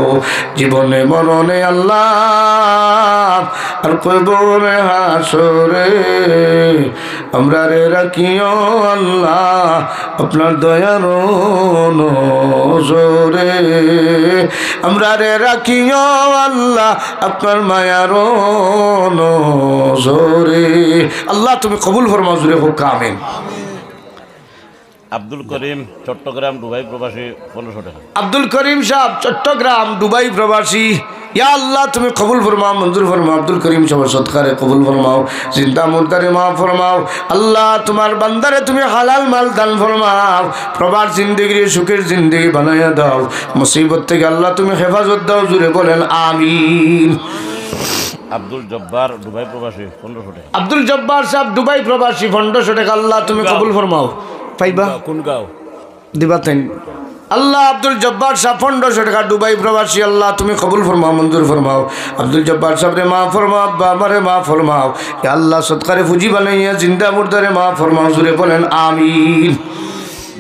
জীবনে মরণে আল্লাহ আর কবরে হাশরে আমরারে রাখিও আল্লাহ আপনার দয়ার নজরে। আমরারে রাখিও আল্লাহ আপনার মায়ার নজরে। আল্লাহ তুমি কবুল ফরমাও, জুরে কউক্কা আমিন। আব্দুল করিম, চট্টগ্রাম, দুবাই প্রবাসী, পনেরোশো টেকা। আব্দুল করিম সাব, চট্টগ্রাম, দুবাই প্রবাসী। ইয়া আল্লাহ, তুমি কবুল ফরমাও, মঞ্জুর ফরমাও। আব্দুল করিম সাবর সদকারে কবুল ফরমাও, জিন্দা মুর্দারে মাফ ফরমাও। আল্লাহ, তোমার বান্দারে তুমি হালাল মাল দান ফরমাও, প্রবাস জিন্দেগিরে সুখের জিন্দেগি বানাইয়া দাও। মুসিবত থাকি আল্লাহ তুমি হেফাজত দাও, জুরে বলেন আমিন। আব্দুল জব্বার, দুবাই প্রবাসী, পনেরোশো টেকা। আব্দুল জব্বার সাব, দুবাই প্রবাসী, পনেরোশো টেকা। আল্লাহ, তুমি কবুল ফরমাও। পাইবা? কোন গাঁও? দিবা তাইন। আল্লাহ, আব্দুল জব্বার সাব, পনেরোশো টেকা, দুবাই প্রবাসী। আল্লাহ, তুমি কবুল ফরমাও, মঞ্জুর ফরমাও। আব্দুল জব্বার সাবরে মাফ ফরমাও, আব্বা আমারে মাফ ফরমাও। ইয়া আল্লাহ, সদকারে ফুজি বানাইয়া জিন্দা মুর্দারে মাফ ফরমাও। জুরে বলেন আমিন।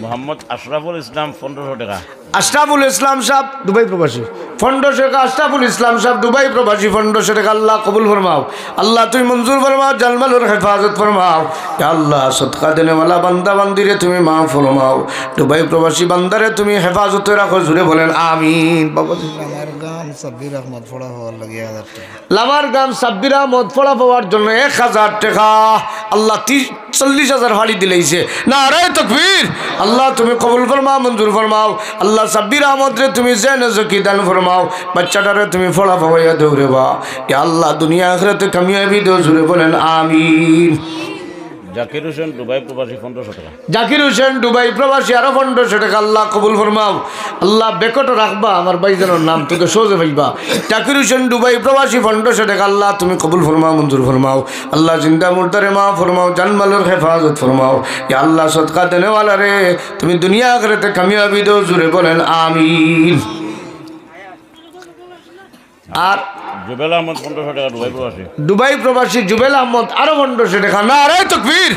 মোহাম্মদ আশরাফুল ইসলাম পনেরোশো টাকা। আশরাফুল ইসলাম সাহেব দুবাই প্রবাসী পনেরোশো টাকা। আশরাফুল ইসলাম সাহেব দুবাই প্রবাসী পনেরোশো টাকা। আল্লাহ কবুল ফরমাও। আল্লাহ তুমি মঞ্জুর ফরমাও, জানমালর হেফাজত ফরমাও। ইয়া আল্লাহ, সদকা দেনেওয়ালা বান্দা বান্দিরে তুমি মাফ ফরমাও। দুবাই প্রবাসী বান্দারে তুমি হেফাজতে রাখো, জুরে বলেন আমিন। বাবা আমার গান সাব্বির আহমদ ফোড়া হওয়ার লাগে এক হাজার টাকা। লামার গাম সাব্বির আহমদ ফোড়া পাওয়ার জন্য এক হাজার টাকা। আল্লাহ তি-, চল্লিশ হাজার ফাড়ি দিলাইছে। নারায়ে তকবীর। আল্লাহ তুমি কবুল ফরমাও, মঞ্জুর ফরমাও। আল্লাহ সাব্বির আহমদরে তুমি জেনে জকি দান ফরমাও। বাচ্চাটারে তুমি ফোড়া পাওয়াইয়া দেও রে বা। ইয়া আল্লাহ দুনিয়া আখিরাতে কামিয়াবি দেও, জুরে বলেন আমিন। জাকির হোসেন দুবাই প্রবাসী পনেরোশো টাকা। জাকির হোসেন দুবাই প্রবাসী আরো পনেরোশো টাকা। আল্লাহ কবুল ফরমাও। আল্লাহ বেকট রাখবা আমার ভাইজানর নাম তো সহজে পাইবা। জাকির হোসেন দুবাই প্রবাসী পনেরোশো টাকা। আল্লাহ তুমি কবুল ফরমাও, মঞ্জুর ফরমাও। আল্লাহ জিন্দা মুর্দারে মাফ ফরমাও, জানমালর হেফাজত ফরমাও। ইয়া আল্লাহ সদকা দেনেওয়ালারে তুমি দুনিয়া আখিরাতে কামিয়াবি দেও, জুরে বলেন আমিন। আর জুবেল আহমদ পনেরোশো টাকা দুবাই প্রবাসী। দুবাই প্রবাসী জুবেল আহমদ আরো পনেরোশো টাকা। নারায়ে তকবীর।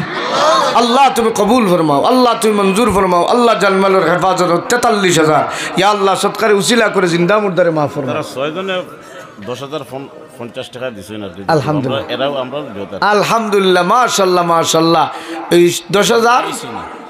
আল্লাহ তুমি কবুল ফরমাও, আল্লাহ তুমি মঞ্জুর ফরমাও। আল্লাহ জানমালর হেফাজত তেতাল্লিশ হাজার। ইয়া আল্লাহ সদকারে উসিলা করে জিন্দা মুর্দারে মাফ ফরমাও। তারা ছয়জনে দশ হাজার পঞ্চাশ টাকা দিছেন আর কি। আলহামদুলিল্লাহ। আমরা, এরাও আমরা যত আর কি। আলহামদুলিল্লাহ, মাশাআল্লাহ, মাশাআল্লাহ। এই দশ হাজার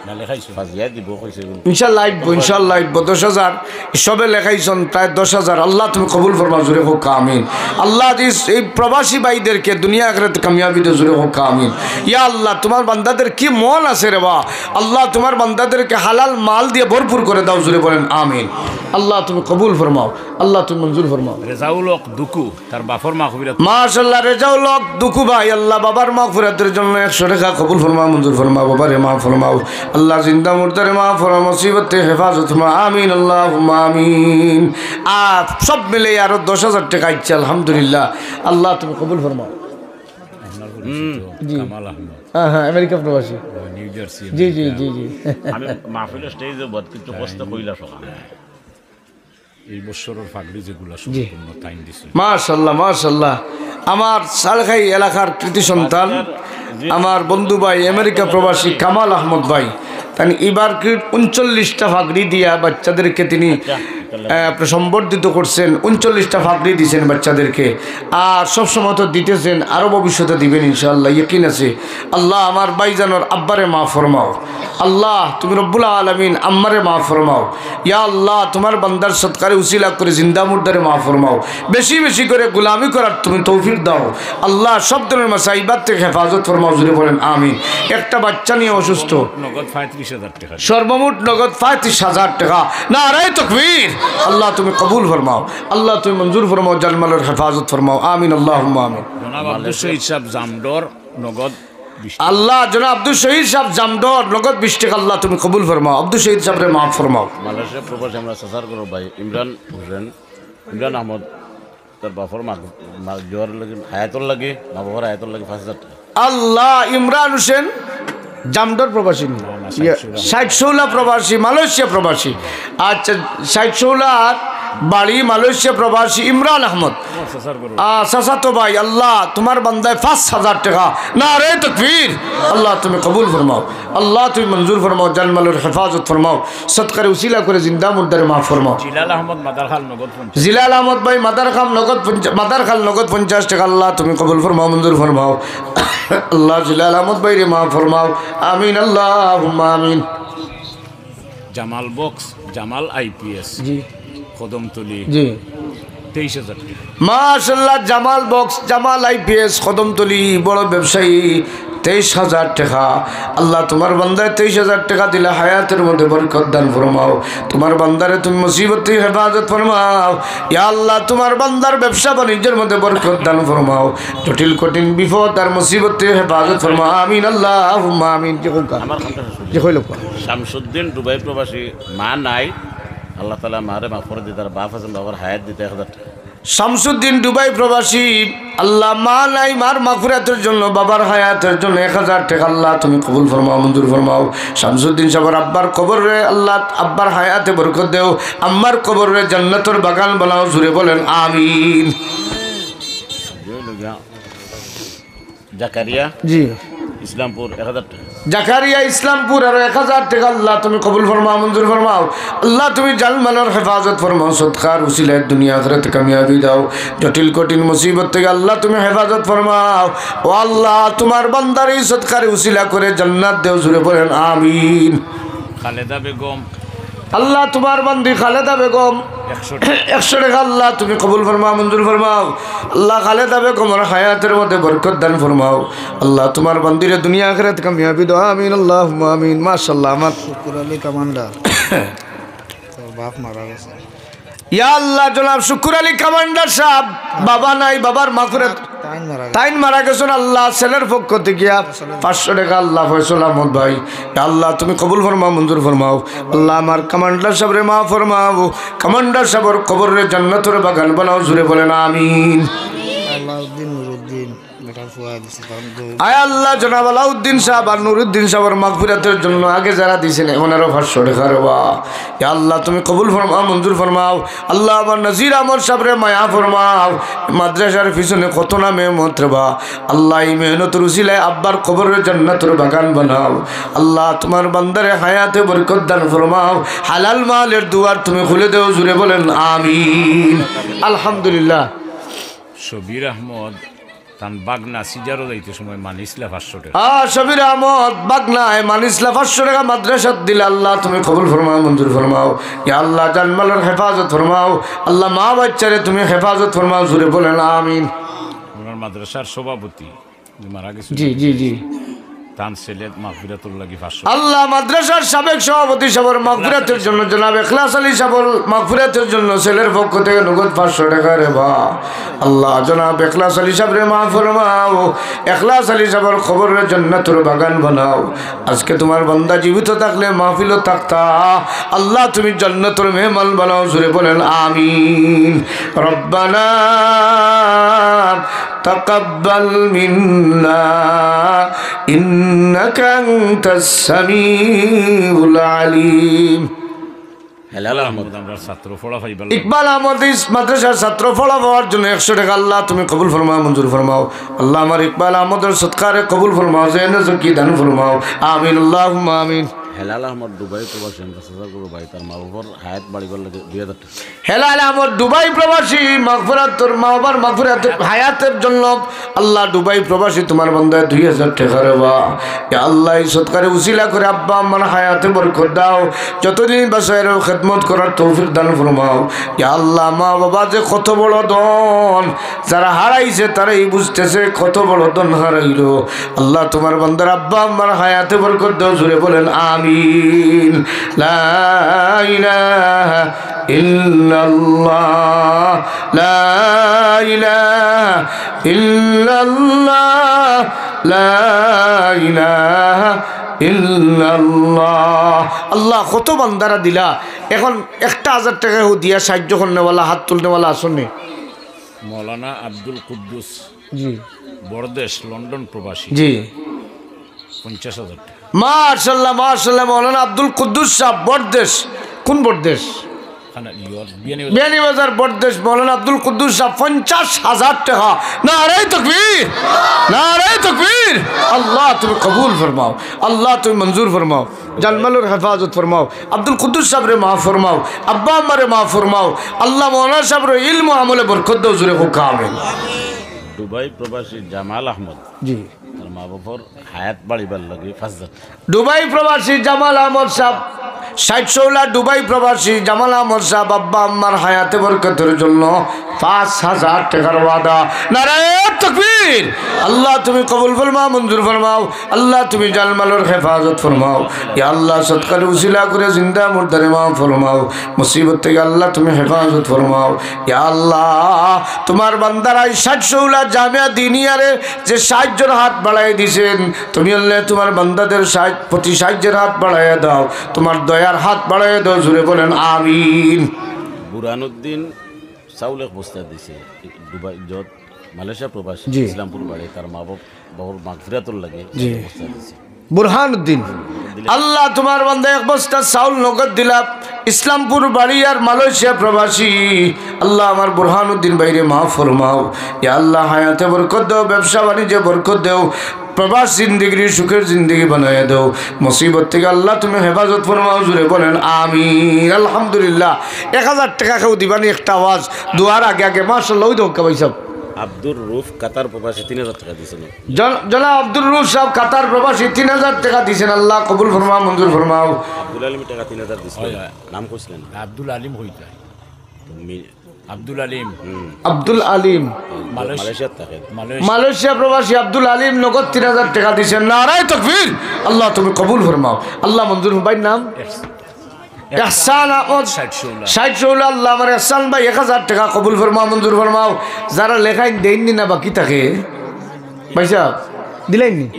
না লেখাইছো। ফাজিয়া দিব কইছে। ইনশাআল্লাহ আইবো, ইনশাআল্লাহ আইবো। দশ হাজার সবে লেখাইছন, প্রায় দশ হাজার। আল্লাহ তুমি কবুল ফরমাও, জুরে কউক্কা আমিন। আল্লাহ দিস এই প্রবাসী ভাইদেরকে দুনিয়া আখিরাতে কামিয়াবি দেও, জুরে কউক্কা আমিন। ইয়া আল্লাহ তোমার বান্দাদের কি মন আছে রে বা। আল্লাহ তোমার বান্দাদেরকে হালাল মাল দিয়ে ভরপুর করে দাও, জুরে বলেন আমিন। আল্লাহ তুমি কবুল ফরমাও, আল্লাহ তুমি মঞ্জুর ফরমাও। রেজাউল হক দুকু, তার বাপর মাগফিরাত। মাশাআল্লাহ, রেজাউল হক দুকু ভাই, আল্লাহ বাবার মাগফিরাতের জন্য একশো টাকা কবুল ফরমাও, মঞ্জুর ফরমাও, বাবারে মাফ ফরমাও। আল্লাহ জিন্দা মুর্দারে মাফ ফরমাও, মুসিবতে হেফাজত ফরমাও। আমিন, আল্লাহুম্মা আমিন। আর সব মিলে আরো দশ হাজার টাকা ইচ্ছে, আলহামদুলিল্লাহ। আল্লাহ তুমি কবুল ফরমাও। আপনার পরিচিত জি। কামাল আহমদ। হ্যাঁ, হ্যাঁ, আমেরিকা প্রবাসী। ও, নিউ জার্সি, জি, জি, আমেরিকা। জি, জি। আমি মাহফিলের স্টেজে বহুত কিছু কষ্ট কইলা সকালে। এই বছরের পাগড়ি যেগুলা জি। সম্পূর্ণ তাইন দিছে। মাশাআল্লাহ, মাশাআল্লাহ। আমার সালখাই এলাকার কৃতি সন্তান, আমার বন্ধু ভাই, আমেরিকা প্রবাসী কামাল আহমদ ভাই, তানি এবার কি ঊনচল্লিশটা পাগড়ি দিয়া বাচ্চাদেরকে তিনি, আহ, সম্বর্ধিত করছেন, ঊনচল্লিশটা পাগড়ি দিছেন বাচ্চাদেরকে। আর সবসময় তো দিতেছেন, আরো ভবিষ্যতে দিবেন ইনশাআল্লাহ, ইয়াকিন আছে। আল্লাহ আমার ভাইজানর আব্বারে মাফ ফরমাও। আল্লাহ তুমি রব্বুল আলামিন আম্মারে মাফ ফরমাও। ইয়া আল্লাহ তোমার বান্দার সদকারে উসিলা করে জিন্দা মুর্দারে মাফ ফরমাও। বেশি বেশি করে গোলামি করার তুমি তৌফিক দাও। আল্লাহ সব ধরনের মাসাইবাত থেকে হেফাজত ফরমাও, জুরে বলেন আমিন। একটা বাচ্চা নিয়ে অসুস্থ। নগদ পঁয়ত্রিশ হাজার টাকা। সর্বমোট নগদ পঁয়ত্রিশ হাজার টাকা। নারায়ে তকবীর। আল্লাহ তুমি কবুল ফরমাও, আল্লাহ তুমি মঞ্জুর ফরমাও, জানমালর হেফাজত ফরমাও। আমিন, আল্লাহুম্মা আমিন। জনাব আব্দুল শহীদ সাহেব জামডর নগদ বিশ টাকা। আল্লাহ জনাব আব্দুল শহীদ সাহেব জামডর নগদ বিশ টাকা। আল্লাহ তুমি কবুল ফরমাও, আব্দুল শহীদ সাহেবরে মাফ ফরমাও। মালয়েশিয়া প্রবাসী আমরা চাচার ঘরর ভাই ইমরান হোসেন, ইমরান আহমদ, তার বাপর মা, মা জোয়ার লাগি, হায়াতর লাগি, মা বাবার হায়াতর লাগি পাঁচ হাজার টাকা। আল্লাহ ইমরান হোসেন জামডর প্রবাসী নি? না, না, ইয়া, ষাট ষোলা। ষাট ষোলা প্রবাসী, মালয়েশিয়া প্রবাসী। আচ্ছা, ষাট ষোলার বাড়ি মালয়েশিয়া প্রবাসী ইমরান আহমদ। আমার চাচার ঘরর। আহ, চাচাতো ভাই, আল্লাহ তোমার বান্দায় পাঁচ হাজার টাকা। নারায়ে তকবীর। আল্লাহ তুমি কবুল ফরমাও, আল্লাহ তুমি মঞ্জুর ফরমাও, জানমালর হেফাজত ফরমাও, সদকারে উসিলা করে জিন্দা মুর্দারে মাফ ফরমাও। জিলাল আহমদ মাদারখাল নগদ পঞ্চাশ। জিলাল আহমদ ভাই মাদারখাল নগদ পঞ্চা-, মাদারখাল নগদ পঞ্চাশ টাকা। আল্লাহ তুমি কবুল ফরমাও, মঞ্জুর ফরমাও। আল্লাহ জিলাল আহমদ ভাইরে মাফ ফরমাও। আমিন, আল্লাহুম্মা আমিন। জামাল বক্স, জামাল আইপিএস, জি। কদমতলি, জি। তেইশ হাজার টাকা। মাশাআল্লাহ, জামাল বক্স, জামাল আইপিএস, কদমতলি, বড় ব্যবসায়ী, তেইশ হাজার টাকা। আল্লাহ তোমার বান্দায় তেইশ হাজার টাকা দিলা, হায়াতের মধ্যে বরকত দান ফরমাও। তোমার বান্দারে তুমি মুসিবত থেকে হেফাজত ফরমাও। ইয়া আল্লাহ তোমার বান্দার ব্যবসা বাণিজ্যের মধ্যে বরকত দান ফরমাও। জটিল কঠিন বিপদ আর মুসিবত থেকে হেফাজত ফরমাও। আমিন, আল্লাহুম্মা আমিন। জি কউক্কা। আমার খানটা জি কইল। শামসুদ্দিন দুবাই প্রবাসী, মা নাই, আল্লাহ তাআলা মারে মাফ করে দিতা, বাপ আছেন, বাবার হায়াত দিতা এক হাজার টাকা। শামসুদ্দিন দুবাই প্রবাসী, আল্লাহ মা নাই, মার মাগফিরাতের জন্য, বাবার হায়াতের জন্য এক হাজার টাকা। আল্লাহ তুমি কবুল ফরমাও, মঞ্জুর ফরমাও। শামসুদ্দিন সাহেবর আব্বার কবররে আল্লাহ আব্বার হায়াতে বরকত দেও, আম্মার কবররে জান্নাতর বাগান বানাও, জুরে বলেন আমিন। জাকারিয়া জি। ইসলামপুর এক হাজার টাকা। জাকারিয়া ইসলামপুর আরো এক হাজার টেকা, আল্লাহ তুমি কবুল ফরমাও, মঞ্জুর ফরমাও। আল্লাহ তুমি জানমালর হেফাজত ফরমাও, সদকার উসিলায় দুনিয়া আখিরাত কামিয়াবি দাও। জটিল কঠিন মুসিবত থাকি আল্লাহ তুমি হেফাজত ফরমাও। ও আল্লাহ, তুমার বান্দার ই সদকার উসিলা করি জান্নাত দেও, জুরে বলেন আমিন। খালেদা বেগম। আল্লাহ তুমার বান্দি খালেদা বেগম, একশো টেকা। একশো টেকা আল্লাহ তুমি কবুল ফরমাও, মঞ্জুর ফরমাও। আল্লাহ খালেদা বেগমর হায়াতর মধ্যে বরকত দান ফরমাও। আল্লাহ তুমার বান্দিরে দুনিয়া আখিরাত কামিয়াবি দাও, আমিন, আল্লাহুম্মা আমিন। মাশাআল্লাহ, আমার শুকুর আলী কমান্ডার, তার বাপ মারা গেছে। ইয়া আল্লাহ, জনাব শুকুর আলী কমান্ডার সাব, বাবা নাই, বাবার মাগফিরাত। তাইন মারা গেছে। তাইন মারা গেছইন, আল্লাহ ছেলের পক্ষ থাকি পাঁচশো টেকা আল্লাহ ফয়সল আহমদ ভাই। ইয়া আল্লাহ তুমি কবুল ফরমাও, মঞ্জুর ফরমাও। আল্লাহ আমার কমান্ডার সাবরে মাফ ফরমাও, কমান্ডার সাবর কবররে জান্নাতর বাগান বানাও, জুরে বলেন আমিন। আলাউদ্দিন নুরুদ্দিন, বেটার ফুয়া দিছে, তার মধ্যে আয় আল্লাহ, জনাব আলাউদ্দিন সাব আর নুরুদ্দিন সাবর মাগফিরাতর জন্য আগে যারা দিছেন, এখন আরো পাঁচশো টেকা রে বা। ইয়া আল্লাহ তুমি কবুল ফরমাও, মঞ্জুর ফরমাও। আল্লাহ আমার নাজির আহমদ সাবরে মায়া ফরমাও। মাদ্রাসার পিছনে কত না মেহনত রে বা। আল্লাহ ই মেহনতর উসিলায় আব্বার কবররে জান্নাতর বাগান বানাও। আল্লাহ তুমার বান্দারে হায়াতে বরকত দান ফরমাও। হালাল মালের দুয়ার তুমি খুলে দেও, জুরে বলেন আমিন। আলহামদুলিল্লাহ। শবির আহমদ তান বাগনা সিজারো যাইতে সময় মানিছলা পাঁচশো টেকা। আ, শবির আহমদ বাগনায় মানিছলা পাঁচশো টেকা মাদ্রাসাত দিলা, আল্লাহ তুমি কবুল ফরমাও, মঞ্জুর ফরমাও। ইয়া আল্লাহ জানমালর হেফাজত ফরমাও। আল্লাহ মা বাচ্চারে তুমি হেফাজত ফরমাও, জুরে বলেন আমিন। ওনার মাদ্রাসার সভাপতি যে মারা গেছে, জি, জি, জি। তান ছেলের মাগফিরাতর লাগি পাঁচশো। আল্লাহ মাদ্রাসার সাবেক সভাপতি সাবর মাগফিরাতর জন্য, জনাব এখলাস আলী সাবর মাগফিরাতর জন্য ছেলের পক্ষ থাকি নগদ পাঁচশো টেকা রে বা। আল্লাহ জনাব এখলাস আলী সাবরে মাফ ফরমাও, এখলাস আলী সাবর কবররে জান্নাতর বাগান বানাও। আজকে তুমার বান্দা জীবিত থাকলে মাহফিলো থাকতা, আল্লাহ তুমি জান্নাতর মেহমান বানাও, জুরে বলেন আমিন। রব্বানা তাকাব্বাল মিন্না ইন্নাকা আনতাস সামিউল আলিম। হেলাল আহমদ, আমরার ছাত্র পড়া পাইবার লাগি। ইকবাল আহমদ ইস মাদ্রাসার ছাত্র পড়া পাওয়ার জন্য একশো টেকা, আল্লাহ তুমি কবুল ফরমাও, মঞ্জুর ফরমাও। আল্লাহ আমার ইকবাল আহমদর সদকারে কবুল ফরমাও, জেনে কি দান ফরমাও। আমিন, আল্লাহুম্মা আমিন। হেলাল আহমদ দুবাই প্রবাসী, আমরা চাচা করো ভাই, তার মা বাবার হায়াত বাড়িবার লাগি দুই হাজার টেকা। হেলাল আহমদ দুবাই প্রবাসী, মাগফিরাতর, মা বাবার মাগফিরাতর, হায়াতের জন্য আল্লাহ দুবাই প্রবাসী তুমার বান্দায় দুই হাজার টেকা রে বা। ইয়া আল্লাহ, ই সদকারে উসিলা করি আব্বা আম্মার হায়াতে বরকত দাও, যতদিন বাঁচায় রাখো খেদমত করার তৌফিক দান ফরমাও। ইয়া আল্লাহ, মা বাবা যে কত বড় ধন, যারা হারাইছে তারাই বুঝতেছে কত বড় ধন হারাইলো। আল্লাহ তুমার বান্দার আব্বা আম্মার হায়াতে বরকত দাও, জুরে বলেন আমিন। লা ইলাহা ইল্লাল্লাহ, লা ইলাহা ইল্লাল্লাহ, লা ইলাহা ইল্লাল্লাহ। আল্লাহ, কত বান্দারা দিলা, এখন একটা হাজার টেকা দিয়া সাহায্য করনেওয়ালা, হাত তুলনেওয়ালা আছনি? মৌলানা আব্দুল কুদ্দুস, জি। বড়দেশ, লন্ডন প্রবাসী। জি। পঞ্চাশ হাজার টেকা। মাশাআল্লাহ, মাশাআল্লাহ, মৌলানা আব্দুল কুদ্দুস সাব, বড়দেশ। কোন বড়দেশ? খানা ইয়র, বিয়ানীবাজার। বিয়ানীবাজার বড়দেশ, মৌলানা আব্দুল কুদ্দুস সাব, পঞ্চাশ হাজার টেকা। নারায়ে তাকবীর, নারায়ে তাকবীর। আল্লাহ তুমি কবুল ফরমাও, আল্লাহ তুমি মঞ্জুর ফরমাও, জানমালর হেফাজত ফরমাও, আব্দুল কুদ্দুস সাবরে মাফ ফরমাও, আব্বা আম্মারে মাফ ফরমাও। আল্লাহ মৌলানা সাবর ইলম আমলে বরকত দাও, জুরে কউক্কা আমিন। দুবাই প্রবাসী জামাল আহমদ। জি। তার মা বাবার হায়াত বাড়িবার লাগি পাঁচ হাজার। দুবাই প্রবাসী জামাল আহমদ সাব, ষাট শৌলা দুবাই প্রবাসী জামাল আহমদ সাব, আব্বা আম্মার হায়াতে বরকতর জন্য পাঁচ হাজার টেকার ওয়াদা। নারায়ে তাকবীর। আল্লাহ তুমি কবুল ফরমাও, মঞ্জুর ফরমাও। আল্লাহ তুমি জানমালর হেফাজত ফরমাও। ইয়া আল্লাহ সদকার উসিলা করি জিন্দা মুর্দারে মাফ ফরমাও, মুসিবত থাকি আল্লাহ তুমি হেফাজত ফরমাও। ইয়া আল্লাহ তুমার বান্দারা ই ষাট শৌলা জামিয়া দিনিয়ারে যে সাহায্যর হাত বাড়াই দিছেন, তুমি আল্লাহ তুমার বান্দাদের সাহায্য, প্রতি সাহায্যের হাত বাড়াইয়া দাও, তুমার দয়ার হাত বাড়াইয়া দাও, জুরে বলেন আমিন। বুরহানুদ্দিন চাউল এক বস্তা দিছে, দুবাই, যত মালয়েশিয়া প্রবাসী, জি। ইসলামপুর বাড়ি, তার মা বাপ, বাবার মাগফিরাতর লাগি জি। এক বস্তা দিছে। বুরহানুদ্দিন, আল্লাহ তুমার বান্দা এক বস্তা চাউল নগদ দিলা, ইসলামপুর বাড়ি আর মালয়েশিয়া প্রবাসী। আল্লাহ আমার বুরহানুদ্দিন ভাইরে মাফ ফরমাও। ইয়া আল্লাহ হায়াতে বরকত দেও, ব্যবসা বাণিজ্যে বরকত দেও। প্রবাস জিন্দেগিরে সুখের জিন্দেগি বানাইয়া দেও। মুসিবত থাকি আল্লাহ তুমি হেফাজত ফরমাও, জুরে বলেন আমিন। আলহামদুলিল্লাহ। এক হাজার টেকা কেউ দিবানি, একটা আওয়াজ, দোয়ার আগে আগে। মাশাআল্লাহ, ওই দেখো ভাই সাহেব। আব্দুর রউফ কাতার প্রবাসী তিন হাজার টেকা দিছেন। জন-, জনাব আব্দুর রউফ সাহেব কাতার প্রবাসী তিন হাজার টেকা দিছেন। আল্লাহ কবুল ফরমাও, মঞ্জুর ফরমাও। আব্দুল আলিম টেকা তিন হাজার দিছেন। হয়, হয়। নাম কইছিলেন? আব্দুল আলিম হইতা। মি- আব্দুল আলিম। হুম। আব্দুল আলিম। মালয়েশিয়া- মালয়েশিয়াত থাকে। মালয়েশিয়া। মালয়েশিয়া প্রবাসী আব্দুল আলিম নগদ তিন হাজার টেকা দিছেন। নারায়ে তাকবীর। আল্লাহ তুমি কবুল ফরমাও। আল্লাহ মঞ্জুর ভাইর নাম? এহস-, এহসান আহমদ। ষাট শৌলা। ষাট শৌলা। আল্লাহ আমার এহসান ভাই এক হাজার টেকা কবুল ফরমাও, মঞ্জুর ফরমাও। যারা লেখাইন দেইননি না বাকি থাকে, ভাই সাহেব, দিলাইননি?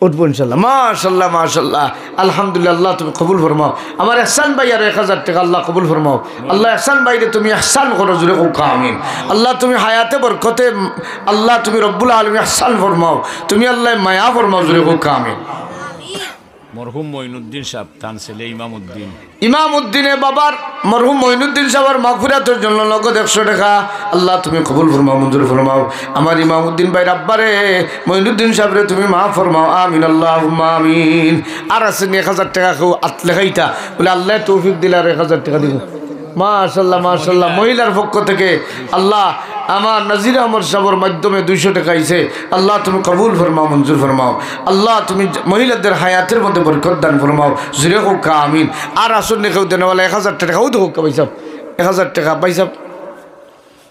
উঠবো ইনশাল্লাহ। মাশাল্লাহ, মাশাল্লাহ। আলহামদুলিল্লাহ, আল্লাহ তুমি কবুল ফরমাও। আমার এহসান ভাই আরো এক হাজার টেকা আল্লাহ কবুল ফরমাও। আল্লাহ এহসান ভাইরে তুমি এহসান করো, জুরে কউক্কা আমিন। আল্লাহ তুমি হায়াতে বরকতে, আল্লাহ তুমি রব্বুল আলামিন এহসান ফরমাও, তুমি আল্লাহ মায়া ফরমাও, জুরে কউক্কা আমিন। মরহুম মঈনুদ্দিন সাহেব, তান ছেলে ইমাম উদ্দিন। ইমাম উদ্দিনে বাবার, মরহুম মঈনুদ্দিন সাহেবের মাগফিরাতের জন্য নগদ একশো টেকা। আল্লাহ তুমি কবুল ফরমাও, মঞ্জুর ফরমাও। আমার ইমাম উদ্দিন ভাইর আব্বারে, মঈনুদ্দিন সাহেবরে তুমি মাফ ফরমাও। আমিন, আল্লাহুম্মা আমিন। আর আছেনি এক হাজার টেকা কেউ আত লেখাইতা? বলে, আল্লাহ তৌফিক দিলে আর এক হাজার টেকা দিব। মাশাল্লাহ, মাশাল্লাহ। মহিলার পক্ষ থেকে আল্লাহ আমার নাজির আহমদ সাহেবের মাধ্যমে দুইশো টেকা আইছে। আল্লাহ তুমি কবুল ফরমাও, মঞ্জুর ফরমাও। আল্লাহ তুমি মহিলাদের হায়াতের মধ্যে বরকত দান ফরমাও। জুরে কউক্কা আমিন। আর আছেনি কেউ দেনেওয়ালা এক হাজার টেকা? ওই দেখো ভাই সাহেব, এক হাজার টেকা। ভাই সাহেব।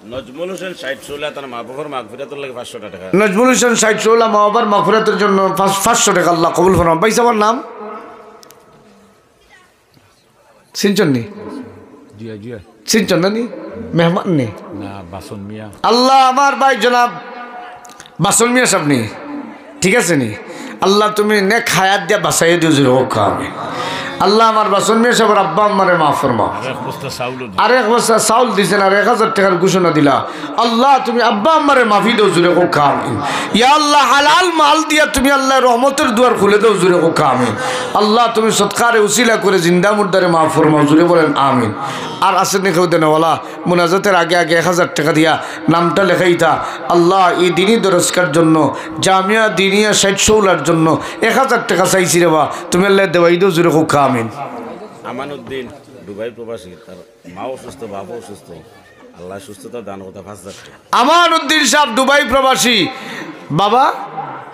নজমুল হোসেন ষাট শৌলা, তার মা বাবার মাগফিরাতের লাগি পাঁচশো টেকা। নজমুল হোসেন ষাট শৌলা, মা বাবার মাগফিরাতের জন্য পাঁচ-, পাঁচশো টেকা। আল্লাহ কবুল ফরমাও। ভাই সাহেবের নাম? চিনছন নি? জি, জি। চিনছন না নি? মেহমান নি? না, বাসন মিয়া। আল্লাহ আমার ভাই জনাব বাসন মিয়া সাহেব নি? ঠিক আছে নি? আল্লাহ তুমি নেক হায়াত দিয়া বাঁচাইয়া দিও, জুরে কউক্কা আমিন। আল্লাহ আমার বাসন মিয়া সাহেবের আব্বা আম্মারে মাফ ফরমাও। আরেক বস্তা চাউল দিছেন। আরেক বস্তা চাউল দিছেন আর এক হাজার টেকার ঘোষণা দিলা। আল্লাহ তুমি আব্বা আম্মারে মাফি দেও, জুরে কউক্কা আমিন। ইয়া আল্লাহ হালাল মাল দিয়া তুমি আল্লাহ রহমতের দুয়ার খুলে দেও, জুরে কউক্কা আমিন। আল্লাহ তুমি সদকারে উসিলা করে জিন্দা মুর্দারে মাফ ফরমাও, জুরে বলেন আমিন। আর আছেনি কেউ দেনেওয়ালা? মোনাজাতের আগে আগে এক হাজার টেকা দিয়া নামটা লেখাইতা। আল্লাহ এই দিনই দরসগার জন্য, জামিয়া দিনিয়া ষাট শৌলার জন্য এক হাজার টেকা চাইছি রে বা, তুমি আল্লাহ দেওয়াই দেও, জুরে কউক্কা আমিন। আমানুদ্দিন দুবাই প্রবাসী, তার মা অসুস্থ, বাবা অসুস্থ, আল্লাহ সুস্থতা দান করতা পাঁচ হাজার টেকা। আমানুদ্দিন সাহেব দুবাই প্রবাসী, বাবা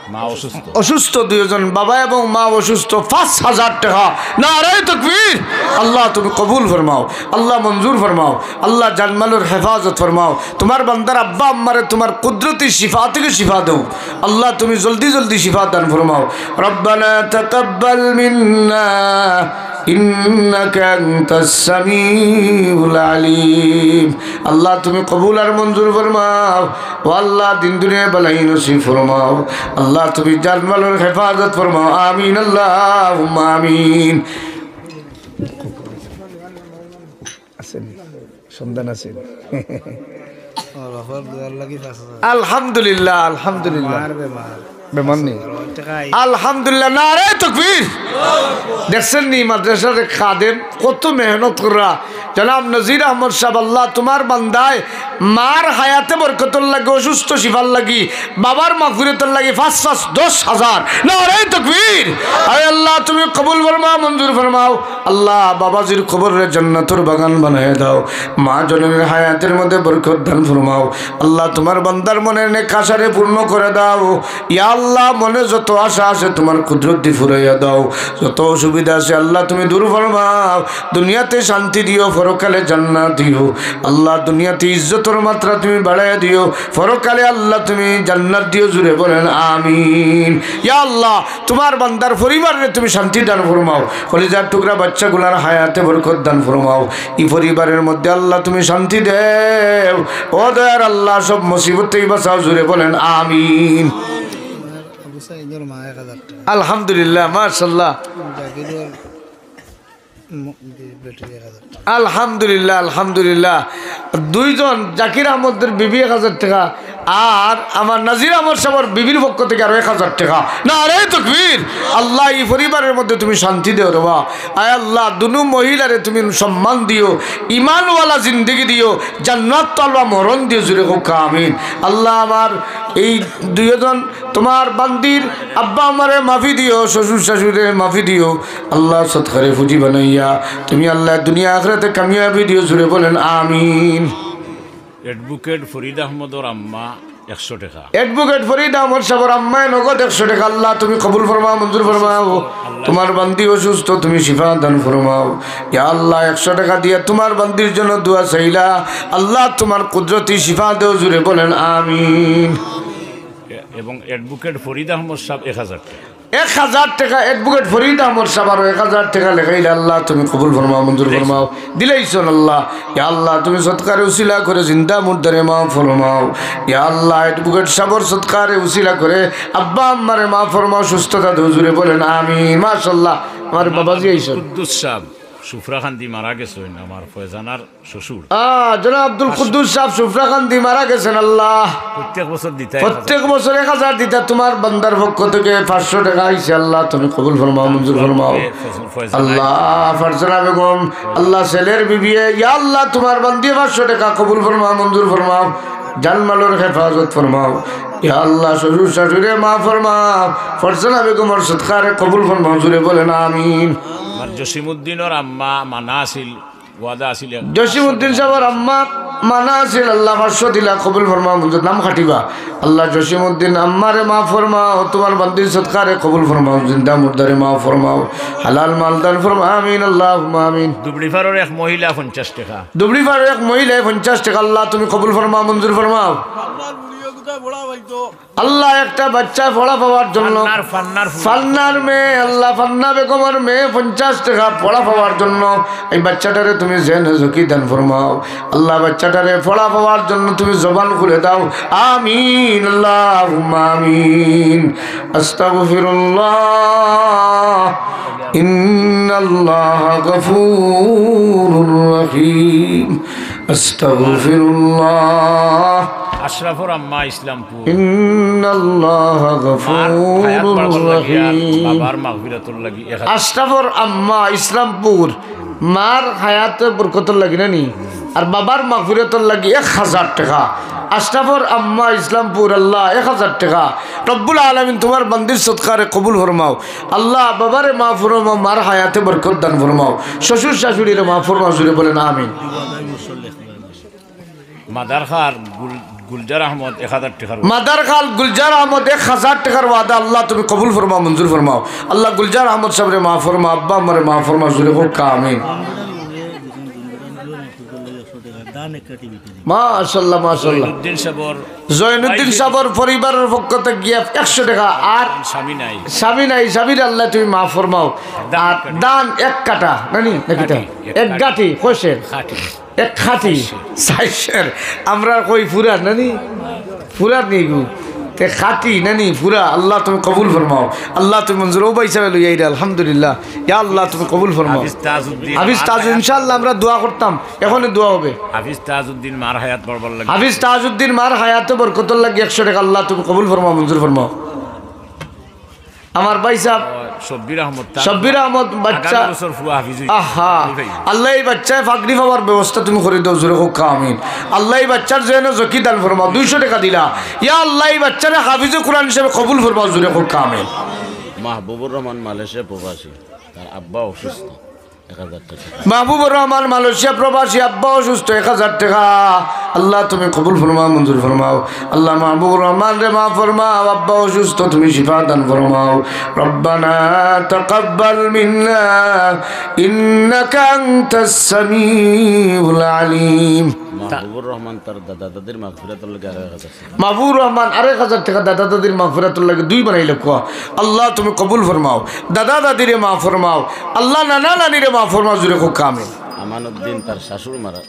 মা অসুস্থ। অসুস্থ দুইজন, বাবা এবং মা অসুস্থ, পাঁচ হাজার টেকা। নারায়ে তাকবীর। আল্লাহ তুমি কবুল ফরমাও, আল্লাহ মঞ্জুর ফরমাও, আল্লাহ জানমালর হেফাজত ফরমাও। তোমার বান্দার আব্বা আম্মারে তোমার কুদরতি শিফা থেকে শিফা দেও। আল্লাহ তুমি জলদি জলদি শিফা দান ফরমাও। রব্বানা তাকাব্বাল মিন্না ইন্নাকা আনতাস সামিউল আলিম। আল্লাহ তুমি কবুল আর মঞ্জুর ফরমাও। ও আল্লাহ দিন দুনিয়ায় ভালাই নসিব ফরমাও। আল্লাহ তুমি জানমালর হেফাজত ফরমাও। আমিন, আল্লাহুম্মা আমিন। আছেনি? সন্ধান আছেনি? আলহামদুলিল্লাহ, আলহামদুলিল্লাহ। বেমার নি? আলহামদুলিল্লাহ, নারায়ে তাকবীর। দেখছেন নি মাদ্রাসার এক খাদেম কত মেহনত কররা। জনাব নজির আহমদ সাহেব, আল্লাহ তোমার বান্দায় মার হায়াতে বরকতর লাগি, অসুস্থ শিফার লাগি, বাবার মাগফিরাতর লাগি পাঁচ পাঁচ দশ হাজার। নারায়ে তাকবীর। আয় আল্লাহ তুমি কবুল ফরমাও, মঞ্জুর ফরমাও। আল্লাহ বাবাজির কবররে জান্নাতর বাগান বানাইয়া দাও। মা জননীর হায়াতের মধ্যে বরকত দান ফরমাও। আল্লাহ তোমার বান্দার মনের নেক আশারে পূর্ণ করে দাও। ইয়া আল্লাহ মনে যত আশা আছে তোমার কুদরত দি ফুরাইয়া দাও। যত অসুবিধা আছে আল্লাহ তুমি দূর ফরমাও। দুনিয়াতে শান্তি দিও, পরকালে জান্নাত দিও। আল্লাহ দুনিয়াতে ইজ্জতর মাত্রা তুমি বাড়াইয়া দিও, পরকালে আল্লাহ তুমি জান্নাত দিও। জুরে বলেন আমিন। ইয়া আল্লাহ তোমার বান্দার পরিবাররে তুমি শান্তি দান ফরমাও। কলিজার টুকরা বাচ্চাগুলার হায়াতে বরকত দান ফরমাও। ই পরিবারের মধ্যে আল্লাহ তুমি শান্তি দেও। ও দয়ার আল্লাহ সব মুসিবত থেকে বাঁচাও। জুরে বলেন আমিন। আবু সাইদর মা এক হাজার টেকা। আলহামদুলিল্লাহ, মাশাআল্লাহ। জাকিরর ম-, বে-, বেটি এক হাজার টেকা। আলহামদুলিল্লাহ, আলহামদুলিল্লাহ। দুইজন জাকির আহমদর বিবি এক হাজার টেকা, আর আমার নাজির আহমদ সাবর বিবির পক্ষ থাকি আরো এক হাজার টেকা। নারায়ে তাকবীর। আল্লাহ, ই পরিবারর মধ্যে তুমি শান্তি দেও রে বা। আয় আল্লাহ, দুনু মহিলারে তুমি সম্মান দিও, ইমানওয়ালা জিন্দেগি দিও, জান্নাতওয়ালা মরণ দিও, জুরে কউক্কা আমিন। আল্লাহ, আমার এই দুইজন তুমার বান্দির আব্বা আম্মারে মাফি দিও, শ্বশুর শাশুড়িরে মাফি দিও। আল্লাহ, সৎকারে ফুজি বানাইয়া তুমি আল্লাহ দুনিয়া আখিরাতে কামিয়াবি দিও, জুরে বলেন আমিন। অ্যাডভোকেট ফরিদ আহমদর আম্মা একশো টেকা। অ্যাডভোকেট ফরিদ আহমদ সাবর আম্মায় নগদ একশো টেকা। আল্লাহ, তুমি কবুল ফরমাও, মঞ্জুর ফরমাও। তুমার বান্দি অসুস্থ, তুমি শিফা দান ফরমাও। ইয়া আল্লাহ, একশো টেকা দিয়া তুমার বান্দির জন্য দোয়া চাইলা। আল্লাহ, তুমার কুদরতি শিফা দেও, জুরে বলেন আমিন। এ-, এবং অ্যাডভোকেট ফরিদ আহমদ সাব এক হাজার টেকা। এক হাজার টেকা অ্যাডভোকেট ফরিদ আহমদ সাব আরো এক হাজার টেকা লেখাইলা। আল্লাহ, তুমি কবুল ফরমাও, মঞ্জুর ফরমাও। দিলাইছন আল্লাহ। ইয়া আল্লাহ, তুমি সৎকারে উসিলা করে জিন্দা মুর্দারে মাফ ফরমাও। ইয়া আল্লাহ, অ্যাডভোকেট সাবর সৎকারে উসিলা করে আব্বা আম্মারে মাফ ফরমাও, সুস্থতা দেও, জুরে বলেন আমিন। মাশাআল্লাহ, আমার বাবাজি আইছন। কুদ্দুস সাব সুফরাকান্দি মারা গেছইন, আমার ফয়জানার শ্বশুর। আহ, জনাব আব্দুল কুদ্দুস সাব সুফরাকান্দি মারা গেছেন, আল্লাহ। প্রত্যেক বছর দিতা এক হাজার। প্রত্যেক বছর এক হাজার দিতা, তুমার বান্দার পক্ষ থাকি পাঁচশো টেকা আইছে, আল্লাহ, তুমি কবুল ফরমাও, মঞ্জুর ফরমাও। ফয়জানা আল্লাহ, ফারজানা বেগম, আল্লাহ, ছেলের বিবিয়ে, ইয়া আল্লাহ, তুমার বান্দিয়ে পাঁচশো টেকা কবুল ফরমাও, মঞ্জুর ফরমাও, জানমালর হেফাজত ফরমাও। ইয়া আল্লাহ, শ্বশুর শাশুড়িরে মাফ ফরমাও, ফারজানা বেগমর সৎকারে কবুল ফরমাও, জুরে বলেন আমিন। আমার জসিমউদ্দিনর আম্মা মানা আছিল, ওয়াদা আছিল এক জসিমউদ্দিন সাবর আম্মা মানা আছিল, আল্লাহ, পাঁচশো দিলা, কবুল ফরমাও, মঞ্জুর। নাম খাটিবা। আল্লাহ, জসিমউদ্দিন আম্মারে মাফ ফরমাও, তুমার বান্দির সৎকারে কবুল ফরমাও, জিন্দা মুর্দারে মাফ ফরমাও, হালাল মাল দান ফরমাও, আমিন, আল্লাহুম্মা আমিন। দুবড়িপাড়র এক মহিলা পঞ্চাশ টেকা। দুবড়িপাড়র এক মহিলায় পঞ্চাশ টেকা, আল্লাহ, তুমি কবুল ফরমাও, মঞ্জুর ফরমাও। আল্লাহ, একটা বাচ্চা পড়া পাওয়ার জন্য ফান্নার, ফান্নার ফুয়া। ফান্নার মেয়ে, আল্লাহ, ফান্না বেগমর মেয়ে পঞ্চাশ টেকা পড়া পাওয়ার জন্য এই বাচ্চাটারে তুমি জেনে ঝুঁকি দান ফরমাও। আল্লাহ, বাচ্চাটারে পড়া পাওয়ার জন্য তুমি জবান খুলে দাও। আমিন, আল্লাহুম্মা আমিন। আস্তাগফিরুল্লাহ, ইন্নাল্লাহা গফুরুর রহিম। আস্তাগফিরুল্লাহ। আশরাফর আম্মা ইসলামপুর। ইন্নাল্লাহা মার হায়াত গফুরুর বাড়াবার লাগিয়া, রহিম। বাবার মাগফিরাতর লাগি এক হাজার। আশরাফর আম্মা ইসলামপুর, মার হায়াতে বরকতর লাগি না নি, আর বাবার মাগফিরাতর লাগি এক হাজার টেকা। আশরাফর আম্মা ইসলামপুর, আল্লাহ, এক হাজার টেকা। রব্বুল আলামিন, তুমার বান্দির সদকারে কবুল ফরমাও। আল্লাহ, বাবারে মাফ ফরমাও, মার হায়াতে বরকত দান ফরমাও, শ্বশুর শাশুড়িরে মাফ ফরমাও, জুরে বলেন আমিন। মাদারখাল গুল-, গুলজার আহমদ এক হাজার টেকার ওয়াদা। মাদারখাল গুলজার আহমদ এক হাজার টেকার ওয়াদা, আল্লাহ তুমি কবুল ফরমাও, মঞ্জুর ফরমাও। আল্লাহ গুলজার আহমদ সাবরে মাফ ফরমাও, আব্বা আম্মারে মাফ ফরমাও, জুরে কউক্কা আমিন। মাশাআল্লাহ, মাশাআল্লাহ। জয়নুদ্দিন সাবর জয়নুদ্দিন সাবর পরিবারর পক্ষ থাকি গিয়া একশো টেকা, আর স্বামী নাই। স্বামী নাই, স্বামীর আল্লাহ তুমি মাফ ফরমাও। আর ধান এক কাঠা, নানি, নাকি তা? এক গাঁঠি, কইছে? এক খাটি। চাইশের। আমরা কই ফুরা, নানি? ফুরা নিগু। তে খাটি, নানি, ফুরা। আল্লাহ তুমি কবুল ফরমাও। আল্লাহ তুমি মঞ্জুর। ও ভাই সাহেব লইয়া আইরা, আলহামদুলিল্লাহ। ইয়া আল্লাহ তুমি কবুল ফরমাও। হাফিজ তাজউদ্দিন, হাফিজ তাজ, ইনশাআল্লাহ আমরা দোয়া করতাম। এখনই দোয়া হবে। হাফিজ তাজউদ্দিন মার হায়াত বাড়াবার লাগি। হাফিজ তাজউদ্দিন মার হায়াতে বরকতর লাগি একশো টেকা আল্লাহ তুমি কবুল ফরমাও, মঞ্জুর ফরমাও। আমার ভাই সাহেব, ও, শব্বির আহমদ তার শব্বির আহমদ বাচ্চা। আগামী বছর ফুয়া হাফিজ হইব। আহা, আল্লাহ এই বাচ্চায় পাগড়ি পাওয়ার ব্যবস্থা তুমি করি দাও, জুরে কউক্কা আমিন। আল্লাহ এই বাচ্চার জন্য জকি দান ফরমাও, দুইশো টেকা দিলা। ইয়া আল্লাহ এই বাচ্চারে হাফিজে কোরআন হিসেবে কবুল ফরমাও, জুরে কউক্কা আমিন। মাহবুবুর রহমান মালয়েশিয়া প্রবাসী, তার আব্বা অসুস্থ। মাহবুবুর রহমান মালয়েশিয়া প্রবাসী, আব্বা অসুস্থ, এক হাজার টেকা। আল্লাহ তুমি কবুল ফরমাও, মঞ্জুর ফরমাও। আল্লাহ মাহবুবুর রহমানরে মাফ ফরমাও, আব্বা অসুস্থ, তুমি শিফা দান ফরমাও। রব্বানা তাকাব্বাল মিন্না ইন্নাকা আনতাস সামিউল আলিম। মাহবুবুর রহমান তার দাদা দাদির মাগফিরাতর লাগি আরো এক হাজার। মাহবুবুর রহমান আরো এক হাজার টেকা দাদা দাদির মাগফিরাতর লাগি দুই বানাইলা। কউক্কা আল্লাহ তুমি কবুল ফরমাও, দাদা দাদিরে মাফ ফরমাও। আল্লাহ নানা নানিরে মাফ ফরমাও, জুরে কউক্কা আমিন। আমানুদ্দিন তার শাশুড় মারা,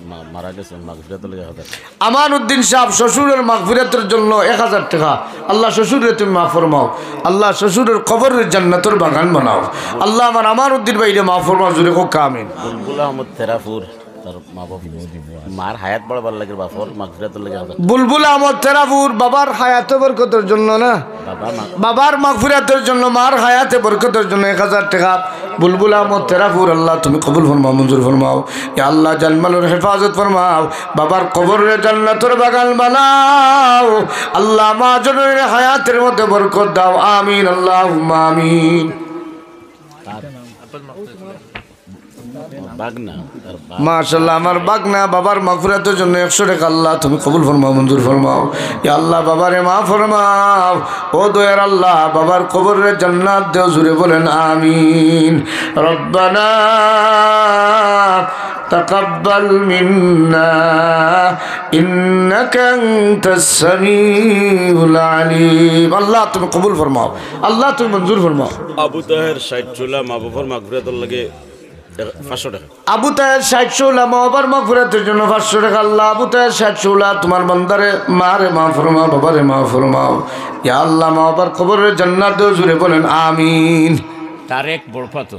মা-, মারা গেছেন, মাগফিরাতর লাগি এক হাজার। আমানুদ্দিন সাব শ্বশুরের মাগফিরাতর জন্য এক হাজার টেকা। আল্লাহ শ্বশুররে তুমি মাফ ফরমাও। আল্লাহ শ্বশুরের কবররে জান্নাতর বাগান বানাও। আল্লাহ আমার আমানুদ্দিন ভাইরে মাফ ফরমাও, জুরে কউক্কা আমিন। বুলবুল আহমদ তেরাপুর। আর মা বাবা, মার হায়াত বাড়াবার লাগি, বাপর মাগফিরাতর লাগি। বুলবুল আহমদ তেরাপুর, বাবার হায়াতে বরকতর জন্য না, বাবার মা- বাবার মাগফিরাতর জন্য, মার হায়াতে বরকতর জন্য এক হাজার টেকা। বুলবুল আহমদ তেরাপুর, আল্লাহ তুমি কবুল ফরমাও, মঞ্জুর ফরমাও। ইয়া আল্লাহ, জানমালর হেফাজত ফরমাও, বাবার কবররে জান্নাতর বাগান বানাও। আল্লাহ, মা জননীর হায়াতের মধ্যে বরকত দাও, আমিন, আল্লাহুম্মা আমিন। বাগনা, তার বাপ। মাশাআল্লাহ, আমার বাগনা, বাবার মাগফিরাতর জন্য একশো টেকা, আল্লাহ তুমি কবুল ফরমাও, মঞ্জুর ফরমাও। ইয়া আল্লাহ, বাবারে মাফ ফরমাও। ও দয়ার আল্লাহ, বাবার কবররে জান্নাত দেও, জুরে বলেন আমিন। রব্বানা তাকাব্বাল মিন্না ইন্নাকা আনতাস সামিউল আলিম। আল্লাহ তুমি কবুল ফরমাও, আল্লাহ তুমি মঞ্জুর ফরমাও। আবু তাহের ষাট চুলা মা বাবার মাগফিরাতর লাগি পাঁচশো টেকা। আবু তাহের ষাট চুলা মা বাবার মাগফিরাতর জন্য পাঁচশো টেকা। আল্লাহ, আবু তাহের ষাট চুলা, তোমার বান্দারে, মারে মাফ ফরমাও, বাবারে মাফ ফরমাও। ইয়া আল্লাহ, মা বাবার কবররে জান্নাত দেও, জুরে বলেন আমিন। তারেক বড়পাথর।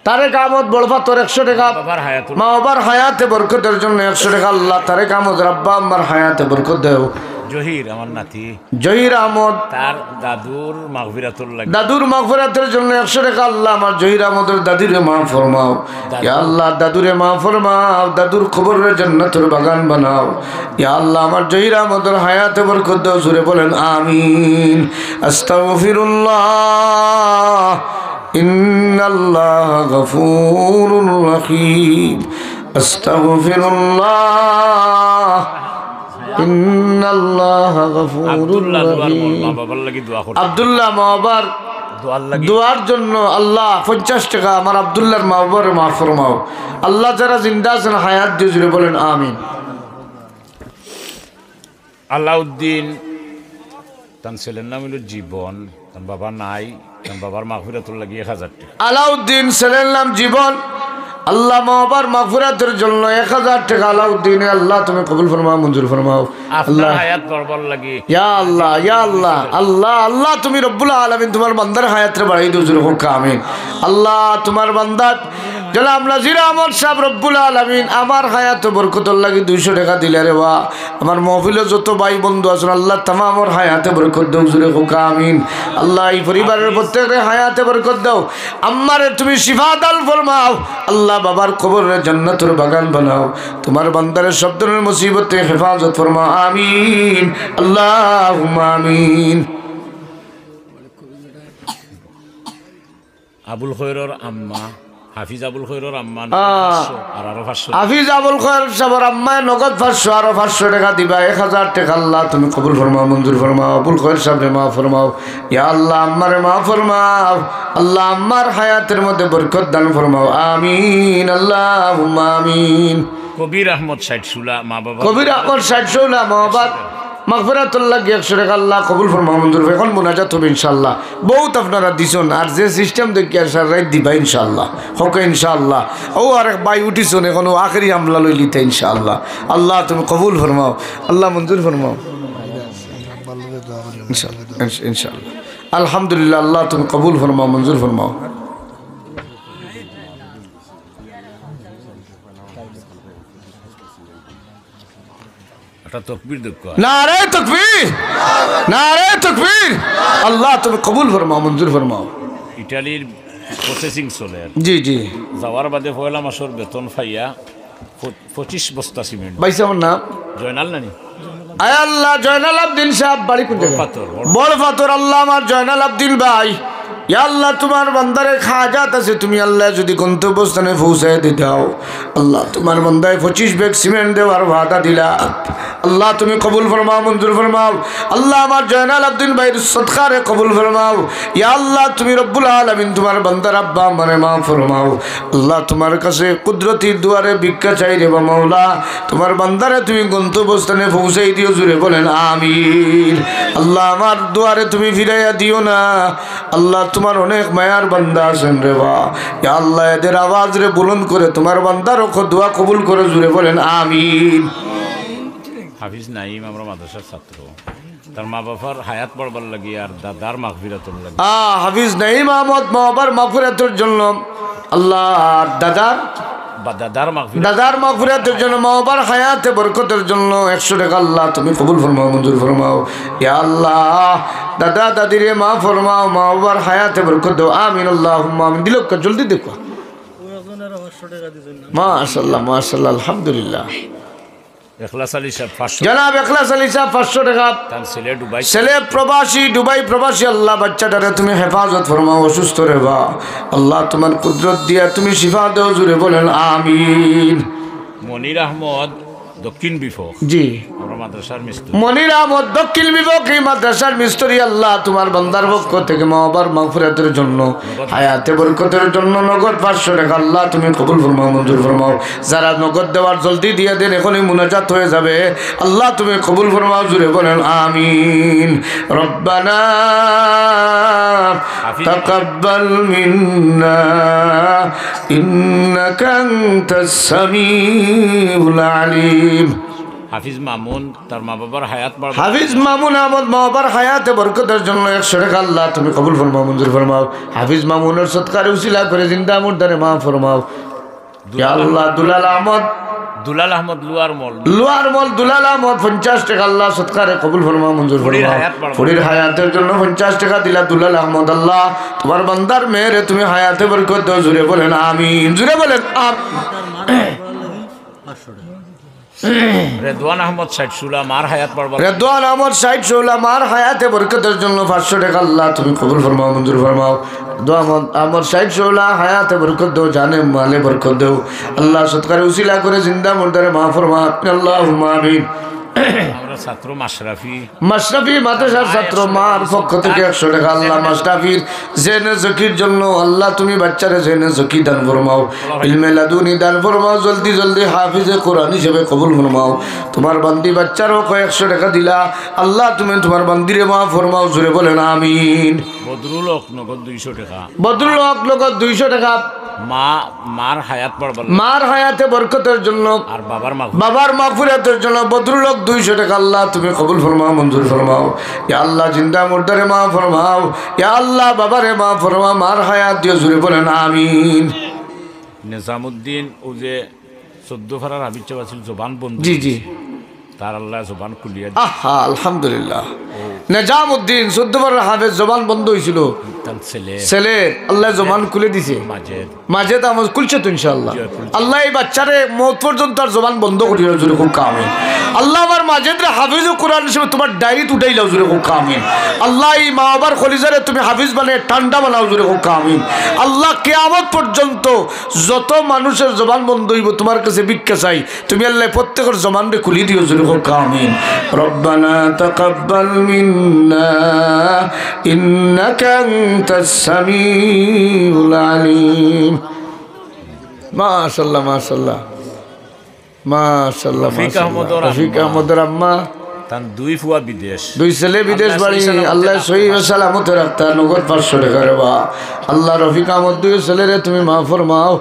তারেক আহমদ বড়পাথর, একশো টেকা। বাবার হায়াতুল- মা বাবার হায়াতে বরকতর জন্য একশো টেকা। আল্লাহ, তারেক আহমদ রাব্বা আমার হায়াতে বরকত দেও। জহির আমার নাতি। জহির আহমদ। তার দাদুর মাগফিরাতর লাগি। দাদুর মাগফিরাতর জন্য একশো টেকা। আল্লাহ, আমার জহির আহমদর দাদিরে মাফ ফরমাও। দাদু। ইয়া আল্লাহ, দাদুরে মাফ ফরমাও, দাদুর কবররে জান্নাতর বাগান বানাও। ইয়া আল্লাহ, আমার জহির আহমদর হায়াতে বরকত দেও, জুরে বলেন আমিন। আস্তাগফিরুল্লাহ, ইন্নাল্লাহা গাফুরুর রহিম। আস্তাগফিরুল্লাহ, ইন্নাল্লাহা গাফুরুর আব্দুল্লাহ দুয়ার মা রহিম। বাবার লাগি দোয়া করতে। আব্দুল্লাহ মা বাবার দোয়ার লাগি। দোয়ার জন্য আল্লাহ পঞ্চাশ টেকা, আমার আব্দুল্লাহর মা বাবারে মাফ ফরমাও। আল্লাহ যারা জিন্দা আছেন হায়াত দিও, জুরে বলেন আমিন। আলাউদ্দিন, তান ছেলের নাম অইলো জীবন, তান বাবা নাই, তান বাবার মাগফিরাতর লাগি এক হাজার টেকা। আলাউদ্দিন, ছেলের নাম জীবন, আল্লাহ মা বাবার মাগফিরাতর জন্য এক হাজার টেকা আলাউদ্দিনে, আল্লাহ তুমি কবুল ফরমাও, মঞ্জুর ফরমাও। আপনার আল্লাহ। হায়াত বাড়াবার লাগি। ইয়া আল্লাহ, ইয়া আল্লাহ, আল্লাহ, আল্লাহ তুমি রব্বুল আলামিন তোমার বান্দার হায়াতরে বাড়াই দেও, জুরে কউক্কা আমিন। আল্লাহ তোমার বান্দা জনাব নাজির আহমদ সাহেব রব্বুল আলামিন আমার হায়াতে বরকতর লাগি দুইশো টেকা দিলা রে বা। আমার মহফিলো যত ভাই বন্ধু আছইন, আল্লাহ তামামর হায়াতে বরকত দেও, জুরে কউক্কা আমিন। আল্লাহ, এই পরিবারের প্রত্যেকরে হায়াতে বরকত দেও। আম্মারে তুমি শিফা দান ফরমাও। আল্লাহ, বাবার কবররে জান্নাতর বাগান বানাও। তোমার বান্দারে সব ধরনের মুসিবত থেকে হেফাজত ফরমাও। আমিন। আল্লাহুম্মা আমিন। আবুল খয়রর আম্মা, হাফিজ আবুল খয়রর আম্মা, আহ, পাঁচশো, আর আরো পাঁচশো। হাফিজ আবুল খয়র সাহেবর আম্মায় নগদ পাঁচশো, আরো পাঁচশো টেকা দিবা, এক হাজার টেকা। আল্লাহ তুমি কবুল ফরমাও, মঞ্জুর ফরমাও, আবুল খয়র সাহেবরে মাফ ফরমাও। ইয়া আল্লাহ, আম্মারে মাফ ফরমাও। আল্লাহ, আম্মার হায়াতের মধ্যে বরকত দান ফরমাও। আমিন, আল্লাহুম্মা আমিন। কবির আহমদ ষাট চুলা, মা বাবা। কবির আহমদ ষাট চুলা, মা বাবার মাগফিরাতর লাগি একশো টেকা, আল্লাহ কবুল ফরমাও, মঞ্জুর ফরমাও। এখন মোনাজাত অইবো ইনশাআল্লাহ। বউত আপনারা দিছইন, আর যে system দেখিয়ার সারা রাইত দিবা ইনশাআল্লাহ। কউক্কা ইনশাআল্লাহ। অউ আরেক ভাই উঠিছইন, এখন অউ আখেরি হামলা লইলিতা ইনশাআল্লাহ। আল্লাহ তুমি কবুল ফরমাও, আল্লাহ মঞ্জুর ফরমাও। ইনশাআল্লাহ, ইনশা-, ইনশাআল্লাহ। আলহামদুলিল্লাহ, আল্লাহ তুমি কবুল ফরমাও, মঞ্জুর ফরমাও। একটা তকবীর দেউক্কা। নারায়ে তকবীর, নারায়ে তকবীর। আল্লাহ তুমি কবুল ফরমাও, মঞ্জুর ফরমাও। ইটালির processing চলের। জি, জি। যাওয়ার বাদে পয়লা মাসর বেতন পাইয়া প-, পঁচিশ বস্তা সিমেন্ট। ভাই সাহেবর নাম? জয়নাল নানি? আয় আল্লাহ, জয়নাল আবদিন সাহেব বাড়ি কোন জায়গায়? বড়পাথর, বড়- বড়পাথর। আল্লাহ আমার জয়নাল আবদিন ভাই, ইয়া আল্লাহ, তোমার বান্দার এক হাজাত আছে, তুমি আল্লাহ যদি গন্তব্যস্থানে পৌঁছায় দিতাও, আল্লাহ, তোমার বান্দায় পঁচিশ ব্যাগ সিমেন্ট দেওয়ার ওয়াদা দিলা। আল্লাহ, তুমি কবুল ফরমাও, মঞ্জুর ফরমাও। আল্লাহ, আমার জয়নাল আবদিন ভাইর সদকারে কবুল ফরমাও। ইয়া আল্লাহ, তুমি রব্বুল আলামিন, তোমার বান্দার আব্বা আম্মারে মাফ ফরমাও। আল্লাহ, তোমার কাছে কুদরতি দুয়ারে ভিক্ষা চাই রে বা মাওলা, তোমার বান্দারে তুমি গন্তব্যস্থানে পৌঁছাই দিও, জুরে বলেন আমিন। আল্লাহ, আমার দুয়ারে তুমি ফিরাইয়া দিও না। আল্লাহ, তোমার অনেক মায়ার বান্দা আছেন রে বা। ইয়া আল্লাহ, এদের আওয়াজরে বুলন্দ করে তোমার বান্দার হক দোয়া কবুল করো, জুরে বলেন আমিন। হাফিজ নাইম, আমরা মাদ্রাসার ছাত্র, তার মা বাবার হায়াত বাড়াবার লাগি আর দাদার মাগফিরাতর লাগি। আ, হাফিজ নাইম আহমদ মা বাবার মাগফিরাতর জন্য আল্লাহ আর দাদার বা দাদার মাগফিরাত। দাদার মাগফিরাতের জন্য, মা বাবার হায়াতে বরকতের জন্য একশো টেকা আল্লাহ তুমি কবুল ফরমাও, মঞ্জুর ফরমাও। ইয়া আল্লাহ, দাদা দাদিরে মাফ ফরমাও, মা বাবার হায়াতে বরকত দাও। আমিন, আল্লাহুম্মা আমিন। দিলক্কা, জলদি দেখো। মাশাআল্লাহ, মাশাআল্লাহ, আলহামদুলিল্লাহ। এখলাস আলী সাহেব পাঁচশো। জনাব এখলাস আলী সাহেব পাঁচশো টেকা। তান ছেলে দুবাই। ছেলে প্রবাসী, দুবাই প্রবাসী। আল্লাহ, বাচ্চাটারে তুমি হেফাজত ফরমাও, অসুস্থ রে বা। আল্লাহ, তোমার কুদরত দিয়া তুমি শিফা দেও, জুরে বলেন আমিন। মনির আহমদ, দক্ষিণ বিফক। জি। আমরা মাদ্রাসার মিস্ত্রি। মনির আহমদ, দক্ষিণ বিফক, এই মাদ্রাসার মিস্ত্রি। আল্লাহ, তোমার বান্দার পক্ষ থেকে মা বাবার মাগফিরাতের জন্য, হায়াতে বরকতের জন্য নগদ পাঁচশো টেকা আল্লাহ তুমি কবুল ফরমাও, মঞ্জুর ফরমাও। যারা নগদ দেওয়ার জলদি দিয়া দেন, এখনই মুনাজাত হয়ে যাবে। আল্লাহ তুমি কবুল ফরমাও, জুরে বলেন আমিন। রব্বানা তাকাব্বাল মিন্না ইন্নাকা আনতাস সামিউল আলিম। হাফিজ মামুন, তার মা বাবার হায়াত বাড়াও। হাফিজ মামুন আহমদ, মা বাবার হায়াতে বরকতের জন্য একশো টেকা আল্লাহ তুমি কবুল ফরমাও, মঞ্জুর ফরমাও। হাফিজ মামুনের সৎকারে উসিলা করে জিন্দা মুর্দারে মাফ ফরমাও। ইয়া আল্লাহ, দুলাল আহমদ। দুলাল আহমদ লোয়ার মল। লোয়ার মল দুলাল আহমদ পঞ্চাশ টেকা আল্লাহ সৎকারে কবুল ফরমাও, মঞ্জুর ফরমাও। ফুরির হায়াতের জন্য পঞ্চাশ টেকা দিলা দুলাল আহমদ। আল্লাহ, তোমার বান্দার মেয়েরে তুমি হায়াতে বরকত দাও, জুরে বলেন আমিন, জুরে বলেন আমিন। রেদওয়ান আহমদ ষাট শোলা, মার হায়াত বাড়াও। রেদওয়ান আহমদ ষাট শোলা, মার হায়াতে বরকতের জন্য পাঁচশো টেকা আল্লাহ তুমি কবুল ফরমাও, মঞ্জুর ফরমাও। রেদওয়ান আহমদ, আহমদ ষাট শোলা, হায়াতে বরকত দাও, জানে মালে বরকত দাও। আল্লাহ, সৎকারে উসিলা করে জিন্দা মুর্দারে মাফ ফরমাও। আল্লাহুম্মা আমিন। আমরা ছাত্র মাশরাফি। মাশরাফি মাদ্রাসার ছাত্র, মার পক্ষ থেকে একশো টেকা আল্লাহ মাশরাফির জেনে জকির জন্য আল্লাহ তুমি বাচ্চারে জেনে জকি দান ফরমাও, ইলমে লাদুনি দান ফরমাও, জলদি জলদি হাফিজে কোরআন হিসেবে কবুল ফরমাও। তোমার বান্দি বাচ্চার হক একশো টেকা দিলা, আল্লাহ তুমি তোমার বান্দিরে মাফ ফরমাও, জুরে বলেন আমিন। বদরুল হক নগদ দুইশো টেকা। বদরুল হক নগদ দুইশো টেকা। মা, মার হায়াত বাড়াও। মার হায়াতে বরকতের জন্য। আর বাবার মাগফিরাত। বাবার মাগফিরাতের জন্য বদরুল হক দুইশো টেকা আল্লাহ তুমি কবুল ফরমাও, মঞ্জুর ফরমাও। ইয়া আল্লাহ, জিন্দা মুর্দারে মাফ ফরমাও। ইয়া আল্লাহ, বাবারে মাফ ফরমাও, মার হায়াত দিও, জুরে বলেন আমিন। নিজামুদ্দিন, ও যে চোদ্দ পাড়ার হাফিজ সাহেব আছিল, জবান বন্ধ। জি, জি। তার আল্লাহ জবান খুলিয়া দিছে। আহা, আলহামদুলিল্লাহ। নিজামুদ্দিন চোদ্দ পাড়ার হাফেজ, জবান বন্ধ হইছিল। তার ছেলে। ছেলে, আল্লাহ জবান খুলে দিছে। মাজেদ। মাজেদ আহমদ খুলছে তো ইনশাআল্লাহ। জি, খুলছে। আল্লাহ এই বাচ্চারে মউত পর্যন্ত আর জবান বন্ধ করিও না, জুরে কউক্কা আমিন। আল্লাহ আমার মাজেদরে হাফিজে কোরআন হিসেবে তোমার ডায়েরিত উঠাইলাও, জুরে কউক্কা আমিন। আল্লাহ এই মা বাবার কলিজারে তুমি হাফিজ বানাইয়া ঠান্ডা বানাও, জুরে কউক্কা আমিন। আল্লাহ কিয়ামত পর্যন্ত যত মানুষের জবান বন্ধ হইব, তোমার কাছে ভিক্ষা চাই, তুমি আল্লাহ প্রত্যেকের জবানরে খুলি দিও, জুরে কউক্কা আমিন। রব্বানা তাকাব্বাল মিন্না ইন্নাকা আনতাস সামিউল আলিম। মাশাআল্লাহ, মাশাআল্লাহ, মাশাআল্লাহ, রফিক মাশাআল্লাহ। আহমদর রফিক আম্মা। আহমদর আম্মা। তান দুই ফুয়া বিদেশ। দুই ছেলে বিদেশ আল্লাহ বাড়ি, সহি সালামতে আল্লাহ রাখতা। সহি ও সালামতে রাখতা, নগদ পাঁচশো টেকা রে বা। আল্লাহ রফিক আহমদ দুই ছেলেরে তুমি মাফ ফরমাও,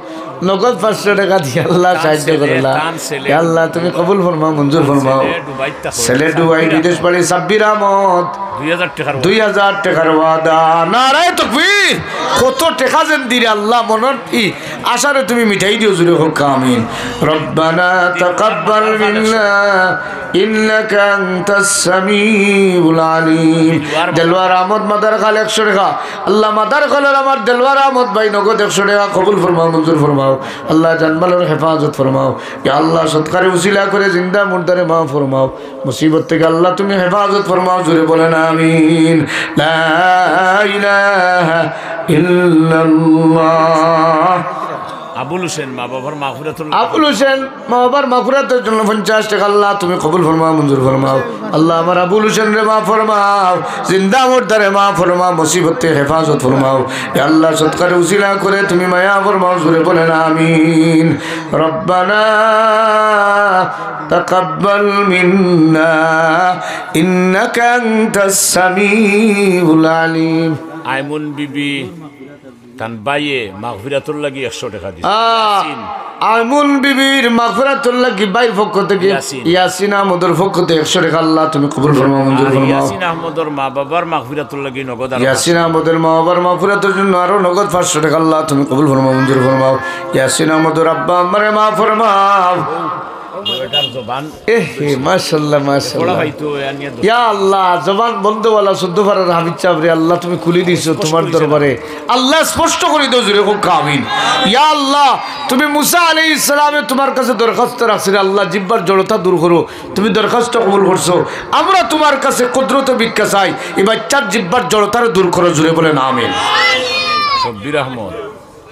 নগদ পাঁচশো টেকা দিয়া আল্লাহ তান সাহায্য ছেলে, করলা। তান ছেলে। ইয়া আল্লাহ তুমি কবুল ফরমাও, মঞ্জুর ফরমাও। ছেলে দুবাইত থাকে। ছেলে দুবাই বিদেশ বাড়ি, সাব্বির আহমদ। দুই হাজার টেকার ওয়াদা। দুই হাজার টেকার ওয়াদা। নারায়ে তাকবীর। কত টেকা যেন দিরে আল্লাহ, মনর ই আশারে তুমি মিটাই দিও, জুরে কউক্কা আমিন। রব্বানা তাকাব্বাল মিন্না ইন্নাকা আনতাস সামিউল আলিম। দেলোয়ার আহমদ মাদার খাল একশো টেকা। আল্লাহ মাদার খালর আমার দেলোয়ার আহমদ ভাই নগদ একশো টেকা কবুল ফরমাও, মঞ্জুর ফরমাও। আল্লাহ জানমালর হেফাজত ফরমাও। ইয়া আল্লাহ সৎকারে উসিলা করে জিন্দা মুর্দারে মাফ ফরমাও। মুসিবত থেকে আল্লাহ তুমি হেফাজত ফরমাও, জুরে বলেন আমিন। লা ইলাহা ইল্লাল্লাহ। আবুল হোসেন, মা বাবার মাগফিরাতুল আবুল হোসেন, মা বাবার মাগফিরাতের জন্য পঞ্চাশ টেকা আল্লাহ তুমি কবুল ফরমাও, মঞ্জুর ফরমাও। আল্লাহ আমার আবুল হোসেনরে মাফ ফরমাও, জিন্দা মুর্দারে মাফ ফরমাও, মুসিবত থেকে হেফাজত ফরমাও। ইয়া আল্লাহ সৎকারে উসিলা করে তুমি মায়া ফরমাও, জুরে বলেন আমিন। রব্বানা তাকাব্বাল মিন্না ইন্নাকা আনতাস সামিউল আলিম। আইমুন বিবি তান ভাইয়ে মাগফিরাতর লাগি একশো টেকা দিছে। আহ, ইয়াসিন। আইমুন বিবির মাগফিরাতর লাগি ভাইর পক্ষ থাকি, ইয়াসিন। ইয়াসিন আহমদর পক্ষ থাকি একশো টেকা, আল্লাহ তুমি কবুল ফরমাও, মঞ্জুর আর ফরমাও। ইয়াসিন আহমদর মা বাবার মাগফিরাতর লাগি নগদ আরো ইয়াসিন আহমদর মা বাবার মাগফিরাতর জন্য আরো নগদ পাঁচশো টেকা, আল্লাহ তুমি কবুল ফরমাও, মঞ্জুর ফরমাও। ইয়াসিন আহমদর আব্বা আম্মারে মাফ ফরমাও। এটার জবান এ হে, মাশাআল্লাহ, মাশাআল্লাহ। পড়া হয়তো এ নিয়ে দোষ। ইয়া আল্লাহ, জবান বন্ধওয়ালা চৌদ্দ পাড়ার হাফিজ সাহেব রে, আল্লাহ তুমি খুলি দিছো স্পষ্ট তোমার হইছে না। দরবারে। আল্লাহ স্পষ্ট করি দেও, জোরে কউক্কা আমিন। ইয়া আল্লাহ, তুমি মুসা আলাইহিস সালামে তোমার কাছে দরখাস্ত রাখছিল, আল্লাহ জিব্বার জড়তা দূর করো, তুমি দরখাস্ত কবুল করছো। আমরা তোমার কাছে কুদরতে ভিক্ষা চাই, এই বাচ্চার জিব্বার জড়তারে দূর করো, জোরে বলেন আমিন। শব্বির আহমদ।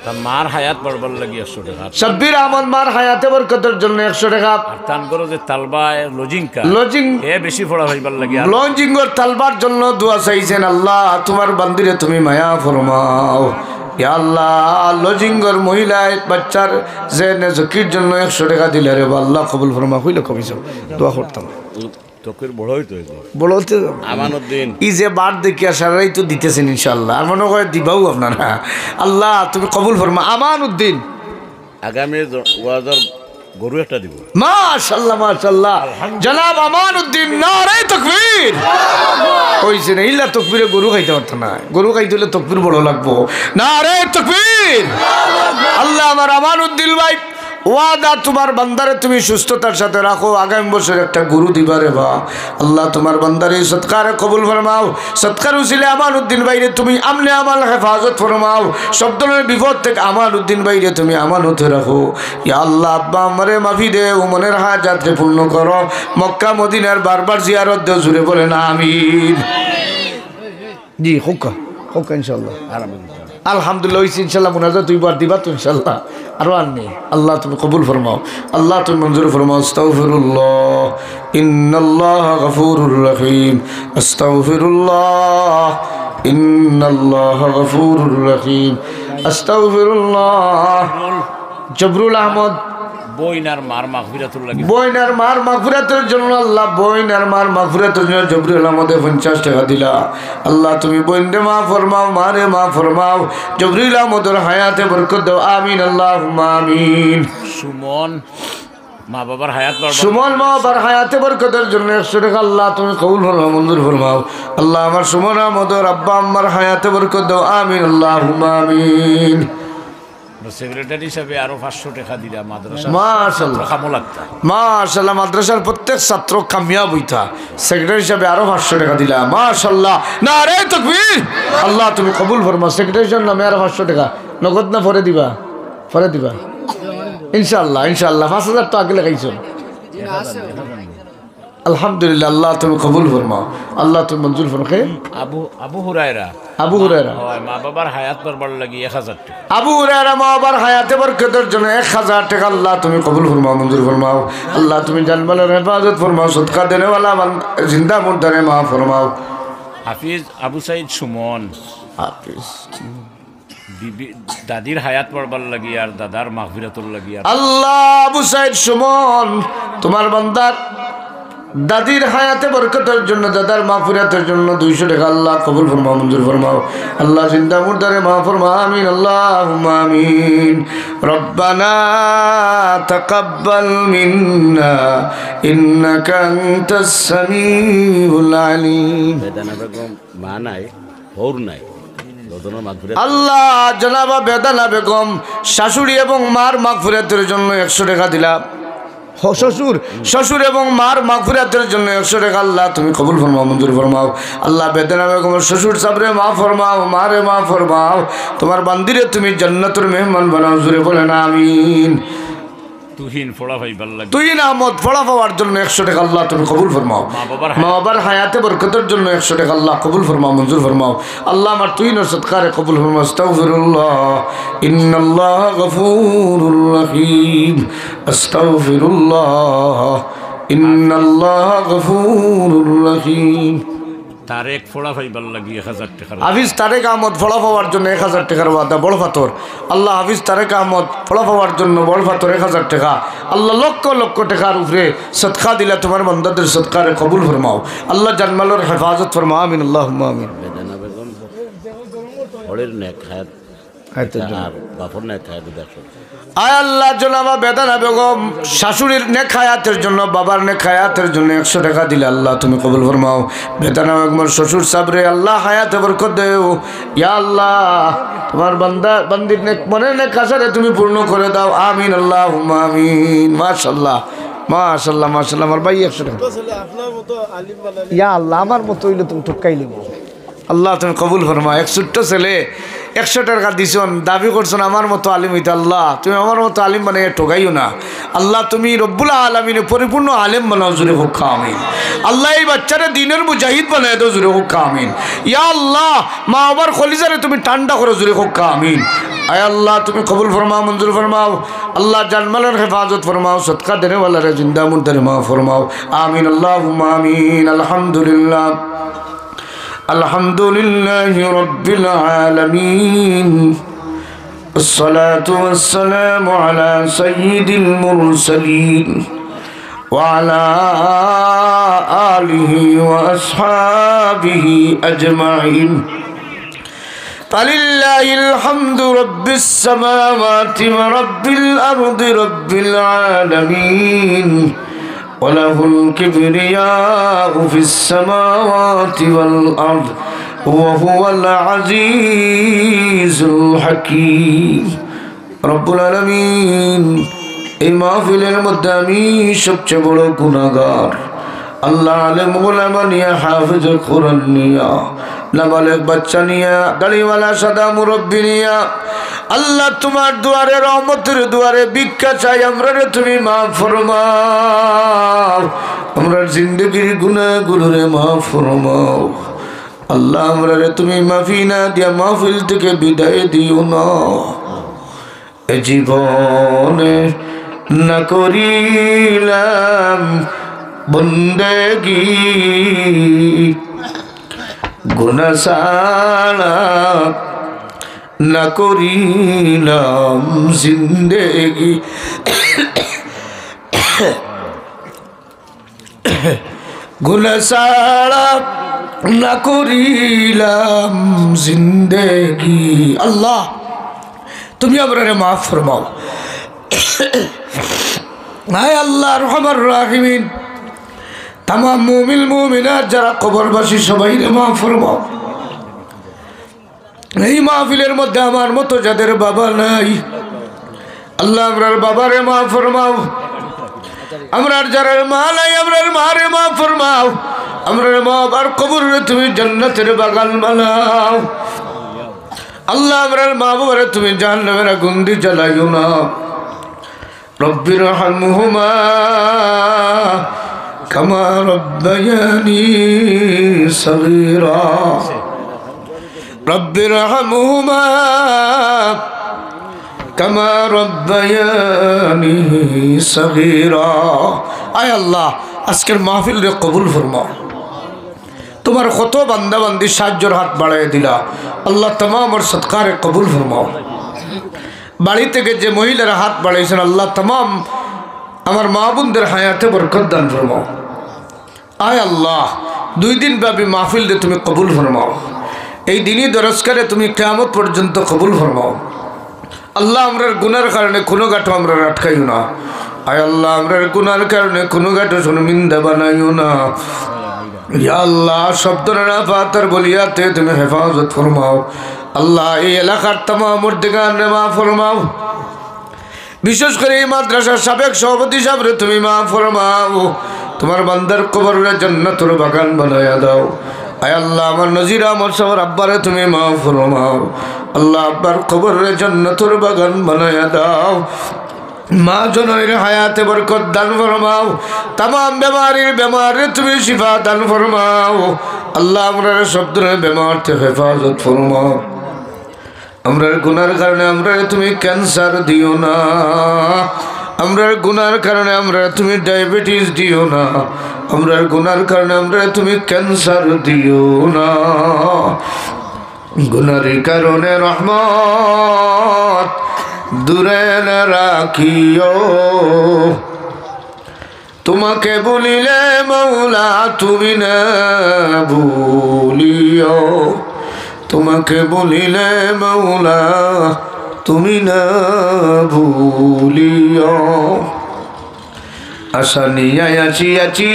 তার মার হায়াত বাড়বার লাগি একশো টেকা। শব্বির আহমদ মার হায়াতে বরকতর জন্য একশো টেকা। আর তান ঘরো যে তালবায় লজিংকা, লজিং এ বেশি পড়া হইবার লাগি আর লজিংর তালবার জন্য দোয়া চাইছেন, আল্লাহ তোমার বান্দিরে তুমি মায়া ফরমাও। ইয়া আল্লাহ, লজিংর মহিলায় বাচ্চার যে নেজকির জন্য একশো টেকা দিলা রে বা, আল্লাহ কবুল ফরমা। হইলে কমিছো দোয়া করতাম। তকবির বড় হইতো হইতো। বড় হইতো। আমানুদ্দিন। এই যে বার দেখিয়া সারাই তো দিতেছেন ইনশাআল্লাহ। আর মনে হয় দিবাও আপনারা। আল্লাহ, তুমি কবুল ফরমা। আমানুদ্দিন। আগামী জ-, ওয়াজর গরু একটা দিব। মাশাআল্লাহ, মাশাআল্লাহ। জনাব আমানুদ্দিন, নারায়ে তকবীর। কইছে না, ইল্লা তকবীরে গরু খাইতে পারতো না। গরু খাইতে হইলে তকবীর বড় লাগবো। নারায়ে তকবীর। আল্লাহ, আমার আমানুদ্দিন ভাই, ওয়াদা তোমার বান্দারে তুমি সুস্থতার সাথে রাখো, আগামী বছর একটা গরু দিবা রে বা। আল্লাহ তোমার বান্দারে সদকারে কবুল ফরমাও, সদকার উসিলে আমানুদ্দিন ভাইরে তুমি আমনে আমাল হেফাজত ফরমাও, সব ধরনের বিপদ থেকে আমানুদ্দিন ভাইরে তুমি আমানতে রাখো। ইয়া আল্লাহ, আব্বা আম্মারে মাফি দেও, মনের হাজাতরে পূর্ণ করো, মক্কা মদিনার বারবার জিয়ারত দেও, জুরে বলেন আমিন। জি, কউক্কা, কউক্কা ইনশাআল্লাহ। আলহামদুলিল্লাহ, হইছে ইনশাআল্লাহ, মুনাজাত হইব আর দিবা তো ইনশাআল্লাহ। আরো আর নেই। আল্লাহ তুমি কবুল ফরমাও, আল্লাহ তুমি মঞ্জুর ফরমাও। আস্তাগফিরুল্লাহ, ইন্নাল্লাহা গাফুরুর রহিম। আস্তাগফিরুল্লাহ, ইন্নাল্লাহা গাফুরুর রহিম। আস্তাগফিরুল্লাহ। জবরুল আহমদ। বইন আর মার মাগফিরাতুর লাগি। বইন আর মার মাগফিরাতের জন্য আল্লাহ, বইন আর মার মাগফিরাতের জন্য জবরুল আহমদে পঞ্চাশ টেকা দিলা। আল্লাহ তুমি বইনরে মাফ ফরমাও, মারে মাফ ফরমাও, জবরুল আহমদর হায়াতে বরকত দাও। আমিন, আল্লাহুম্মা আমিন। সুমন, মা বাবার হায়াত বাড়াও। সুমন মা বাবার হায়াতে বরকতের জন্য একশো টেকা আল্লাহ তুমি কবুল ফরমাও, মঞ্জুর ফরমাও। আল্লাহ আমার সুমন আহমদর আব্বা আম্মার হায়াতে বরকত দাও। আমিন, আল্লাহুম্মা আমিন। সেক্রেটারি হিসাবে আরো পাঁচশো টেকা দিলা মাদ্রাসার মাশাআল্লাহ। ছাত্র কামো লাগতা। মাশাআল্লাহ, মাদ্রাসার প্রত্যেক ছাত্র কামিয়াব হইতা। সেক্রেটারি হিসাবে আরো পাঁচশো টেকা দিলা। মাশাআল্লাহ, নারায়ে তকবীর। আল্লাহ তুমি কবুল ফরমাও। সেক্রেটারি হিসাব নামে আরো পাঁচশো টেকা। নগদ না পরে দিবা? পরে দিবা। ইনশাআল্লাহ, ইনশাআল্লাহ। পাঁচ হাজার তো আগে লাগাইছো। আলহামদুলিল্লাহ, আল্লাহ তুমি কবুল ফরমাও, আল্লাহ তুমি মঞ্জুর ফরমাও। কে? আবু, আবু হুরায়রা। আবু হুরায়রা। হয়, মা বাবার হায়াত বাড়বার লাগি এক হাজার টেকা। আবু হুরায়রা মা বাবার হায়াতে বরকতের জন্য এক হাজার টেকা আল্লাহ তুমি কবুল ফরমাও, মঞ্জুর ফরমাও। আল্লাহ তুমি জানমালের হেফাজত ফরমাও, সদকা দেনেওয়ালা বান-, জিন্দা মুর্দারে মাফ ফরমাও। হাফিজ আবু সাইদ সুমন। হাফিজ। বিবি, দাদির হায়াত বাড়বার লাগি আর দাদার মাগফিরাতর লাগি আর আল্লাহ আবু সাইদ সুমন, তোমার বান্দার দাদির হায়াতে বরকতের জন্য, দাদার মাগফিরাতের জন্য দুইশো টেকা আল্লাহ কবুল ফরমাও, মঞ্জুর ফরমাও। আল্লাহ জিন্দা মুর্দারে মাফ ফরমাও। আমিন, আল্লাহুম্মা আমিন। রব্বানা তাকাব্বাল মিন্না ইন্নাকা আনতাস সামিউল আলিম। বেদানা বেগম মা নাই, হউর নাই। দুইজনর মাগফিরাত। আল্লাহ, জনাবা বেদানা বেগম, শাশুড়ি এবং মার মাগফিরাতের জন্য একশো টেকা দিলা। হ-, শ্বশুর, শ্বশুর এবং মার মাগফিরাতের জন্য একশো টেকা আল্লাহ তুমি কবুল ফরমাও, মঞ্জুর ফরমাও। আল্লাহ বেদানা বেগমর শ্বশুর সাবরে মাফ ফরমাও, মারে মাফ ফরমাও। তোমার বান্দিরে তুমি জান্নাতুর মেহমান বানাও, জুরে বলেন আমিন। তুহিন পড়া পাইবার লাগি। তুহিন আহমদ পড়া পাওয়ার জন্য একশো টেকা আল্লাহ তুমি কবুল ফরমাও। মা বাবার মা বাবার হায়াতে বরকতের জন্য একশো টেকা আল্লাহ কবুল ফরমাও, মঞ্জুর ফরমাও। আল্লাহ আমার তুহিনর সদকারে কবুল ফরমাও। আস্তাগফিরুল্লাহ, ইন্নাল্লাহা গাফুরুর রহিম। আস্তাগফিরুল্লাহ, ইন্নাল্লাহা গাফুরুর রহিম। তারেক পড়া পাইবার লাগি এক হাজার টেকার। হাফিজ তারেক আহমদ পড়া পাওয়ার জন্য এক হাজার টেকার ওয়াদা, বড় পাথর। আল্লাহ হাফিজ তারেক আহমদ পড়া পাওয়ার জন্য বড় পাথর এক হাজার টেকা। আল্লাহ লক্ষ লক্ষ টেকার উপরে সদকা দিলা, তোমার বান্দাদের সদকারে কবুল ফরমাও। আল্লাহ জানমালর হেফাজত ফরমাও। আমিন, আল্লাহুম্মা আমিন। হড়ের নেক হায়াত, হায়াতের জন্য। আর বাপর নেক হায়াত দেখো। আয় আল্লাহ, জনাবা বেদানা বেগম শাশুড়ির নেক হায়াতের জন্য, বাবার নেক হায়াতের জন্য একশো টাকা দিলা, আল্লাহ তুমি কবুল ফরমাও। বেদানা বেগমর শ্বশুর সাবরে আল্লাহ হায়াতে বরকত দেও। ইয়া আল্লাহ, তোমার বান্দা বান্দির নেক মনের নেক আশারে তুমি পূর্ণ করে দাও। আমিন, আল্লাহুম্মা আমিন। মাশাআল্লাহ, মাশাআল্লাহ, মাশাআল্লাহ। আমার ভাই একশো টাকা। ইয়া আল্লাহ, আমার মতো অইলে তুমি টুকাই লিব। আল্লাহ তুমি কবুল ফরমাও। এক ছোট্ট ছেলে একশো টাকা দিছন, দাবি করছন আমার মতো আলিম অইতা। আল্লাহ তুমি আমার মতো আলিম বানাইয়া ঠগাইও না। আল্লাহ তুমি রব্বুল আলামিনে পরিপূর্ণ আলেম বানাও, জোরে কউক্কা আমিন। আল্লাহ এই বাচ্চারে দ্বীনের মুজাহিদ বানাই দেও, জোরে কউক্কা আমিন। ইয়া আল্লাহ, মা বাবার কলিজারে তুমি ঠান্ডা করো, জোরে কউক্কা আমিন। আয় আল্লাহ তুমি কবুল ফরমাও, মঞ্জুর ফরমাও। আল্লাহ জানমালর হেফাজত ফরমাও, সদকা দেনেওয়ালারে জিন্দা মুর্দারে মাফ ফরমাও। আমিন, আল্লাহুম্মা আমিন। আলহামদুলিল্লাহ। الحمد لله رب العالمين. الصلاة والسلام على سيد المرسلين وعلى آله وأصحابه أجمعين. فلله الحمد رب السماوات ورب الأرض رب العالمين. وله الكبرياء في السماوات والأرض وهو العزيز الحكيم. রব্বুল আলামিন, এই মাহফিলের মধ্যে আমি সবচেয়ে বড় গুনাহগার। আল্লাহ আলেম ওলামা নিয়া, হাফিজ কোরআন নিয়া, নাবালেগ বাচ্চা নিয়া, দাড়িওয়ালা সাদা মুরব্বি নিয়া, আল্লাহ তোমার দুয়ারে, রহমতের দুয়ারে ভিক্ষা চাই, আমরারে তুমি মাফ ফরমাও, আমরার জিন্দেগির গুনাহগুলোরে মাফ ফরমাও। আল্লাহ আমরারে তুমি মাফি না দিয়া মাহফিল থেকে বিদায় দিও না। এ জীবনে না করিলাম বন্দেগি, গুনা ছাড়া না করিলাম জিন্দেগি। গুনা ছাড়া না করিলাম জিন্দেগি। আল্লাহ, তুমি আমরারে মাফ ফরমাও। আয় আল্লাহ, আরহামার রাহিমিন, তামাম মুমিন মুমিনাত যারা কবরবাসী, সবাইরে মাফ ফরমাও। এই মাহফিলের মধ্যে আমার মতো যাদের বাবা নাই, আল্লাহ, আমরার বাবারে মাফ ফরমাও। আমরার যারার মা নাই, আমরার মারে মাফ ফরমাও। আমরার মা বাবার কবররে তুমি জান্নাতের বাগান বানাও। আল্লাহ, আমরার মা বাবারে তুমি জাহান্নামের আগুন দি জ্বালাইও না। رب ارحمهما كما ربياني صغيرا. رب ارحمهما كما ربياني صغيرا. আয় আল্লাহ, আজকের মাহফিলরে কবুল ফরমাও। তোমার কত বান্দা বান্দি সাহায্যর হাত বাড়াইয়া দিলা, আল্লাহ তামামর সদকারে কবুল ফরমাও। বাড়ি থেকে যে মহিলারা হাত বাড়াইছেন, আল্লাহ তামাম আমার মা বোনদের হায়াতে বরকত দান ফরমাও। আয় আল্লাহ, দুই দিন ব্যাপী মাহফিলরে তুমি কবুল ফরমাও। এই দিনই দরসকারে তুমি কিয়ামত পর্যন্ত কবুল ফরমাও। আল্লাহ, আমরার গুনার কারণে কোনো ঘাটো আমরারে আটকাইও না। আয় আল্লাহ, আমরার গুনার কারণে কোনো ঘাটো শর্মিন্দা বানাইও না। ইয়া আল্লাহ, সব ধরনের আফাত আর বলিয়াতে তুমি হেফাজত ফরমাও। আল্লাহ, এই এলাকার তামাম মুর্দেগানরে মাফ ফরমাও। বিশেষ করে এই মাদ্রাসার সাবেক সভাপতি সাবরে তুমি মাফ ফরমাও। তোমার বান্দার কবররে জান্নাতুর বাগান বানাইয়া দাও। আয় আল্লাহ, আমার নজির আহমদ সাবর আব্বারে তুমি মাফ ফরমাও। আল্লাহ, আব্বার কবররে জান্নাতুর বাগান বানাইয়া দাও। মা জননীর হায়াতে বরকত দান ফরমাও। তামাম বেমারির বেমারে তুমি শিফা দান ফরমাও। আল্লাহ, আমরারে সব ধরনের বেমার থেকে হেফাজত ফরমাও। আমরার গুনার কারণে আমরারে তুমি ক্যান্সার দিও না। আমরার গুনার কারণে আমরারে তুমি ডায়াবেটিস দিও না। আমরার গুনার কারণে আমরারে তুমি ক্যান্সার দিও না। গুনার কারণে রহমত দূরে না রাখিও। তোমাকে ভুলিলে মৌলা তুমি না ভুলিও। তোমাকে বলিলে মৌলা তুমি না ভুলিও। আশা নিয়ে আসিয়াছি,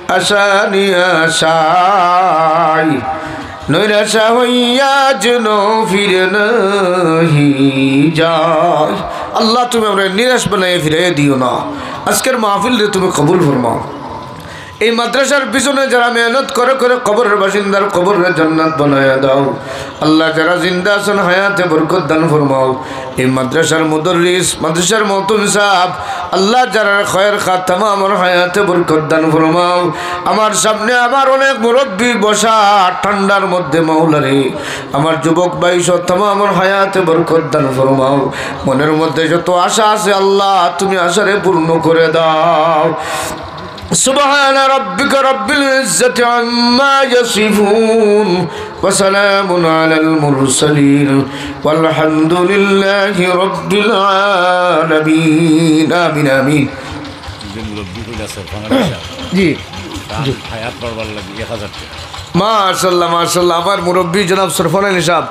আশা নিয়ে আশায়, নৈরাশা হইয়া যেন ফিরে নাহি যায়। আল্লাহ, তুমি আমরা নিরাশ বানাইয়া ফিরাইয়া দিও না। আজকের মাহফিলরে তুমি কবুল ফরমাও। এই মাদ্রাসার পিছনে যারা মেহনত করে করে কবরের বাসিন্দার কবররে জান্নাত বানাইয়া দাও। আল্লাহ, যারা জিন্দা আছেন হায়াতে বরকত দান ফরমাও। এই মাদ্রাসার মুদররিস, মাদ্রাসার মহতমিম সাব, আল্লাহ, যারার খয়ের খাত তামামর হায়াতে বরকত দান ফরমাও। আমার সামনে আমার অনেক মুরব্বি বসা ঠান্ডার মধ্যে, মাওলারে, আমার যুবক ভাই সহ তামামর হায়াতে বরকত দান ফরমাও। মনের মধ্যে যত আশা আছে আল্লাহ, তুমি আশারে পূর্ণ করে দাও। سبحان ربك رب العزة عما يصفون وسلام على المرسلين والحمد لله رب العالمين. آمين، آمين. যে মুরব্বি কইলা সরফরাজ আলী সাহেব, জি। তার হায়াত বাড়বার লাগি এক হাজার টাকা। মাশাআল্লাহ, মাশাআল্লাহ। আমার মুরব্বি জনাব সরফরাজ আলী সাহেব,